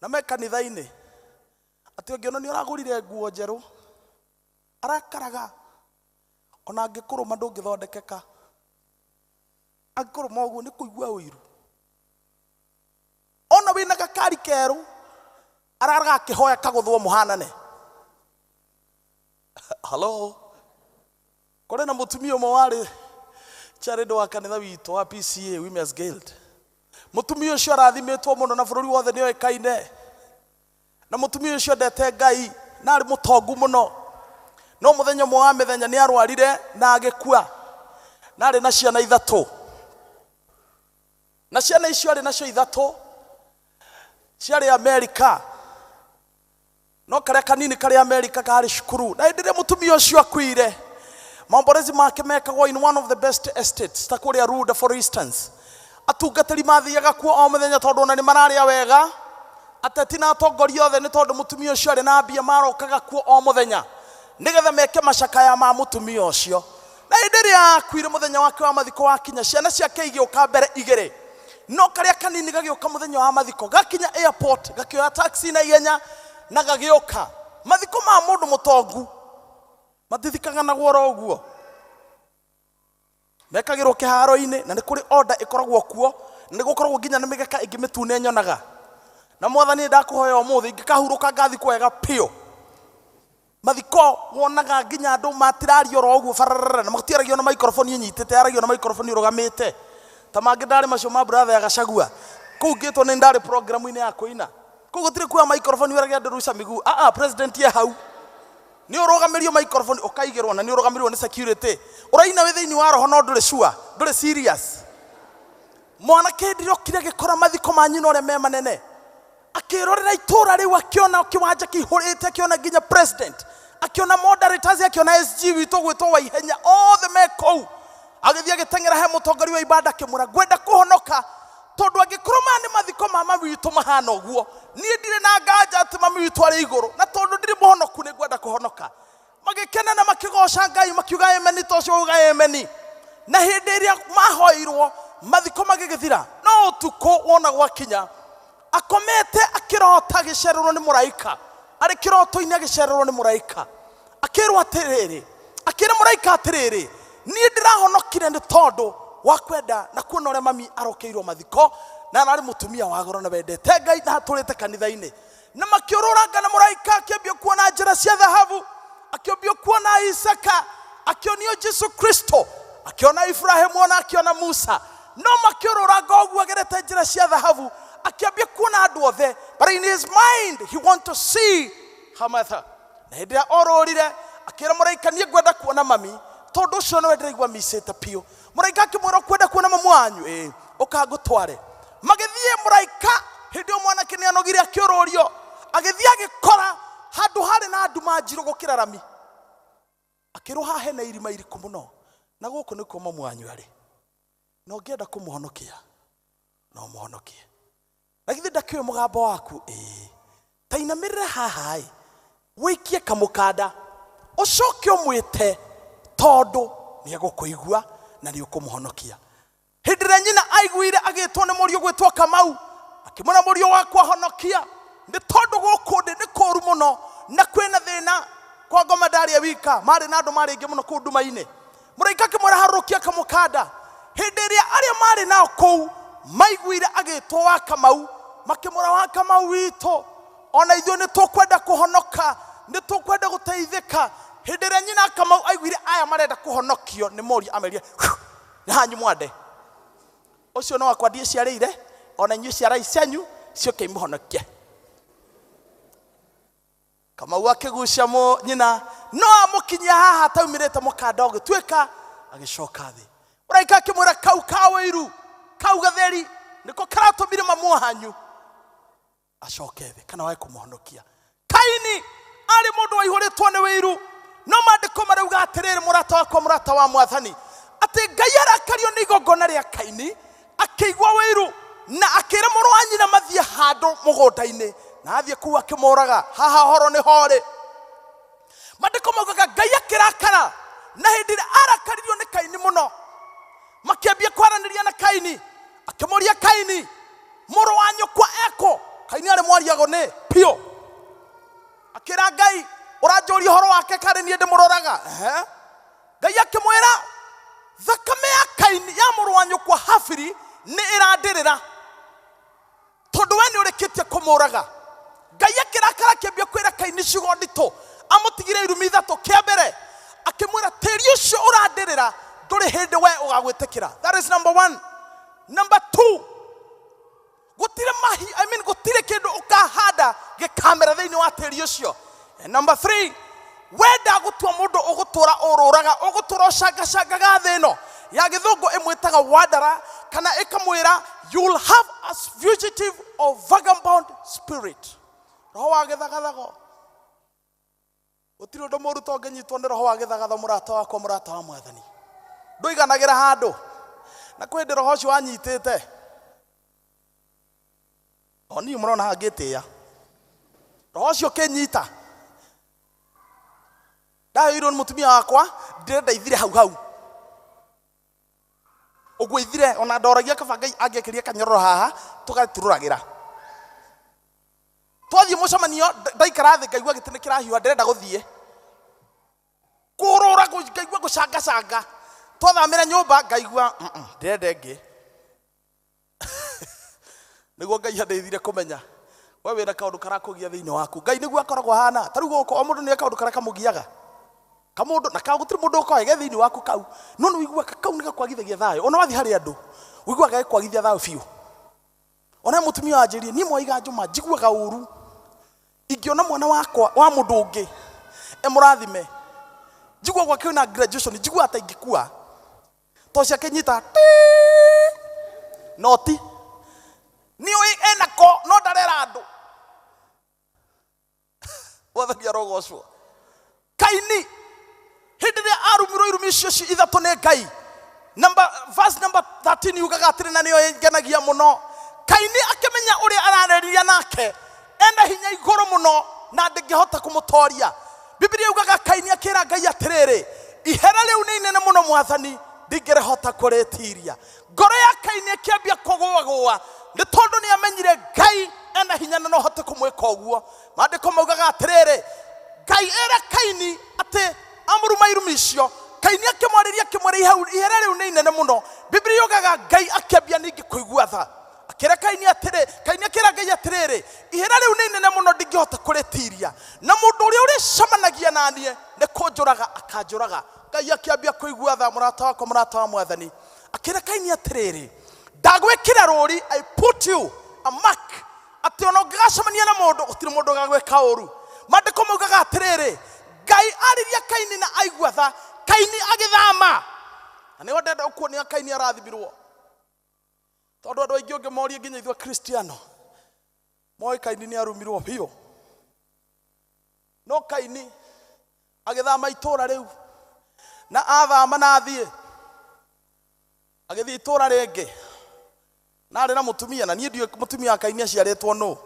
na me kanitha-inĩ, atĩ ũngĩona nĩ ũragũrire nguo njerũ, arakaraga, ona angĩkũrũma ndũngĩthondekeka. Angĩkũrũma ũguo nĩ kũigua ũiru. Ona wĩna gakari kerũ, araraga akĩhoya kagũthwo mũhanane. Hello? Kũrĩ na mũtumia ũmwe warĩ chairlady wa kanitha witũ wa PCA Women's Guild. Mũtumia ũcio arathimĩtwo mũno na bũrũri wothe nĩ oĩkaine. Na mũtumia ũcio endete Ngai na arĩ mũtongu mũno. No mũthenya ũmwe wa mĩthenya nĩ arwarire na agĩkua. Na arĩ na ciana ithatũ. Na ciana icio arĩ nacio ithatũ ciarĩ Amerika. No karĩa kanini karĩ Amerika karĩ cukuru. Na hĩndĩ ĩrĩa mũtumia ũcio akuire, maomborezi make mekagwo in one of the best estates ta kũrĩa Ruda for instance. Atungatĩri mathiaga kuo o mũthenya tondũ ona nĩ mararĩa wega. Ateti na atongoria othe nĩ tondũ mũtumia ũcio arĩ na mbia marokaga kuo o mũthenya nĩgetha meke macakaya ma mũtumia ũcio. Na hĩndĩ ĩrĩa akuire mũthenya wake wa mathiko wakinya, ciana ciake igĩũka mbere igĩrĩ. No karĩa kanini gagĩũka mũthenya wa mathiko, gakinya airport, gakĩoya taxi na ihenya na gagĩũka. Mathiko ma mũndũ mũtongu matithikaganagwo oro ũguo, mekagĩrwo kĩharo-inĩ, na nĩ kũrĩ order ĩkoragwo kuo, na nĩ gũkoragwo nginya na mĩgeka ĩngĩ mĩtune nyonaga. Na mwathani ndakũhoya ũmũthĩ ingĩkahurũka ngathikwo wega biũ. Mathiko wonaga nginya andũ matiraria oro ũguo bararara, na matiaragio na microphone ĩnyitĩte, yaragio na microphone ĩrũgamĩte. Ta mangĩ ndarĩ macio ma brother ya Gachagua. Kũu ngĩtwo nĩ ndarĩ program-inĩ ya kũina. Kũu gũtirĩ kuoya microphone wĩrage andũ ruca miguu. Ah ah, president e hau. Nĩ ũrũgamĩrio microphone ũkaigĩrwo, na nĩ ũrũgamĩrĩirwo nĩ security. Ũraina wĩ thĩinĩ wa roho no ndũrĩ sure, ndũrĩ serious. Mwanake hĩndĩ ĩrĩa okire agĩkora mathiko ma nyina ũrĩa me manene, akĩrorera itũra rĩu, akĩona kĩwanja kĩihũrĩte, akĩona nginya president, akĩona moderators, akĩona SG witũ gwĩtwo Waihenya, othe me kũu. Agĩthiĩ agĩteng'era he mũtongoria wa ibanda akĩmwĩra, ngwenda kũhonoka tondũ angĩkorwo maya nĩ mathiko ma mami witũ mahana ũguo, niĩ ndirĩ na nganja atĩ mami witũ arĩ igũrũ, na tondũ ndirĩ mũhonoku nĩ ngwenda kũhonoka. Magĩkena na makĩgoca Ngai makiuga ameni, to ũcio wauga ameni. Na hĩndĩ ĩrĩa mahoirwo mathiko magĩgĩthira, no ũtukũ wona gwakinya, akomete akĩrota agĩcererwo nĩ mũraika, arĩ kĩroto-inĩ agĩcererwo nĩ mũraika, akĩrwo atĩrĩrĩ, akĩra mũraika atĩrĩrĩ, niĩ ndĩrahonokire nĩ tondũ wa kwenda na kuona ũrĩa mami arokeirwo mathiko, na ararĩ mũtumia wa goro na wendete Ngai na atũrĩte kanitha-inĩ. Na makĩũrũranga na mũraika akĩambia kuona njĩra cia thahabu, akĩambia kuona Isaka, akĩonio Jesu Kristo, akĩona Ibrahimu, ona akĩona Musa. No makĩũrũranga ũguo agerete njĩra cia thahabu, Akĩambia kuona andũ othe, but in his mind he want to see her mother. Na hĩndĩ ĩrĩa orũrire akĩra mũraika, niĩ ngwenda kuona mami, tondũ ũcio nĩwe ndĩraigua micĩte biũ. Mũraika akĩmwĩra, ũkwenda kuona mamu wanyu? Ĩĩ, ũkangũtware. Magĩthiĩ mũraika, hĩndĩ ĩyo mwanake nĩ anogire akĩũrũrio, agĩthiĩ agĩkora handũ harĩ na nduma njirũ gũkĩra rami. Akĩrwo haha hena irima iriku mũno, na gũkũ nĩkuo mamu wanyu arĩ, na ũngĩenda kũmũhonokia no mũhonokie. Na githĩ ndakĩũĩ mũgambo waku? Ĩĩ, ta inamĩrĩre haha ĩ, wĩikie kamũkanda, ũcoke ũmwĩte, tondũ nĩ egũkũigua na nĩ ũkũmũhonokia. Hĩndĩ ĩrĩa nyina aiguire agĩtwo nĩ mũriũ gwĩtwo Kamau, akĩmwĩra, mũriũ wakwa honokia, nĩ tondũ gũkũ ndĩ nĩ kũũru mũno na kwĩna thĩna. Kwa ngoma ndarĩ e wika, marĩ na andũ marĩ aingĩ mũno kũu nduma-inĩ. Mũraika akĩmwĩra, harũrũkia kamũkanda. Hĩndĩ ĩrĩa arĩa marĩ nao kũu maiguire agĩtwo wa Kamau, makĩmwĩra, wa Kamau witũ, ona ithuĩ nĩ tũkwenda kũhonoka, nĩ tũkwenda gũteithĩka. Hĩndĩ ĩrĩa nyina Kamau aiguire aya marenda kũhonokio nĩ mũriũ, amerire, nĩ hanyu mwande ũcio no wakwa ndiĩciarĩire, ona inyuĩ ciarai cianyu ciũke imũhonokie. Kamau akĩgucia mũ nyina, no amũkinyia haha ataumĩrĩte mũkanda ũgĩtuĩka, agĩcoka thĩ. Mũraika akĩmwĩra, kau ka wĩiru kau gatheri nĩko karatũmire mamu wanyu acoke thĩ kana wae kũmũhonokia. Kaini arĩ mũndũ waihũrĩtwo nĩ wĩiru, no maandĩko marauga atĩrĩrĩ, mũrata wakwa, mũrata wa mwathani, atĩ Ngai arakario nĩ igongona rĩa Kaini, akĩigua wĩiru na akĩra mũrũ wa nyina mathiĩ handũ mũgũnda-inĩ, na athiĩ kũu akĩmũraga. Haha horo nĩ horĩ. Maandĩko maugaga Ngai akĩrakara, na hĩndĩ ĩrĩa arakaririo nĩ Kaini mũno, makĩambia kwaranĩria na Kaini. Akĩmũria, Kaini, mũrũ wa nyũkwa eko? Kaini arĩ mwariago nĩ biũ. Akĩra Ngai, ũranjũria ũhoro wake karĩ niĩ ndĩmũroraga? Ehe. Ngai akĩmwĩra, thakame ya Kaini ya mũrũ wa nyũkwa Habili nĩ ĩrandĩrĩra, tondũ we nĩ ũrĩkĩtie kũmũraga. Ngai akĩrakara, akĩambia kwĩra Kaini ciugo nditũ, amũtigire irumi ithatũ. Kĩa mbere akĩmwĩra, tĩri ũcio ũrandĩrĩra ndũrĩ hĩndĩ we ũgagwĩtĩkĩra. That is number one. Number two, gũtirĩ mahi, I mean, gũtirĩ kĩndũ ũkahanda gĩkamera thĩinĩ wa tĩri ũcio. And number three, wenda gũtua mũndũ ũgũtũra ũrũraga, ũgũtũra ũcangacangaga thĩ ĩno ya gĩthũngũ ĩmwĩtaga wandara, kana ĩkamwĩra you'll have a fugitive or vagabond spirit, roho wa gĩthagathago. Gũtirĩ ũndũ mũru to ũngĩnyitwo nĩ roho wa gĩthagatho, mũrata wakwa, mũrata wa mwathani. Ndũiganagĩra handũ, na kwĩ hĩndĩ roho ũcio wanyitĩte o niĩ mũrona haha ngĩtĩĩa. Roho ũcio ũkĩnyita, ndaheirwo nĩ mũtumia wakwa, ndĩrenda ithire hau hau ũguo ithire. Ona ndoragia kaba Ngai angĩekĩria kanyororo haha tũgaturũragĩra. Twathiĩ mũcemanio, ndaikara thĩ ngaigua gĩtĩ nĩ kĩrahiũha, ndĩrenda gũthiĩ kũrũra, ngaigua gũcangacanga. Twathamĩra nyũmba ngaigua ndĩrenda ĩngĩ. Nĩguo Ngai andeithire kũmenya we wĩna kaũndũ karakũgia thĩinĩ waku. Ngai nĩguo akoragwo ahana. Ta rĩu gũkũ o mũndũ nĩ kaũndũ karĩa kamũgiaga kamũndũ na kau, gũtirĩ mũndũ ũkoĩ ge thĩinĩ waku kau, no nĩ ũiguaga kau nĩ gakwagithagia thayũ. Ona wathiĩ harĩ andũ ũiguaga gagĩkwagithia thayũ biũ. Ona mũtumia wanjĩrire, niĩ mwaiga njũma njiguaga ũru ingĩona mwana wakwa wa mũndũ ũngĩ emũrathime, njiguaga gwake na graduation, njiguaga ta ingĩkua to ciake nyita noti nĩ ũĩ enako no ndarera andũ. Mwathani arogocwo. Kaini hĩndĩ ĩrĩa arumirwo irumi icio ithatũ nĩ Ngai, number, verse number 13 yugaga atĩrĩ, na nĩyo ĩngenagia mũno, Kaini akĩmenya ũrĩa ararĩria nake ena hinya igũrũ mũno na ndĩngĩhota kũmũtoria. Bibilia yugaga Kaini akĩra Ngai atĩrĩrĩ, ihera rĩu nĩ inene mũno, mwathani, ndingĩrĩhota kũrĩtiria. Ngoro ya Kaini ĩkĩambia kũgũagũa nĩ tondũ nĩ amenyire Ngai ena hinya na no hote kũmwĩka ũguo. Maandĩko maugaga atĩrĩrĩ, Ngai ĩra Kaini atĩ amũruma irumi icio. Kaini akĩmwarĩria akĩmwĩra, ihera rĩu nĩ inene mũno. Bibilia yugaga Ngai akĩambia ningĩ kũigua tha, akĩra Kaini atĩrĩ, Kaini akĩra Ngai atĩrĩrĩ, ihera rĩu nĩ inene mũno, ndingĩhota kũrĩtiria, na mũndũ ũrĩa ũrĩcemanagia na niĩ nĩ kũnjũraga akanjũraga. Ngai akĩambia kũigua tha, mũrata wakwa, mũrata wa mwathani. Akĩra Kaini atĩrĩrĩ, ndagwĩkĩra rũri, I put you A mark atĩ ona ũngĩgacemania na mũndũ gũtirĩ mũndũ ũgagwĩka ũru. Maandĩko maugaga atĩrĩrĩ, Ngai aririe Kaini na aigua tha, Kaini agĩthama. Na nĩho ndenda ũkuonia Kaini arathimirwo, tondũ andũ aingĩ ũngĩmoria nginya ithuĩ Akristiano moĩ Kaini nĩ arumirwo biũ. No Kaini agĩthama itũũra rĩu, na athama na athiĩ agĩthiĩ itũũra rĩngĩ, na arĩ na mũtumia. Na niĩ ndiũĩ mũtumia wa Kaini aciarĩtwo nũ,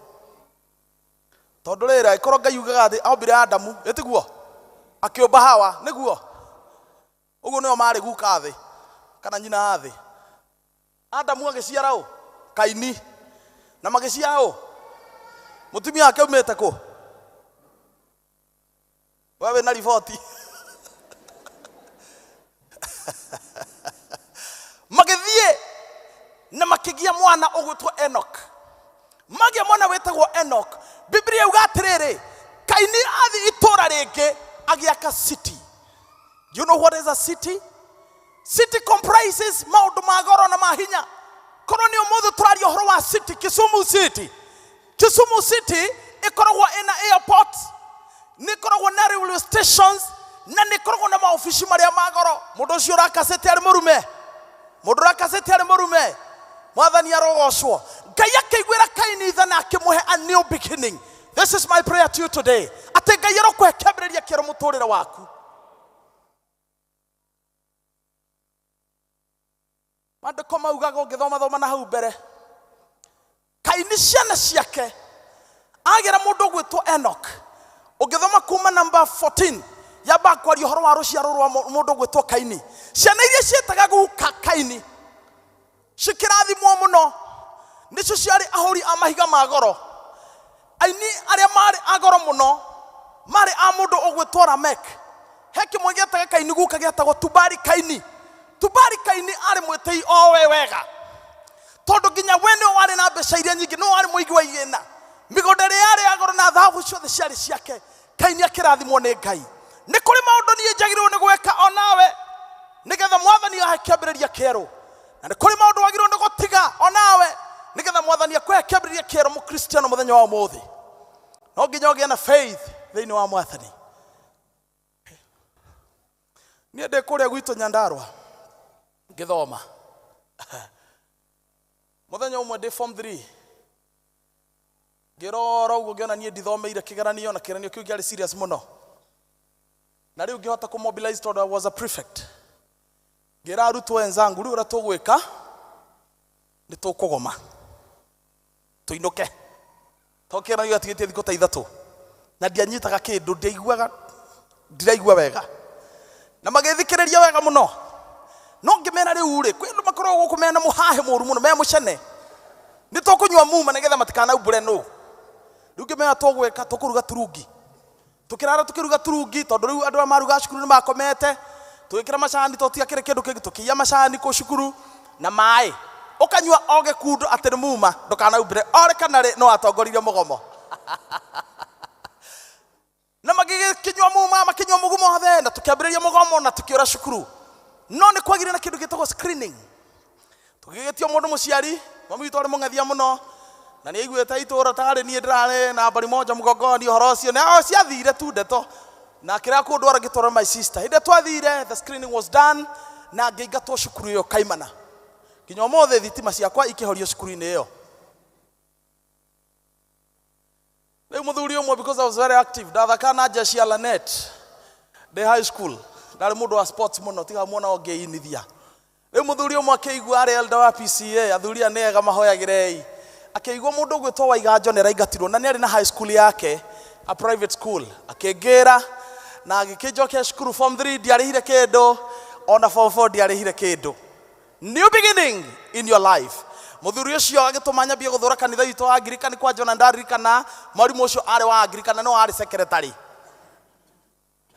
tondũ rĩrĩ, angĩkorwo Ngai ugaga atĩ ombire Adamu, ĩtiguo akĩũmba Hawa, nĩguo ũguo nĩo marĩ guka thĩ kana nyina thĩ. Adamu agĩciara ũ? Kaini. Na magĩciara ũ? Mũtumia wake aumĩte kũ? We wĩna riboti. Magĩthiĩ na makĩgĩa mwana ũgwĩtwo Enoch. Magĩa mwana wĩtagwo Enoch. Biblia yuga atĩrĩrĩ, Kaini athiĩ itũũra rĩngĩ agĩaka city. Do you know what is a city? City comprises maũndũ ma goro na ma hinya. Korwo nĩ ũmũthĩ tũraria ũhoro wa city, Kisumu City. Kisumu City ĩkoragwo ĩna airport, nĩ ĩkoragwo na railway stations, na nĩ ĩkoragwo na maobici marĩa ma goro. Mũndũ ũcio ũraka city arĩ mũrume, mũndũ ũraka city arĩ mũrume. Mwathani arogocwo. Ngai akĩiguĩra Kaini tha na akĩmũhe a new beginning. This is my prayer to you today, atĩ Ngai arokũhe kĩambĩrĩria kĩerũ mũtũrĩre waku. Maandĩko maugaga ũngĩthomathoma na hau mbere, Kaini ciana ciake agĩra mũndũ ũgwĩtwo Enoch. Ũngĩthoma kuma namba 14, yambaga kwaria ũhoro wa rũciaro rwa mũndũ ũgwĩtwo Kaini. Ciana iria ciĩtaga guka Kaini cikĩrathimwo mũno, nĩcio ciarĩ ahũri a mahiga ma goro. Aini arĩa marĩ a goro mũno marĩ a mũndũ ũgwĩtwo Lamek. He kĩmwe gĩetaga Kaini guka gĩetagwo Tubali Kaini. Tubali Kaini arĩ mwĩtĩi o we wega, tondũ nginya we nĩwe warĩ na mbeca iria nyingĩ, nĩwe warĩ mũigi wa igĩna. Mĩgũnda ĩrĩa yarĩ ya goro na thahabu ciothe ciarĩ ciake. Kaini akĩrathimwo nĩ Ngai. Nĩ kũrĩ maũndũ niĩ njagĩrĩirwo nĩ gwĩka o nawe nĩgetha Mwathani ahe kĩambĩrĩria kĩerũ, na nĩ kũrĩ maũndũ wagĩrĩirwo nĩ gũtiga o nawe nĩgetha Mwathani akũhe kĩambĩrĩria kĩerũ. Mũkristiano, mũthenya wa ũmũthĩ no nginya ũgĩe na faith thĩinĩ wa Mwathani. Niĩ ndĩ kũrĩa gwitũ Nyandarũa ngĩthoma, mũthenya ũmwe ndĩ form 3, ngĩrora ũguo ngĩona niĩ ndithomeire kĩgeranio, na kĩgeranio kĩu kĩarĩ serious mũno, na rĩu ngĩhota kũmobilize tondũ I was a prefect. Ngĩra arutwo wenzangu, rĩu ũrĩa tũgwĩka nĩ tũkũgoma tũinũke, tondũ kĩgeranio gĩatigĩtie thikũ ta 3, na ndianyitaga kĩndũ, ndiaiguaga, ndiraigua wega. Na magĩthikĩrĩria wega mũno, no ngĩmera rĩu rĩ, kwĩ andũ makoragwo gũkũ mena mũhahĩ mũru mũno, me mũcene, nĩ tũkũnyua muma nĩgetha matikanaumbũre nũ. Rĩu ngĩmera tũgwĩka, tũkũruga turungi. Tũkĩrara tũkĩruga turungi, tondũ rĩu andũ arĩa marugaga cukuru nĩ makomete. Tũgĩkĩra macani, tondũ tiakĩrĩ kĩndũ kĩngĩ, tũkĩiya macani kũu cukuru na maĩ, ũkanyua o gĩkundo atĩ nĩ muma, ndũkanaumbũre orĩ kana rĩ no atongoririe mũgomo. Na magĩkĩnyua muma, makĩnyua mũgumo othe, na tũkĩambĩrĩria mũgomo na tũkĩũra cukuru. No nĩ kwagire na kĩndũ gĩtagwo screening. Tũgĩgĩtio mũndũ mũciari, mami witũ arĩ mũng'ethia mũno, na nĩ aiguĩte itũũra tarĩ niĩ ndĩrarĩ nambari moja mgongoni ũhoro ũcio, na ciathire tu ndeto, na kĩrĩa kũndwara ngĩtwara my sister. Hĩndĩ ĩrĩa twathire, the screening was done, na ngĩingatwo cukuru ĩyo kaimana. Nginya ũmũthĩ thitima ciakwa ikĩhorio cukuru-inĩ ĩyo. Rĩu mũthuri ũmwe, because I was very active, ndathakaga na jeshi ya Lanet ndĩ high school, ndarĩ mũndũ wa sports mũno, tiga muona ũngĩinithia. Rĩu mũthuri ũmwe akĩigua, arĩ elder wa PCA, athuri aya nĩ ega mahoyagĩrei, akĩigua mũndũ ũgwĩtwo Waiganjo nĩ araingatirwo, na nĩ arĩ na high school yake, a private school. Akĩngĩra na agĩkĩnjokia cukuru form 3, ndiarĩhire kĩndũ, ona form 4 ndiarĩhire kĩndũ. New beginning in your life. Mũthuri ũcio agĩtũma nyambie gũthũra kanitha witũ wa Angirikani kwanja, ona ndaririkana mwarimũ ũcio arĩ wa Angirikana, no arĩ secretary.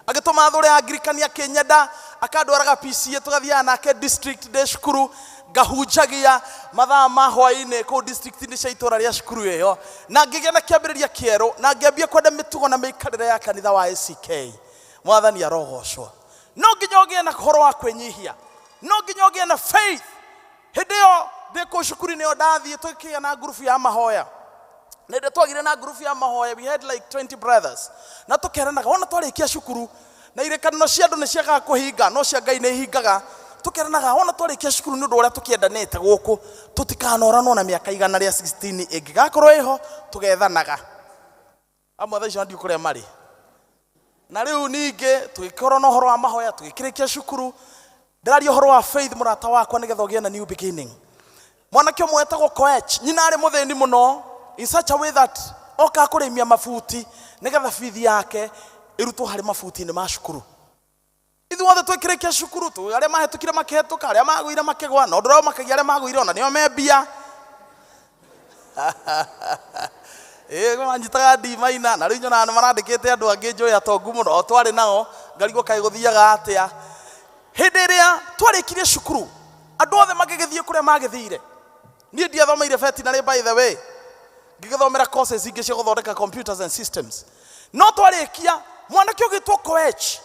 Agĩtũma thũre Angirikani, akĩnyenda, akandwaraga PCA, tũgathiaga nake district ndĩ cukuru, ngahunjagia mathaa ma hwaĩ-inĩ kũu district-inĩ cia itũũra rĩa cukuru ĩyo, na ngĩgĩa na kĩambĩrĩria kĩerũ, na ngĩambia kwenda mĩtugo na mĩikarĩre ya kanitha wa ACK. Mwathani arogocwo. No nginya ũgĩe na ũhoro wa kwĩnyihia, no nginya ũgĩe na faith. Hĩndĩ ĩyo Ndĩ kũu cukuru-inĩ ĩyo ndathiĩ tũkĩgĩa na ngurubu ya mahoya. Na hĩndĩ twagire na ngurubu ya mahoya, we had like 20 brothers. Na tũkeranaga wona twarĩkia cukuru na irĩkanĩro cia andũ nĩ ciagaga kũhinga, no cia Ngai nĩ ihingaga. Tũkeranaga wona twarĩkia cukuru nĩ ũndũ ũrĩa tũkĩendanĩte gũkũ, tũtikanoranwo na mĩaka 116 ĩngĩgakorwo ĩho tũgethanaga. Amwe thaa icio ndiũ kũrĩa marĩ. Na rĩu ningĩ tũgĩkorwo na ũhoro wa mahoya, tũgĩkĩrĩkia cukuru. Ndĩraria ũhoro wa faith mũrata wakwa nĩgetha ũgĩe na new beginning. Mwanake ũmwe wetagwo Koech, nyina arĩ mũthĩni mũno in such a way that okaga kũrĩmia mabuti nĩgetha bithi yake ĩrutwo harĩ mabuti-inĩ ma cukuru. Ithuothe twĩkĩrĩkia cukuru tu, arĩa mahĩtũkire makĩhĩtũka, arĩa magũire makĩgwa, na ũndũ ũrĩa ũmakagia arĩa magũire ona nĩo me mbia. Ĩĩ manyitaga ndimaina na rĩu nyonaga nĩ marandĩkĩte andũ angĩ njũĩ atongu mũno o twarĩ nao ngarigwo kaĩ gũthiaga atĩa. Hĩndĩ ĩrĩa twarĩkirie cukuru andũ othe magĩgĩthiĩ kũrĩa magĩthire. Niĩ ndiathomeire veterinary by the way, ngĩgĩthomera courses ingĩ cia gũthondeka computers and systems. No twarĩkia mwanake ũgĩtwo Koech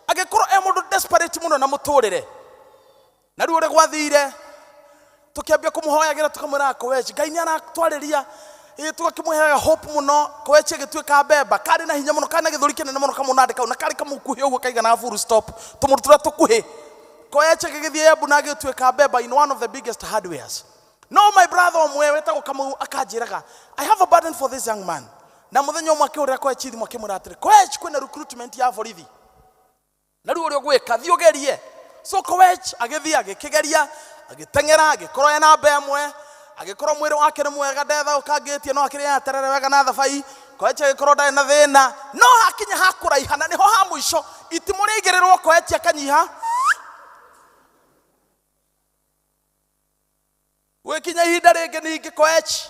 agĩkorwo e mũndũ desperate mũno na mũtũrĩre. Na rĩu ũrĩa gwathire tũkĩambia kũmũhoyagĩra tũkamwĩraga Koech Ngai nĩ aratwarĩria. Ĩĩ tũgakĩmũheaga hope mũno. Koech agĩtuĩka mbemba, karĩ na hinya mũno, karĩ na gĩthũri kĩnene mũno kamũnandĩ kau, na karĩ kamũkuhĩ ũguo kaiganaga full stop, tũmũndũ tũrĩa tũkuhĩ. Koech agĩgĩthiĩ Embu na agĩtuĩka mbemba in one of the biggest hardwares. No my brother ũmwe wetagwo Kamau akanjĩraga, I have a burden for this young man. Na mũthenya ũmwe akĩhũrĩra Koech thimũ akĩmwĩra atĩrĩ, Koech kwĩna recruitment ya borithi. Na rĩu ũrĩa ũgwĩka, thiĩ ũgerie. So Koech agĩthiĩ agĩkĩgeria, agĩteng'era, agĩkorwo ena namba ĩmwe, agĩkorwo mwĩrĩ wake nĩ mwega, ndethaũkangĩtie, no akĩrĩaga terere wega na thabai. Koech agĩkorwo ndarĩ na thĩna, no hakinya ha kũraiha na nĩho ha mũico, itimũ rĩaigĩrĩrwo Koech akanyiha. Gwĩkinya ihinda rĩngĩ ningĩ Koech,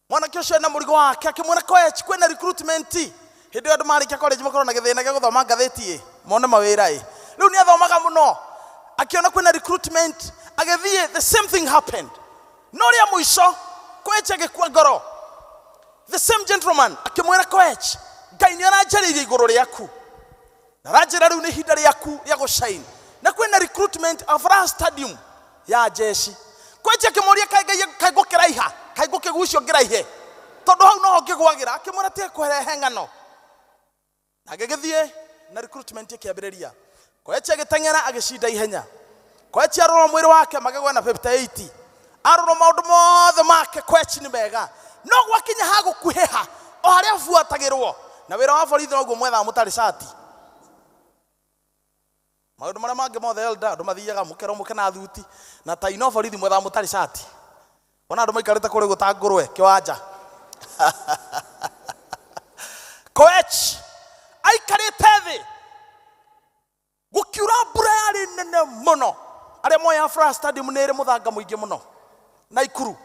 mwanake ũcio ena mũrigo wake akĩmwĩra Koech kwĩna recruitment. Hĩndĩ ĩyo andũ marĩkia college makorwo na gĩthĩna gĩa gũthoma ngathĩti ĩ, mone mawĩra ĩ. Rĩu nĩ athomaga mũno, akĩona kwĩna recruitment, agĩthiĩ, the same thing happened. No rĩa mũico Koech agĩkua ngoro. The same gentleman akĩmwĩra Koech, Ngai nĩ aranjarĩirie igũrũ rĩaku. Na aranjĩra rĩu nĩ ihinda rĩaku rĩa gũshine. Na kwĩna recruitment Afraha Stadium ya jeshi. Koech akĩmũria kaĩ Ngai kaĩ ngũkĩraiha, kaĩ ngũkĩgucio ngĩraihe, tondũ hau noho ngĩgwagĩra. Akĩmwĩra tiga kũrehe ng'ano. Na agĩgĩthiĩ na recruitment ĩkĩambĩrĩria. Koech agĩteng'era agĩcinda ihenya. Koech arora mwĩrĩ wake makĩgwa na 58. Arora maũndũ mothe make Koech nĩ mega. No gwakinya ha gũkuhĩha o harĩa abuatagĩrwo. Na wĩra wa borithi noguo mwethaga mũtarĩ cati. Maũndũ marĩa mangĩ mothe elder andũ mathiaga mũkerwo mũke na thuti na tai, no borithi mwethaga mũtarĩ cati. Ona andũ maikarĩte kũrĩa ũguo ta ngũrwe kĩwanja. Koech aikarĩte thĩ gũkiura mbura yarĩ nene mũno. Arĩa moĩ Afraha Stadium nĩ ĩrĩ mũthanga mũingĩ mũno Naikuru.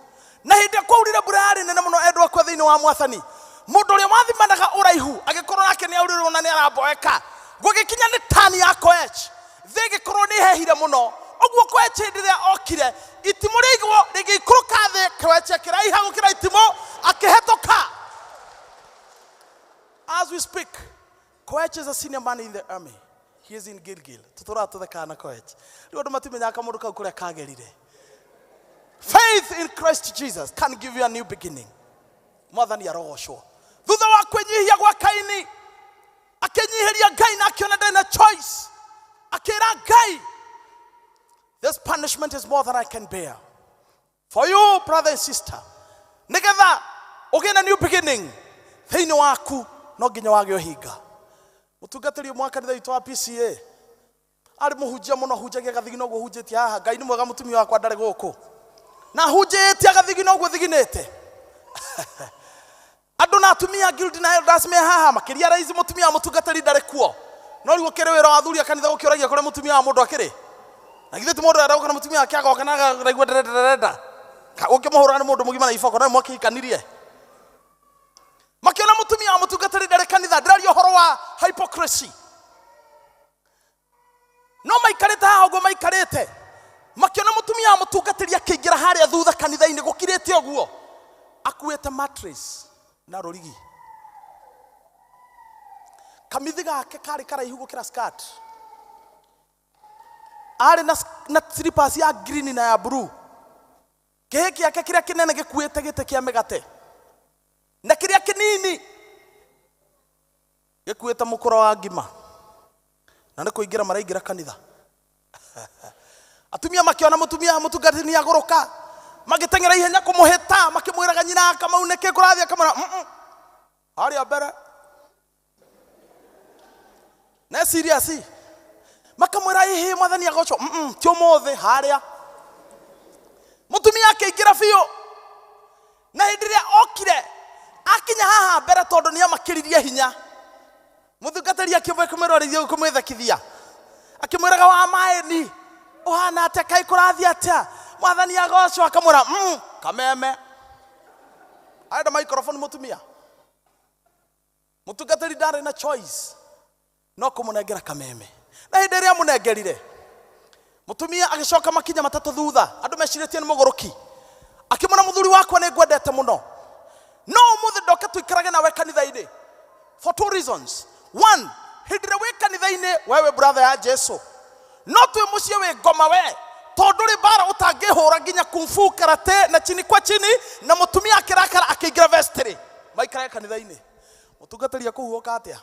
Na hĩndĩ ĩrĩa kwaurire mbura yarĩ nene mũno endwa akwa thĩinĩ wa Mwathani, mũndũ ũrĩa wathimanaga ũraihu agĩkorwo nake nĩ aurĩrwo na nĩ aramboeka. Gũgĩkinya nĩ tani ya Koech, thĩ ĩgĩkorwo nĩ hehire mũno. Ũguo Koech hĩndĩ ĩrĩa okire, itimũ rĩaigwo rĩgĩikũrũka thĩ, Koech akĩraiha gũkĩra itimũ, akĩhetũka. As we speak, Koech is a senior man in the army. He is in Gilgil. Tũtũraga tũthekaga na Koech. Rĩu andũ matimenyaga kamũndũ kau kũrĩa kagerire. Faith in Christ Jesus can give you a new beginning. Mwathani arogocwo. Thutha wa kwĩnyihia gwa Kaini, akĩnyihĩria Ngai na akĩona ndarĩ na choice. Akĩra Ngai, this punishment is more than I can bear. For you, brother and sister, nĩgetha ũgĩe na new beginning thĩinĩ waku no nginya wage ũhinga. Mũtungatĩri ũmwe wa kanitha witũ wa PCA arĩ mũhunjia mũno, hunjagia gathigino ũguo hunjĩtie haha. Ngai nĩ mwega, mũtumia wakwa ndarĩ gũkũ na hunjĩtie gathigino ũguo thiginĩte. Andũ na atumia guild na elders me haha, makĩria raizi mũtumia wa mũtungatĩri ndarĩ kuo. No rĩu ũkĩrĩ wĩra wa athuri a kanitha gũkĩũragia kũrĩa mũtumia wa mũndũ akĩrĩ. Na githĩ ti mũndũ arenda gũka na mũtumia wake agoka na araigua nderenda nderenda. Ũngĩmũhũra nĩ mũndũ mũgima na iboko, no mwakĩhikanirie. Makĩona mũtumia wa mũtungatĩri ndarĩ kanitha, ndĩraria ũhoro wa hypocrisy. No maikarĩte haha ũguo maikarĩte, makĩona mũtumia wa mũtungatĩri akĩingĩra harĩa thutha kanitha-inĩ gũkirĩte ũguo, akuĩte mattress na rũrigi. Kamithi gake karĩ karaihu gũkĩra skirt. Arĩ na slippers ya green na ya blue. Kĩhĩ gĩake kĩrĩa kĩnene gĩkuĩte gĩtĩ kĩa mĩgate na kĩrĩa kĩnini gĩkuĩte mũkũro wa ngima na nĩ kũingĩra maraingĩra kanitha. Atumia makĩona mũtumia mũtungatĩri nĩ agũrũka, magĩteng'era ihenya kũmũhĩta, makĩmwĩraga nyina Kamau nĩkĩ kũrathiĩ, akamwĩra harĩa mbere ne serious, makamwĩra ĩhĩ mwathani agocwo, ti ũmũthĩ, harĩa. Mũtumia akĩingĩra biũ, na hĩndĩ ĩrĩa okire akinya haha mbere, tondũ nĩ amakĩririe hinya, mũtungatĩri akĩmwĩrorithia kũmwĩthekithia, akĩmwĩraga wa maĩni ũhana atĩa, kaĩ kũrathiĩ atĩa, mwathani agocwo, akamwĩra kameme. Arenda microphone mũtumia. Mũtungatĩri ndarĩ na choice no kũmũnengera kameme, na hĩndĩ ĩrĩa amũnengerire, mũtumia agĩcoka makinya matatũ thutha, andũ mecirĩtie nĩ mũgũrũki, akĩmwĩra mũthuri wakwa nĩ ngwendete mũno, no ũmũthĩ ndoke tũikarage nawe kanitha-inĩ for two reasons. One, hĩndĩ ĩrĩa wĩ kanitha-inĩ wewe brother ya Jesu, no twĩ mũciĩ wĩ ngoma we, tondũ rĩ mbara ũtangĩhũra nginya kung fu, karate na chini kwa chini. Na mũtumia akĩrakara akĩingĩra vestry maikarage kanitha-inĩ. Mũtungatĩri akũhuhũka atĩa?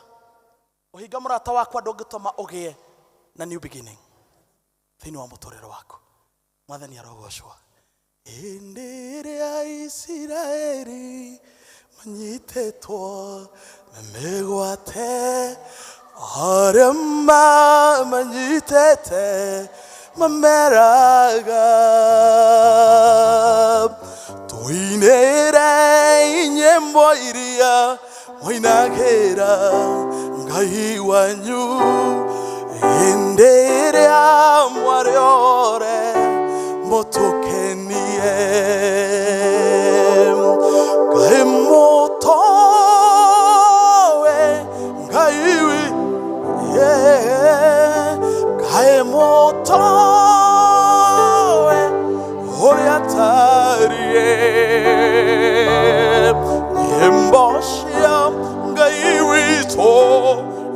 Ũhinga mũrata wakwa ndũngĩtũma ũgĩe na new beginning thĩinĩ wa mũtũrĩre waku. Mwathani arogocwo. Hĩndĩ ĩrĩa Isiraeli manyitĩtwo na mĩgwate, arĩa mamanyitĩte mameraga, tũinĩre nyĩmbo iria mwainagĩra Ngai wanyu hĩndĩ ĩrĩa mwarĩ ore mũtũkenie. Kaĩ mũtoe Ngai wi, yeah. Kaĩ mũtoe ũrĩa atariĩ, nyĩmbo cia Ngai witũ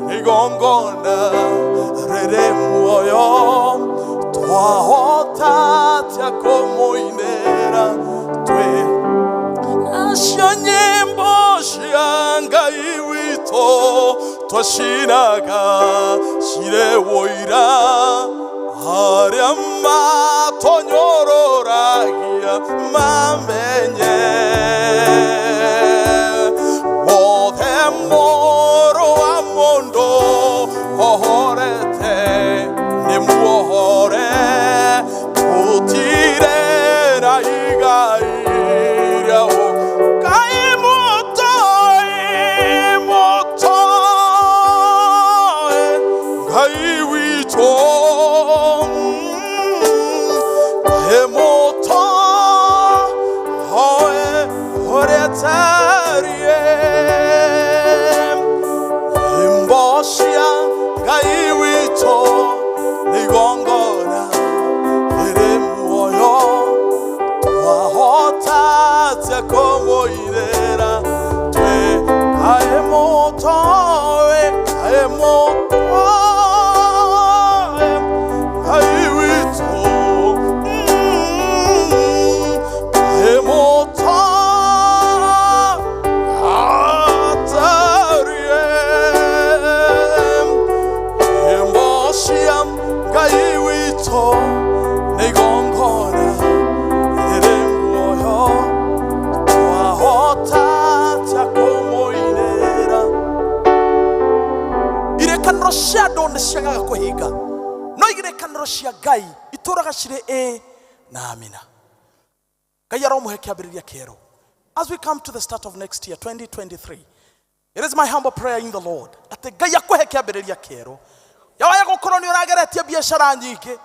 nĩ igongona rĩrĩ muoyo, twahota atĩa kũmũinĩra twĩ nacio nyĩmbo cia Ngai witũ twacinaga cirĩ ũira, arĩa matonyororagia mamenye wothe mũrũ wa mũndũ ohorete nĩ muohore, gũtirĩ na igai rĩa Ngai mũtoe, mũtoe Ngai witũ, Ngai mũtoe ũrĩa atariĩ, nyĩmbo cia Ngai witũ nĩ igongona rĩrĩ muoyo, twahota atĩa kũmũinĩra twĩ Kaĩ mũtoe, Kaĩ mũtoe Ngai witũ, Kaĩ mũtoe atariĩ, nyĩmbo cia Ngai witũ nĩ igongona rĩrĩ muoyo, twahota atĩa kũmũinĩra. Irĩkanĩro cia andũ nĩ ciagaga kũhinga, no irĩkanĩro cia Ngai itũraga cirĩ ĩ na amina. Ngai aromũhe kĩambĩrĩria kĩerũ. As we come to the start of next year 2023, it is my humble prayer in the Lord atĩ Ngai akũhe kĩambĩrĩria kĩerũ. Yawaya gũkorwo nĩ ũrageretie biacara nyingĩ,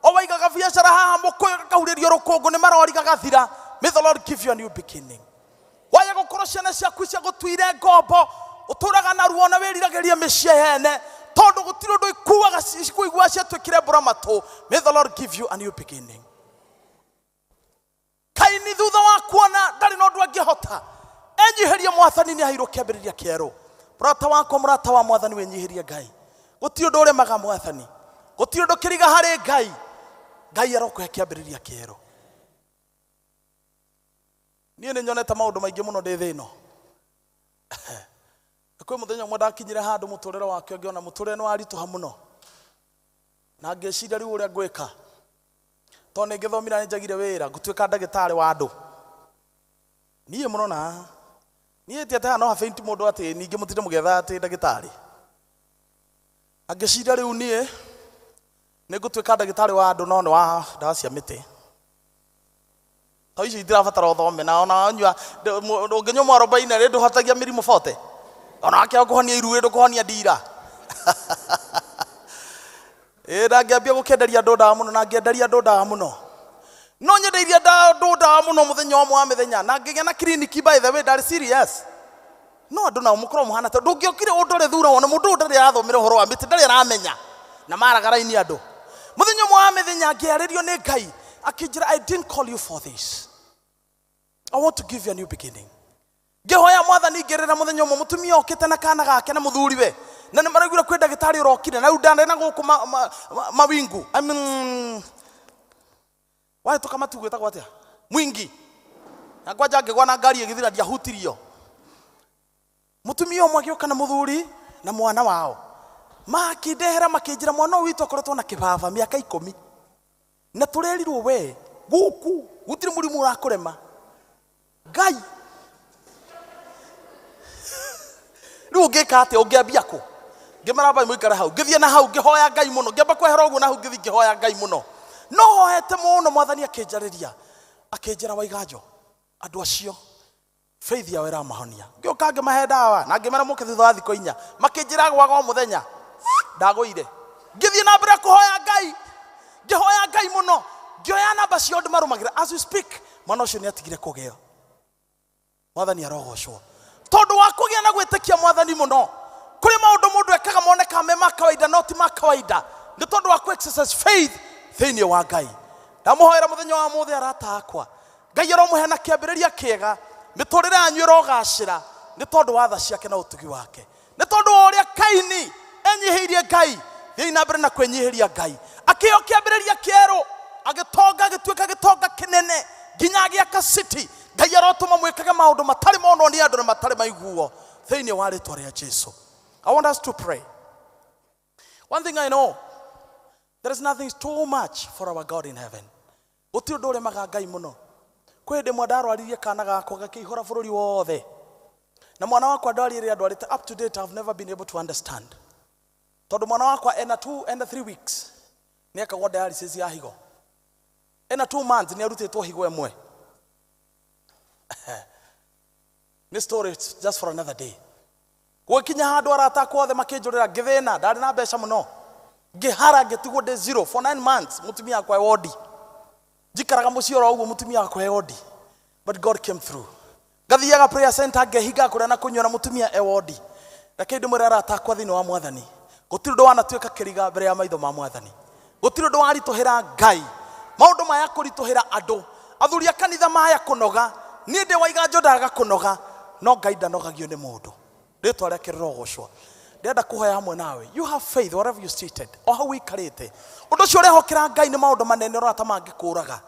o waigaga biacara haha mũkũyũ gakahurĩrio rũkũngũ nĩ marori gagathira, may the Lord give you a new beginning. Waya gũkorwo ciana ciaku ciagũtuire ngombo, ũtũraga na ruo na wĩriragĩria mĩciĩ hene, tondũ gũtirĩ ũndũ ikuaga cikũigua ciatuĩkire mbura matũ, may the Lord give you a new beginning. Kaini thutha wa kuona ndarĩ na ũndũ angĩhota, enyiherie mwathani nĩ aheirwo kĩambĩrĩria kĩerũ. Mũrata wakwa, mũrata wa mwathani, wĩnyihĩrie Ngai. Gũtirĩ ũndũ ũremaga mwathani, gũtirĩ ũndũ kĩriga harĩ Ngai. Ngai arokũhe kĩambĩrĩria kĩerũ. Niĩ nĩ nyonete maũndũ maingĩ mũno ndĩ thĩ ĩno. Kwĩ mũthenya ũmwe ndakinyire handũ mũtũrĩre wake ngĩona mũtũrĩre nĩ waritũha mũno. Na ngĩciria rĩu ũrĩa ngwĩka. Tondũ nĩ ngĩthomire nĩ njagire wĩra, ngũtuĩka ndagĩtarĩ wa andũ. Niĩ mũrona haha. Niĩ ti atĩ haha no hafaint mũndũ atĩ ningĩ mũtinde mũgĩetha atĩ ndagĩtarĩ. Angĩciria rĩu niĩ nĩ ngũtuĩka ndagĩtarĩ wa andũ no nĩ wa ndawa cia mĩtĩ. To icio itirabatara ũthome na ona wanyua ũngĩnyua mwarobaine rĩ ndũhotagia mĩrimũ bote. Ona wakĩaga kũhonia iruĩ ndũkũhonia ndira. Ĩ na ngĩambia gũkĩenderia andũ ndawa mũno na ngĩenderia andũ ndawa mũno. No nyendeirie andũ ndawa mũno mũthenya ũmwe wa mĩthenya na ngĩgĩa na kiriniki, by the way ndarĩ serious. No andũ nao mũkorwo mũhana ta ndũngĩokire ũndore thura wone mũndũ ũyũ ndarĩ arathomera ũhoro wa mĩtĩ, ndarĩ aramenya na maraga raini andũ. Mũthenya ũmwe wa mĩthenya ngĩarĩrio nĩ Ngai akĩnjĩra, I didn't call you for this. I want to give you a new beginning. Ngĩhoya mwathani ngĩrĩra mũthenya ũmwe mũtumia okĩte na kana gake na mũthuriwe na nĩ maraiguire kwĩ ndagĩtarĩ ũrokire na rĩu ndarĩ na gũkũ mawingu, I mean, wahĩtũka matu gwĩtagwo atĩa, mwingi, na kwanja ngĩgwa na ngari ĩgĩthira ndiahutirio. Mũtumia ũmwe agĩũka na mũthuri na mwana wao makĩndehera makĩnjĩra mwana ũyũ witũ akoretwo na kĩbaba mĩaka 10 na tũrerirwo we gũkũ gũtirĩ mũrimũ ũrakũrema. Ngai rĩu ũngĩka atĩa, ũngĩambia kũ? Ngĩmera mbai mũikare hau, ngĩthiĩ na hau ngĩhoya Ngai mũno, ngĩamba kwehera ũguo na hau ngĩthiĩ ngĩhoya Ngai mũno. No hoete mũno mwathani akĩnjarĩria akĩnjĩra, Waiganjo, andũ acio faith yao ĩramahonia. Ngĩũka ngĩmahe ndawa na ngĩmera mũke thutha wa thikũ 4, makĩnjĩra gwaga o mũthenya ndagũire. Ngĩthiĩ na mbere kũhoya Ngai, ngĩhoya Ngai mũno, ngĩoya namba ciao ndĩmarũmagĩra. As we speak, mwana ũcio nĩ atigire kũgĩa. Mwathani arogocwo tondũ wa kũgĩa na gwĩtĩkia mwathani mũno. Kũrĩ maũndũ mũndũ ekaga monekaga me ma kawaida no ti ma kawaida, nĩ tondũ wa kũ exercise faith thĩinĩ wa Ngai. Ndamũhoera mũthenya wa mũthĩ arata akwa, Ngai aromũhe na kĩambĩrĩria kĩega, mĩtũrĩre yanyu ĩrogacĩra nĩ tondũ wa tha ciake na ũtugi wake, nĩ tondũ wa ũrĩa Kaini enyihĩirie Ngai. Thiĩi na mbere na kwĩnyihĩria Ngai, akĩheo kĩambĩrĩria kĩerũ, agĩtonga, agĩtuĩka gĩtonga kĩnene nginya agĩaka city. Ngai arotũma mwĩkage maũndũ matarĩ monwo nĩ andũ na matarĩ maiguo thĩinĩ wa rĩtwa rĩa Jesu. I want us to pray. One thing I know, there is nothing too much for our God in heaven. Gũtirĩ ũndũ ũremaga Ngai mũno. Kwĩ hĩndĩ ĩmwe ndarwaririe kana gakwa gakĩihũra bũrũri wothe, na mwana wakwa ndwari ĩrĩa ndwarĩte up to date I've never been able to understand. Tondũ mwana wakwa ena 2 ena 3 weeks nĩ ekagwo dialysis ya higo, ena 2 months nĩ arutĩtwo higo ĩmwe. Nĩ story just for another day. Gũgĩkinya handũ arata akwa othe makĩnjũrĩra, ngĩthĩna, ndarĩ na mbeca mũno, ngĩhara ngĩtigwo ndĩ zero for 9 months. Mũtumia wakwa e wodi, njikaraga mũciĩ oro ũguo, mũtumia wakwa e wodi, but God came through. Ngathiaga prayer center ngehinga kũrĩa na kũnyua na mũtumia e wodi. Reke ndĩmwĩre arata akwa thĩinĩ wa mwathani, gũtirĩ ũndũ wanatuĩka kĩriga mbere ya maitho ma mwathani, gũtirĩ ũndũ waritũhĩra Ngai. Maũndũ maya kũritũhĩra andũ, athuri a kanitha maya kũnoga, niĩ ndĩ Waiganjo ndaga kũnoga, no Ngai ndanogagio nĩ mũndũ. Rĩtwa rĩake rĩrogocwo. Ndĩrenda kũhoya hamwe nawe. You have faith wherever you seated, o hau ũikarĩte. Ũndũ ũcio ũrehokera Ngai nĩ maũndũ manene ũrona ta mangĩkũraga.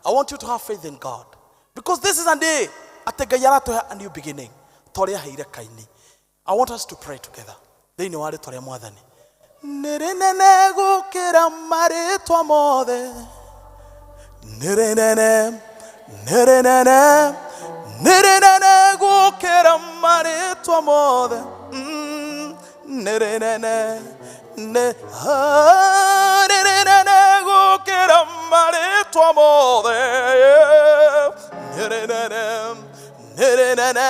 I want you to have faith in God, because this is a day atĩ Ngai aratũhe a new beginning ta ũrĩa aheire Kaini. I want us to pray together thĩinĩ wa rĩtwa rĩa mwathani. Nĩ rĩnene gũkĩra marĩtwa mothe, nĩ rĩnene, nĩ rĩnene, nĩ rĩnene gũkĩra marĩtwa mothe. Nĩ rĩnene, nĩ rĩnene gũkĩra marĩtwa mothe, nĩ rĩnene, nĩ rĩnene,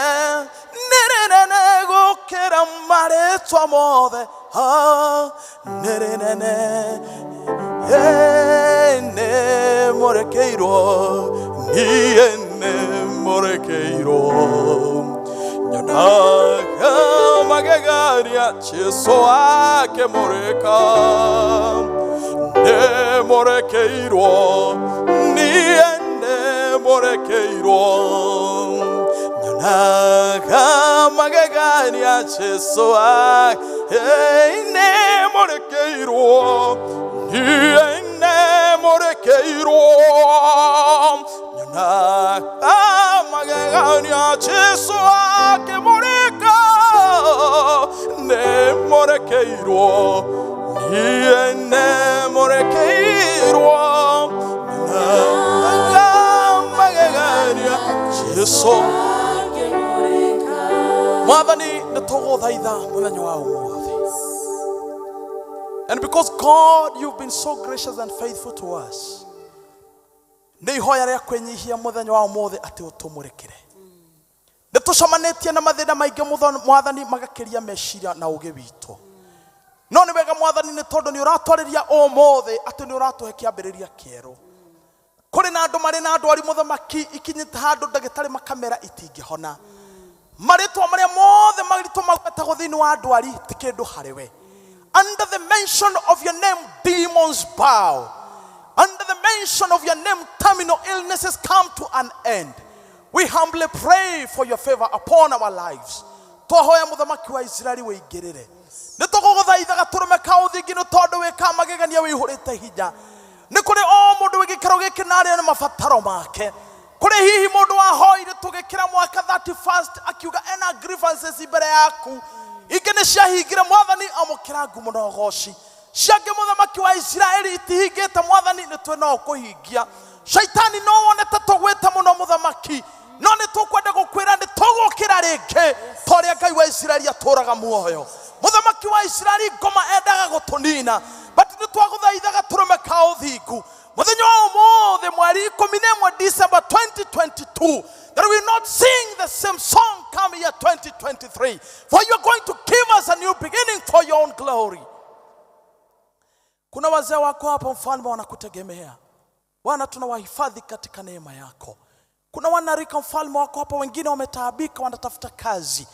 nĩ rĩnene gũkĩra marĩtwa mothe. Nĩ rĩnene, nĩ mũrekeirwo, niĩ nĩ mũrekeirwo. Nyonaga magegania Jesu akĩmũrĩka, nĩ mũrekeirwo, niĩ nĩ mũrekeirwo. Nyonaga magegania Jesu nĩ mũrekeirwo, niĩ nĩ mũrekeirwo. Nyonaga magegania magegania Jesu akĩmũrĩka nĩmũrekeirwo niĩ nĩmũrekeirwo na magegania Jesu Mwathani nĩtũgũthaitha mũthenya wa ũmũthĩ. And because God, you've been so gracious and faithful to us, nĩ ihoya rĩa kwĩnyihia mũthenya wa ũmũthĩ atĩ ũtũmũrĩkĩre. Nĩ tũcemanĩtie na mathĩna maingĩ Mwathani magakĩria meciria na ũũgĩ witũ. No nĩ wega Mwathani nĩ tondũ nĩ ũratwarĩria ũmũthĩ atĩ nĩ ũratũhe kĩambĩrĩria kĩerũ. Kũrĩ na andũ marĩ na ndwari mũthamaki ikinyĩte handũ ndagĩtarĩ makamera itingĩhona. Marĩtwa marĩa mothe maritũ magwetagwo thĩinĩ wa ndwari ti kĩndũ harĩ we. Under the mention of your name, demons bow. Under the mention of your name, terminal illnesses come to an end. We humbly pray for your favor upon our lives. Twahoya mũthamaki wa Isiraeli wĩingĩrĩre. Nĩ tũgũgũthaitha gatũrũme ka ũthingu nĩ tondũ wĩkaga magegania wĩihũrĩte hinya. Nĩ kũrĩ o mũndũ wĩ gĩikaro gĩkĩ na arĩa na mabataro make. Kũrĩ hihi mũndũ wahoire tũgĩkĩra mwaka 31st akiuga ena grievances mbere yaku. Ingĩ nĩ ciahingire Mwathani amũkĩra ngumo na ũgoci. Ciangĩ mũthamaki wa Isiraeli itihingĩte Mwathani nĩ twĩ no kũhingia. Shaitani no wone ta tũgwĩte mũno mũthamaki, no nĩ tũkwenda gũkwĩra nĩ tũgũkĩra rĩngĩ ta ũrĩa Ngai wa Isiraeli atũraga muoyo. Mũthamaki wa Isiraeli ngoma endaga gũtũnina, but nĩ twagũthaitha gatũrũme ka ũthingu. Mũthenya wa ũmũthĩ mweri 11 December 2022, that we will not sing the same song come year 2023, for you are going to give us a new beginning for your own glory. Kuna wazee wako hapa mfalme wanakutegemea. Bwana, tunawahifadhi katika neema yako. Kuna wanarika mfalme wako hapa, wengine wametaabika, wanatafuta kazi.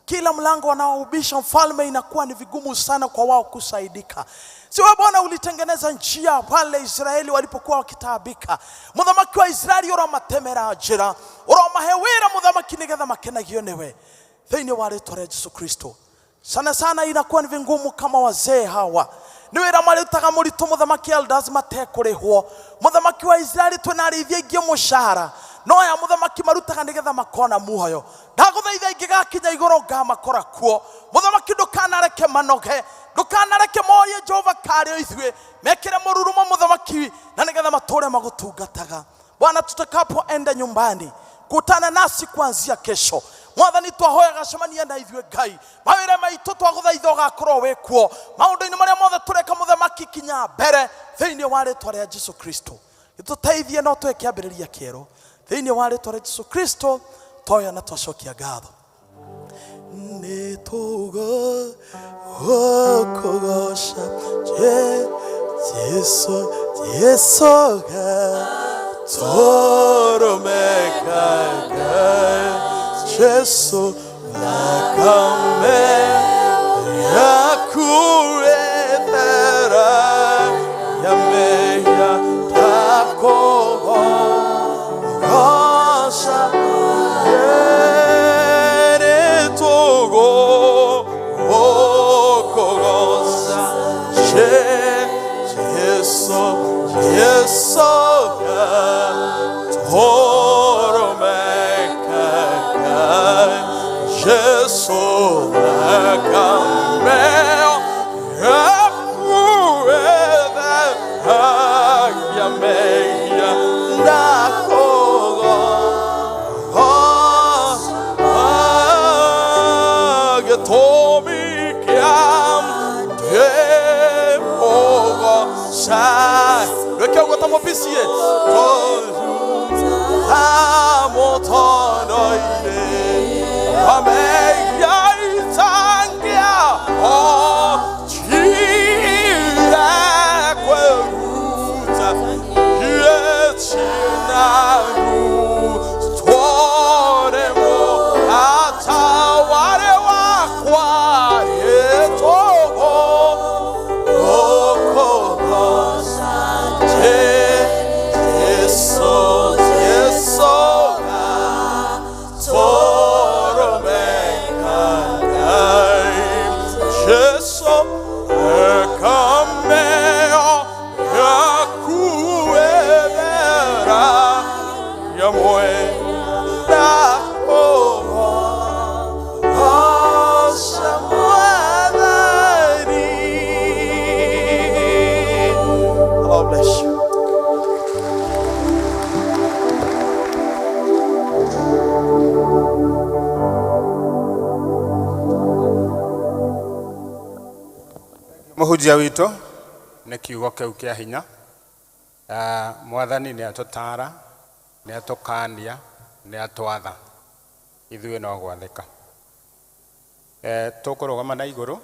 Kila mlango wanaoubisha mfalme inakuwa ni vigumu sana kwa wao kusaidika. Si wewe Bwana ulitengeneza njia pale Israeli walipokuwa wakitaabika. Mũthamaki wa Israeli ũramatemera njĩra, ũramahe wĩra mũthamaki nĩgetha makenagio nĩwe. Thĩinĩ wa rĩtwa rĩa Jesu Kristo. Sana sana inakuwa ni vingumu kama wazee hawa. Nĩ wĩra marutaga mũritũ mũthamaki elders matekũrĩhwo. Mũthamaki wa Israeli twĩna arĩithi aingĩ mũcara. No aya mũthamaki marutaga nĩgetha makona muoyo. Ndagũthaitha ingĩgakinya igũrũ ngamakora kuo. Mũthamaki ndũkanareke manoge, ndũkanareke morie Jehova karĩ o ithuĩ. Mekĩre mũrurumo mũthamaki na nĩgetha matũre magũtungataga. Bwana, tutakapoenda nyumbani kutana nasi kuanzia kesho. Mwathani twahoya gacemania na ithuĩ Ngai. Mawĩra maitũ twagũthaitha ũgakorwo wĩ kuo. Maũndũ-inĩ marĩa mothe tũreka mũthamaki kinya mbere thĩinĩ wa rĩtwa rĩa Jesu Kristo. Gĩtũteithie no tũhe kĩambĩrĩria kĩerũ. Thĩinĩ wa rĩtwa rĩa Jesu Kristo twahoya na twacokia ngatho. Nĩ tũgũkũgoca Jesu, Jesu gatũrũme ka Ngai. Jesu thakame yaku ĩthera ya mehia ndakũgoca. Nĩ tũgũkũgoca Jesu, Jesu gatũrũme ka Ngai. Jesu thakame yaku ĩthera ya mehia ndakũgoca. Gĩtũmi kĩa ndĩmũgoca. Reke ũguo ta mũbicie. Tondũ amũtonoire amehia itangia ochire kwĩruta yechinaru tworemo ataware wakwa rĩtũgo gũkũgoca Jesu, Jesu gatũrũme Mũhunjia witũ nĩ kiugo kĩu kĩa hinya. Mwathani nĩ atũtara, nĩ atũkania, nĩ atwatha, ithuĩ no gwathĩka. Tũkũrũgama na igũrũ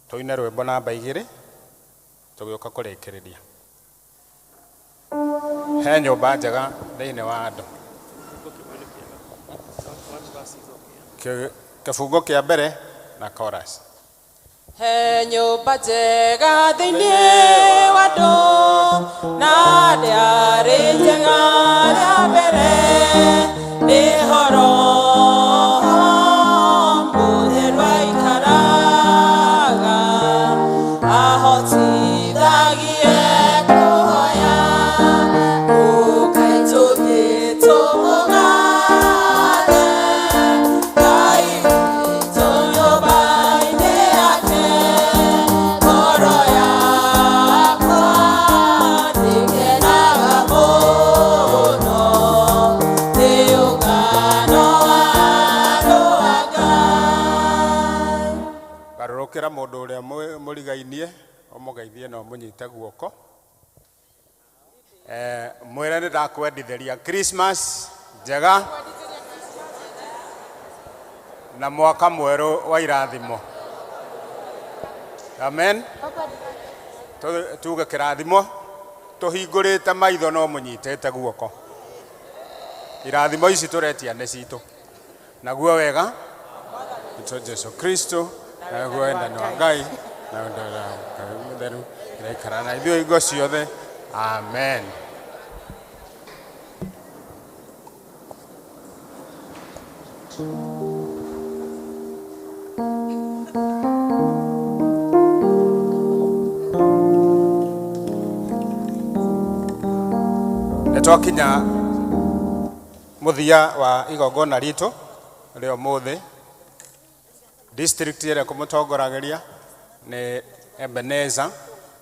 tũine rwĩmbo namba 2 tũgĩũka kũrĩkĩrĩria. He nyũmba njega thĩinĩ wa andũ. Kĩbungo kĩa mbere na chorus. He nyũmba njega thĩinĩ wa andũ, na ndĩarĩ njega rĩa mbere, nĩ horo mũtheru aikaraga, ahotithagie kũhoya, ũkai tũthiĩ tũmũgathe, Ngai witũ nyũmba-inĩ yake, ngoro yakwa nĩngenaga mũno, nĩ ũngano wa andũ a Ngai. Garũrũkĩra mũndũ ũrĩa mũrigainie, ũmũgeithie na ũmũnyite guoko. Mwĩre nĩ ndakwendithĩria Christmas njega na mwaka mwerũ wa irathimo. Amen. Tuge kĩrathimo tũhingũrĩte maitho no mũnyitĩte guoko. Irathimo ici tũretia nĩ citũ. Naguo wega witũ Jesu Kristo, naguo wendani wa Ngai, na wendo wa Ngai mũtheru iraikara na ithuĩ hingo ciothe. Amen. Nĩ twakinya mũthia wa igongona ritũ rĩa ũmũthĩ. District ĩrĩa kũmũtongoragĩria nĩ Ebenezer.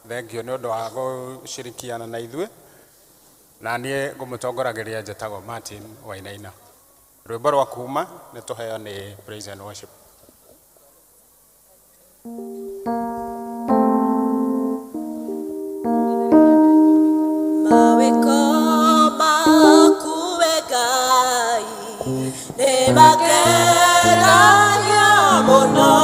Thank you nĩ ũndũ wa gũcirikiana na ithuĩ, na niĩ ngũmũtongoragĩria njĩtagwo Martin Wainaina. Rwĩmbo rwa kuma nĩ tũheo nĩ Praise and Worship. Mawĩko maku we Ngai nĩ magegania mũno.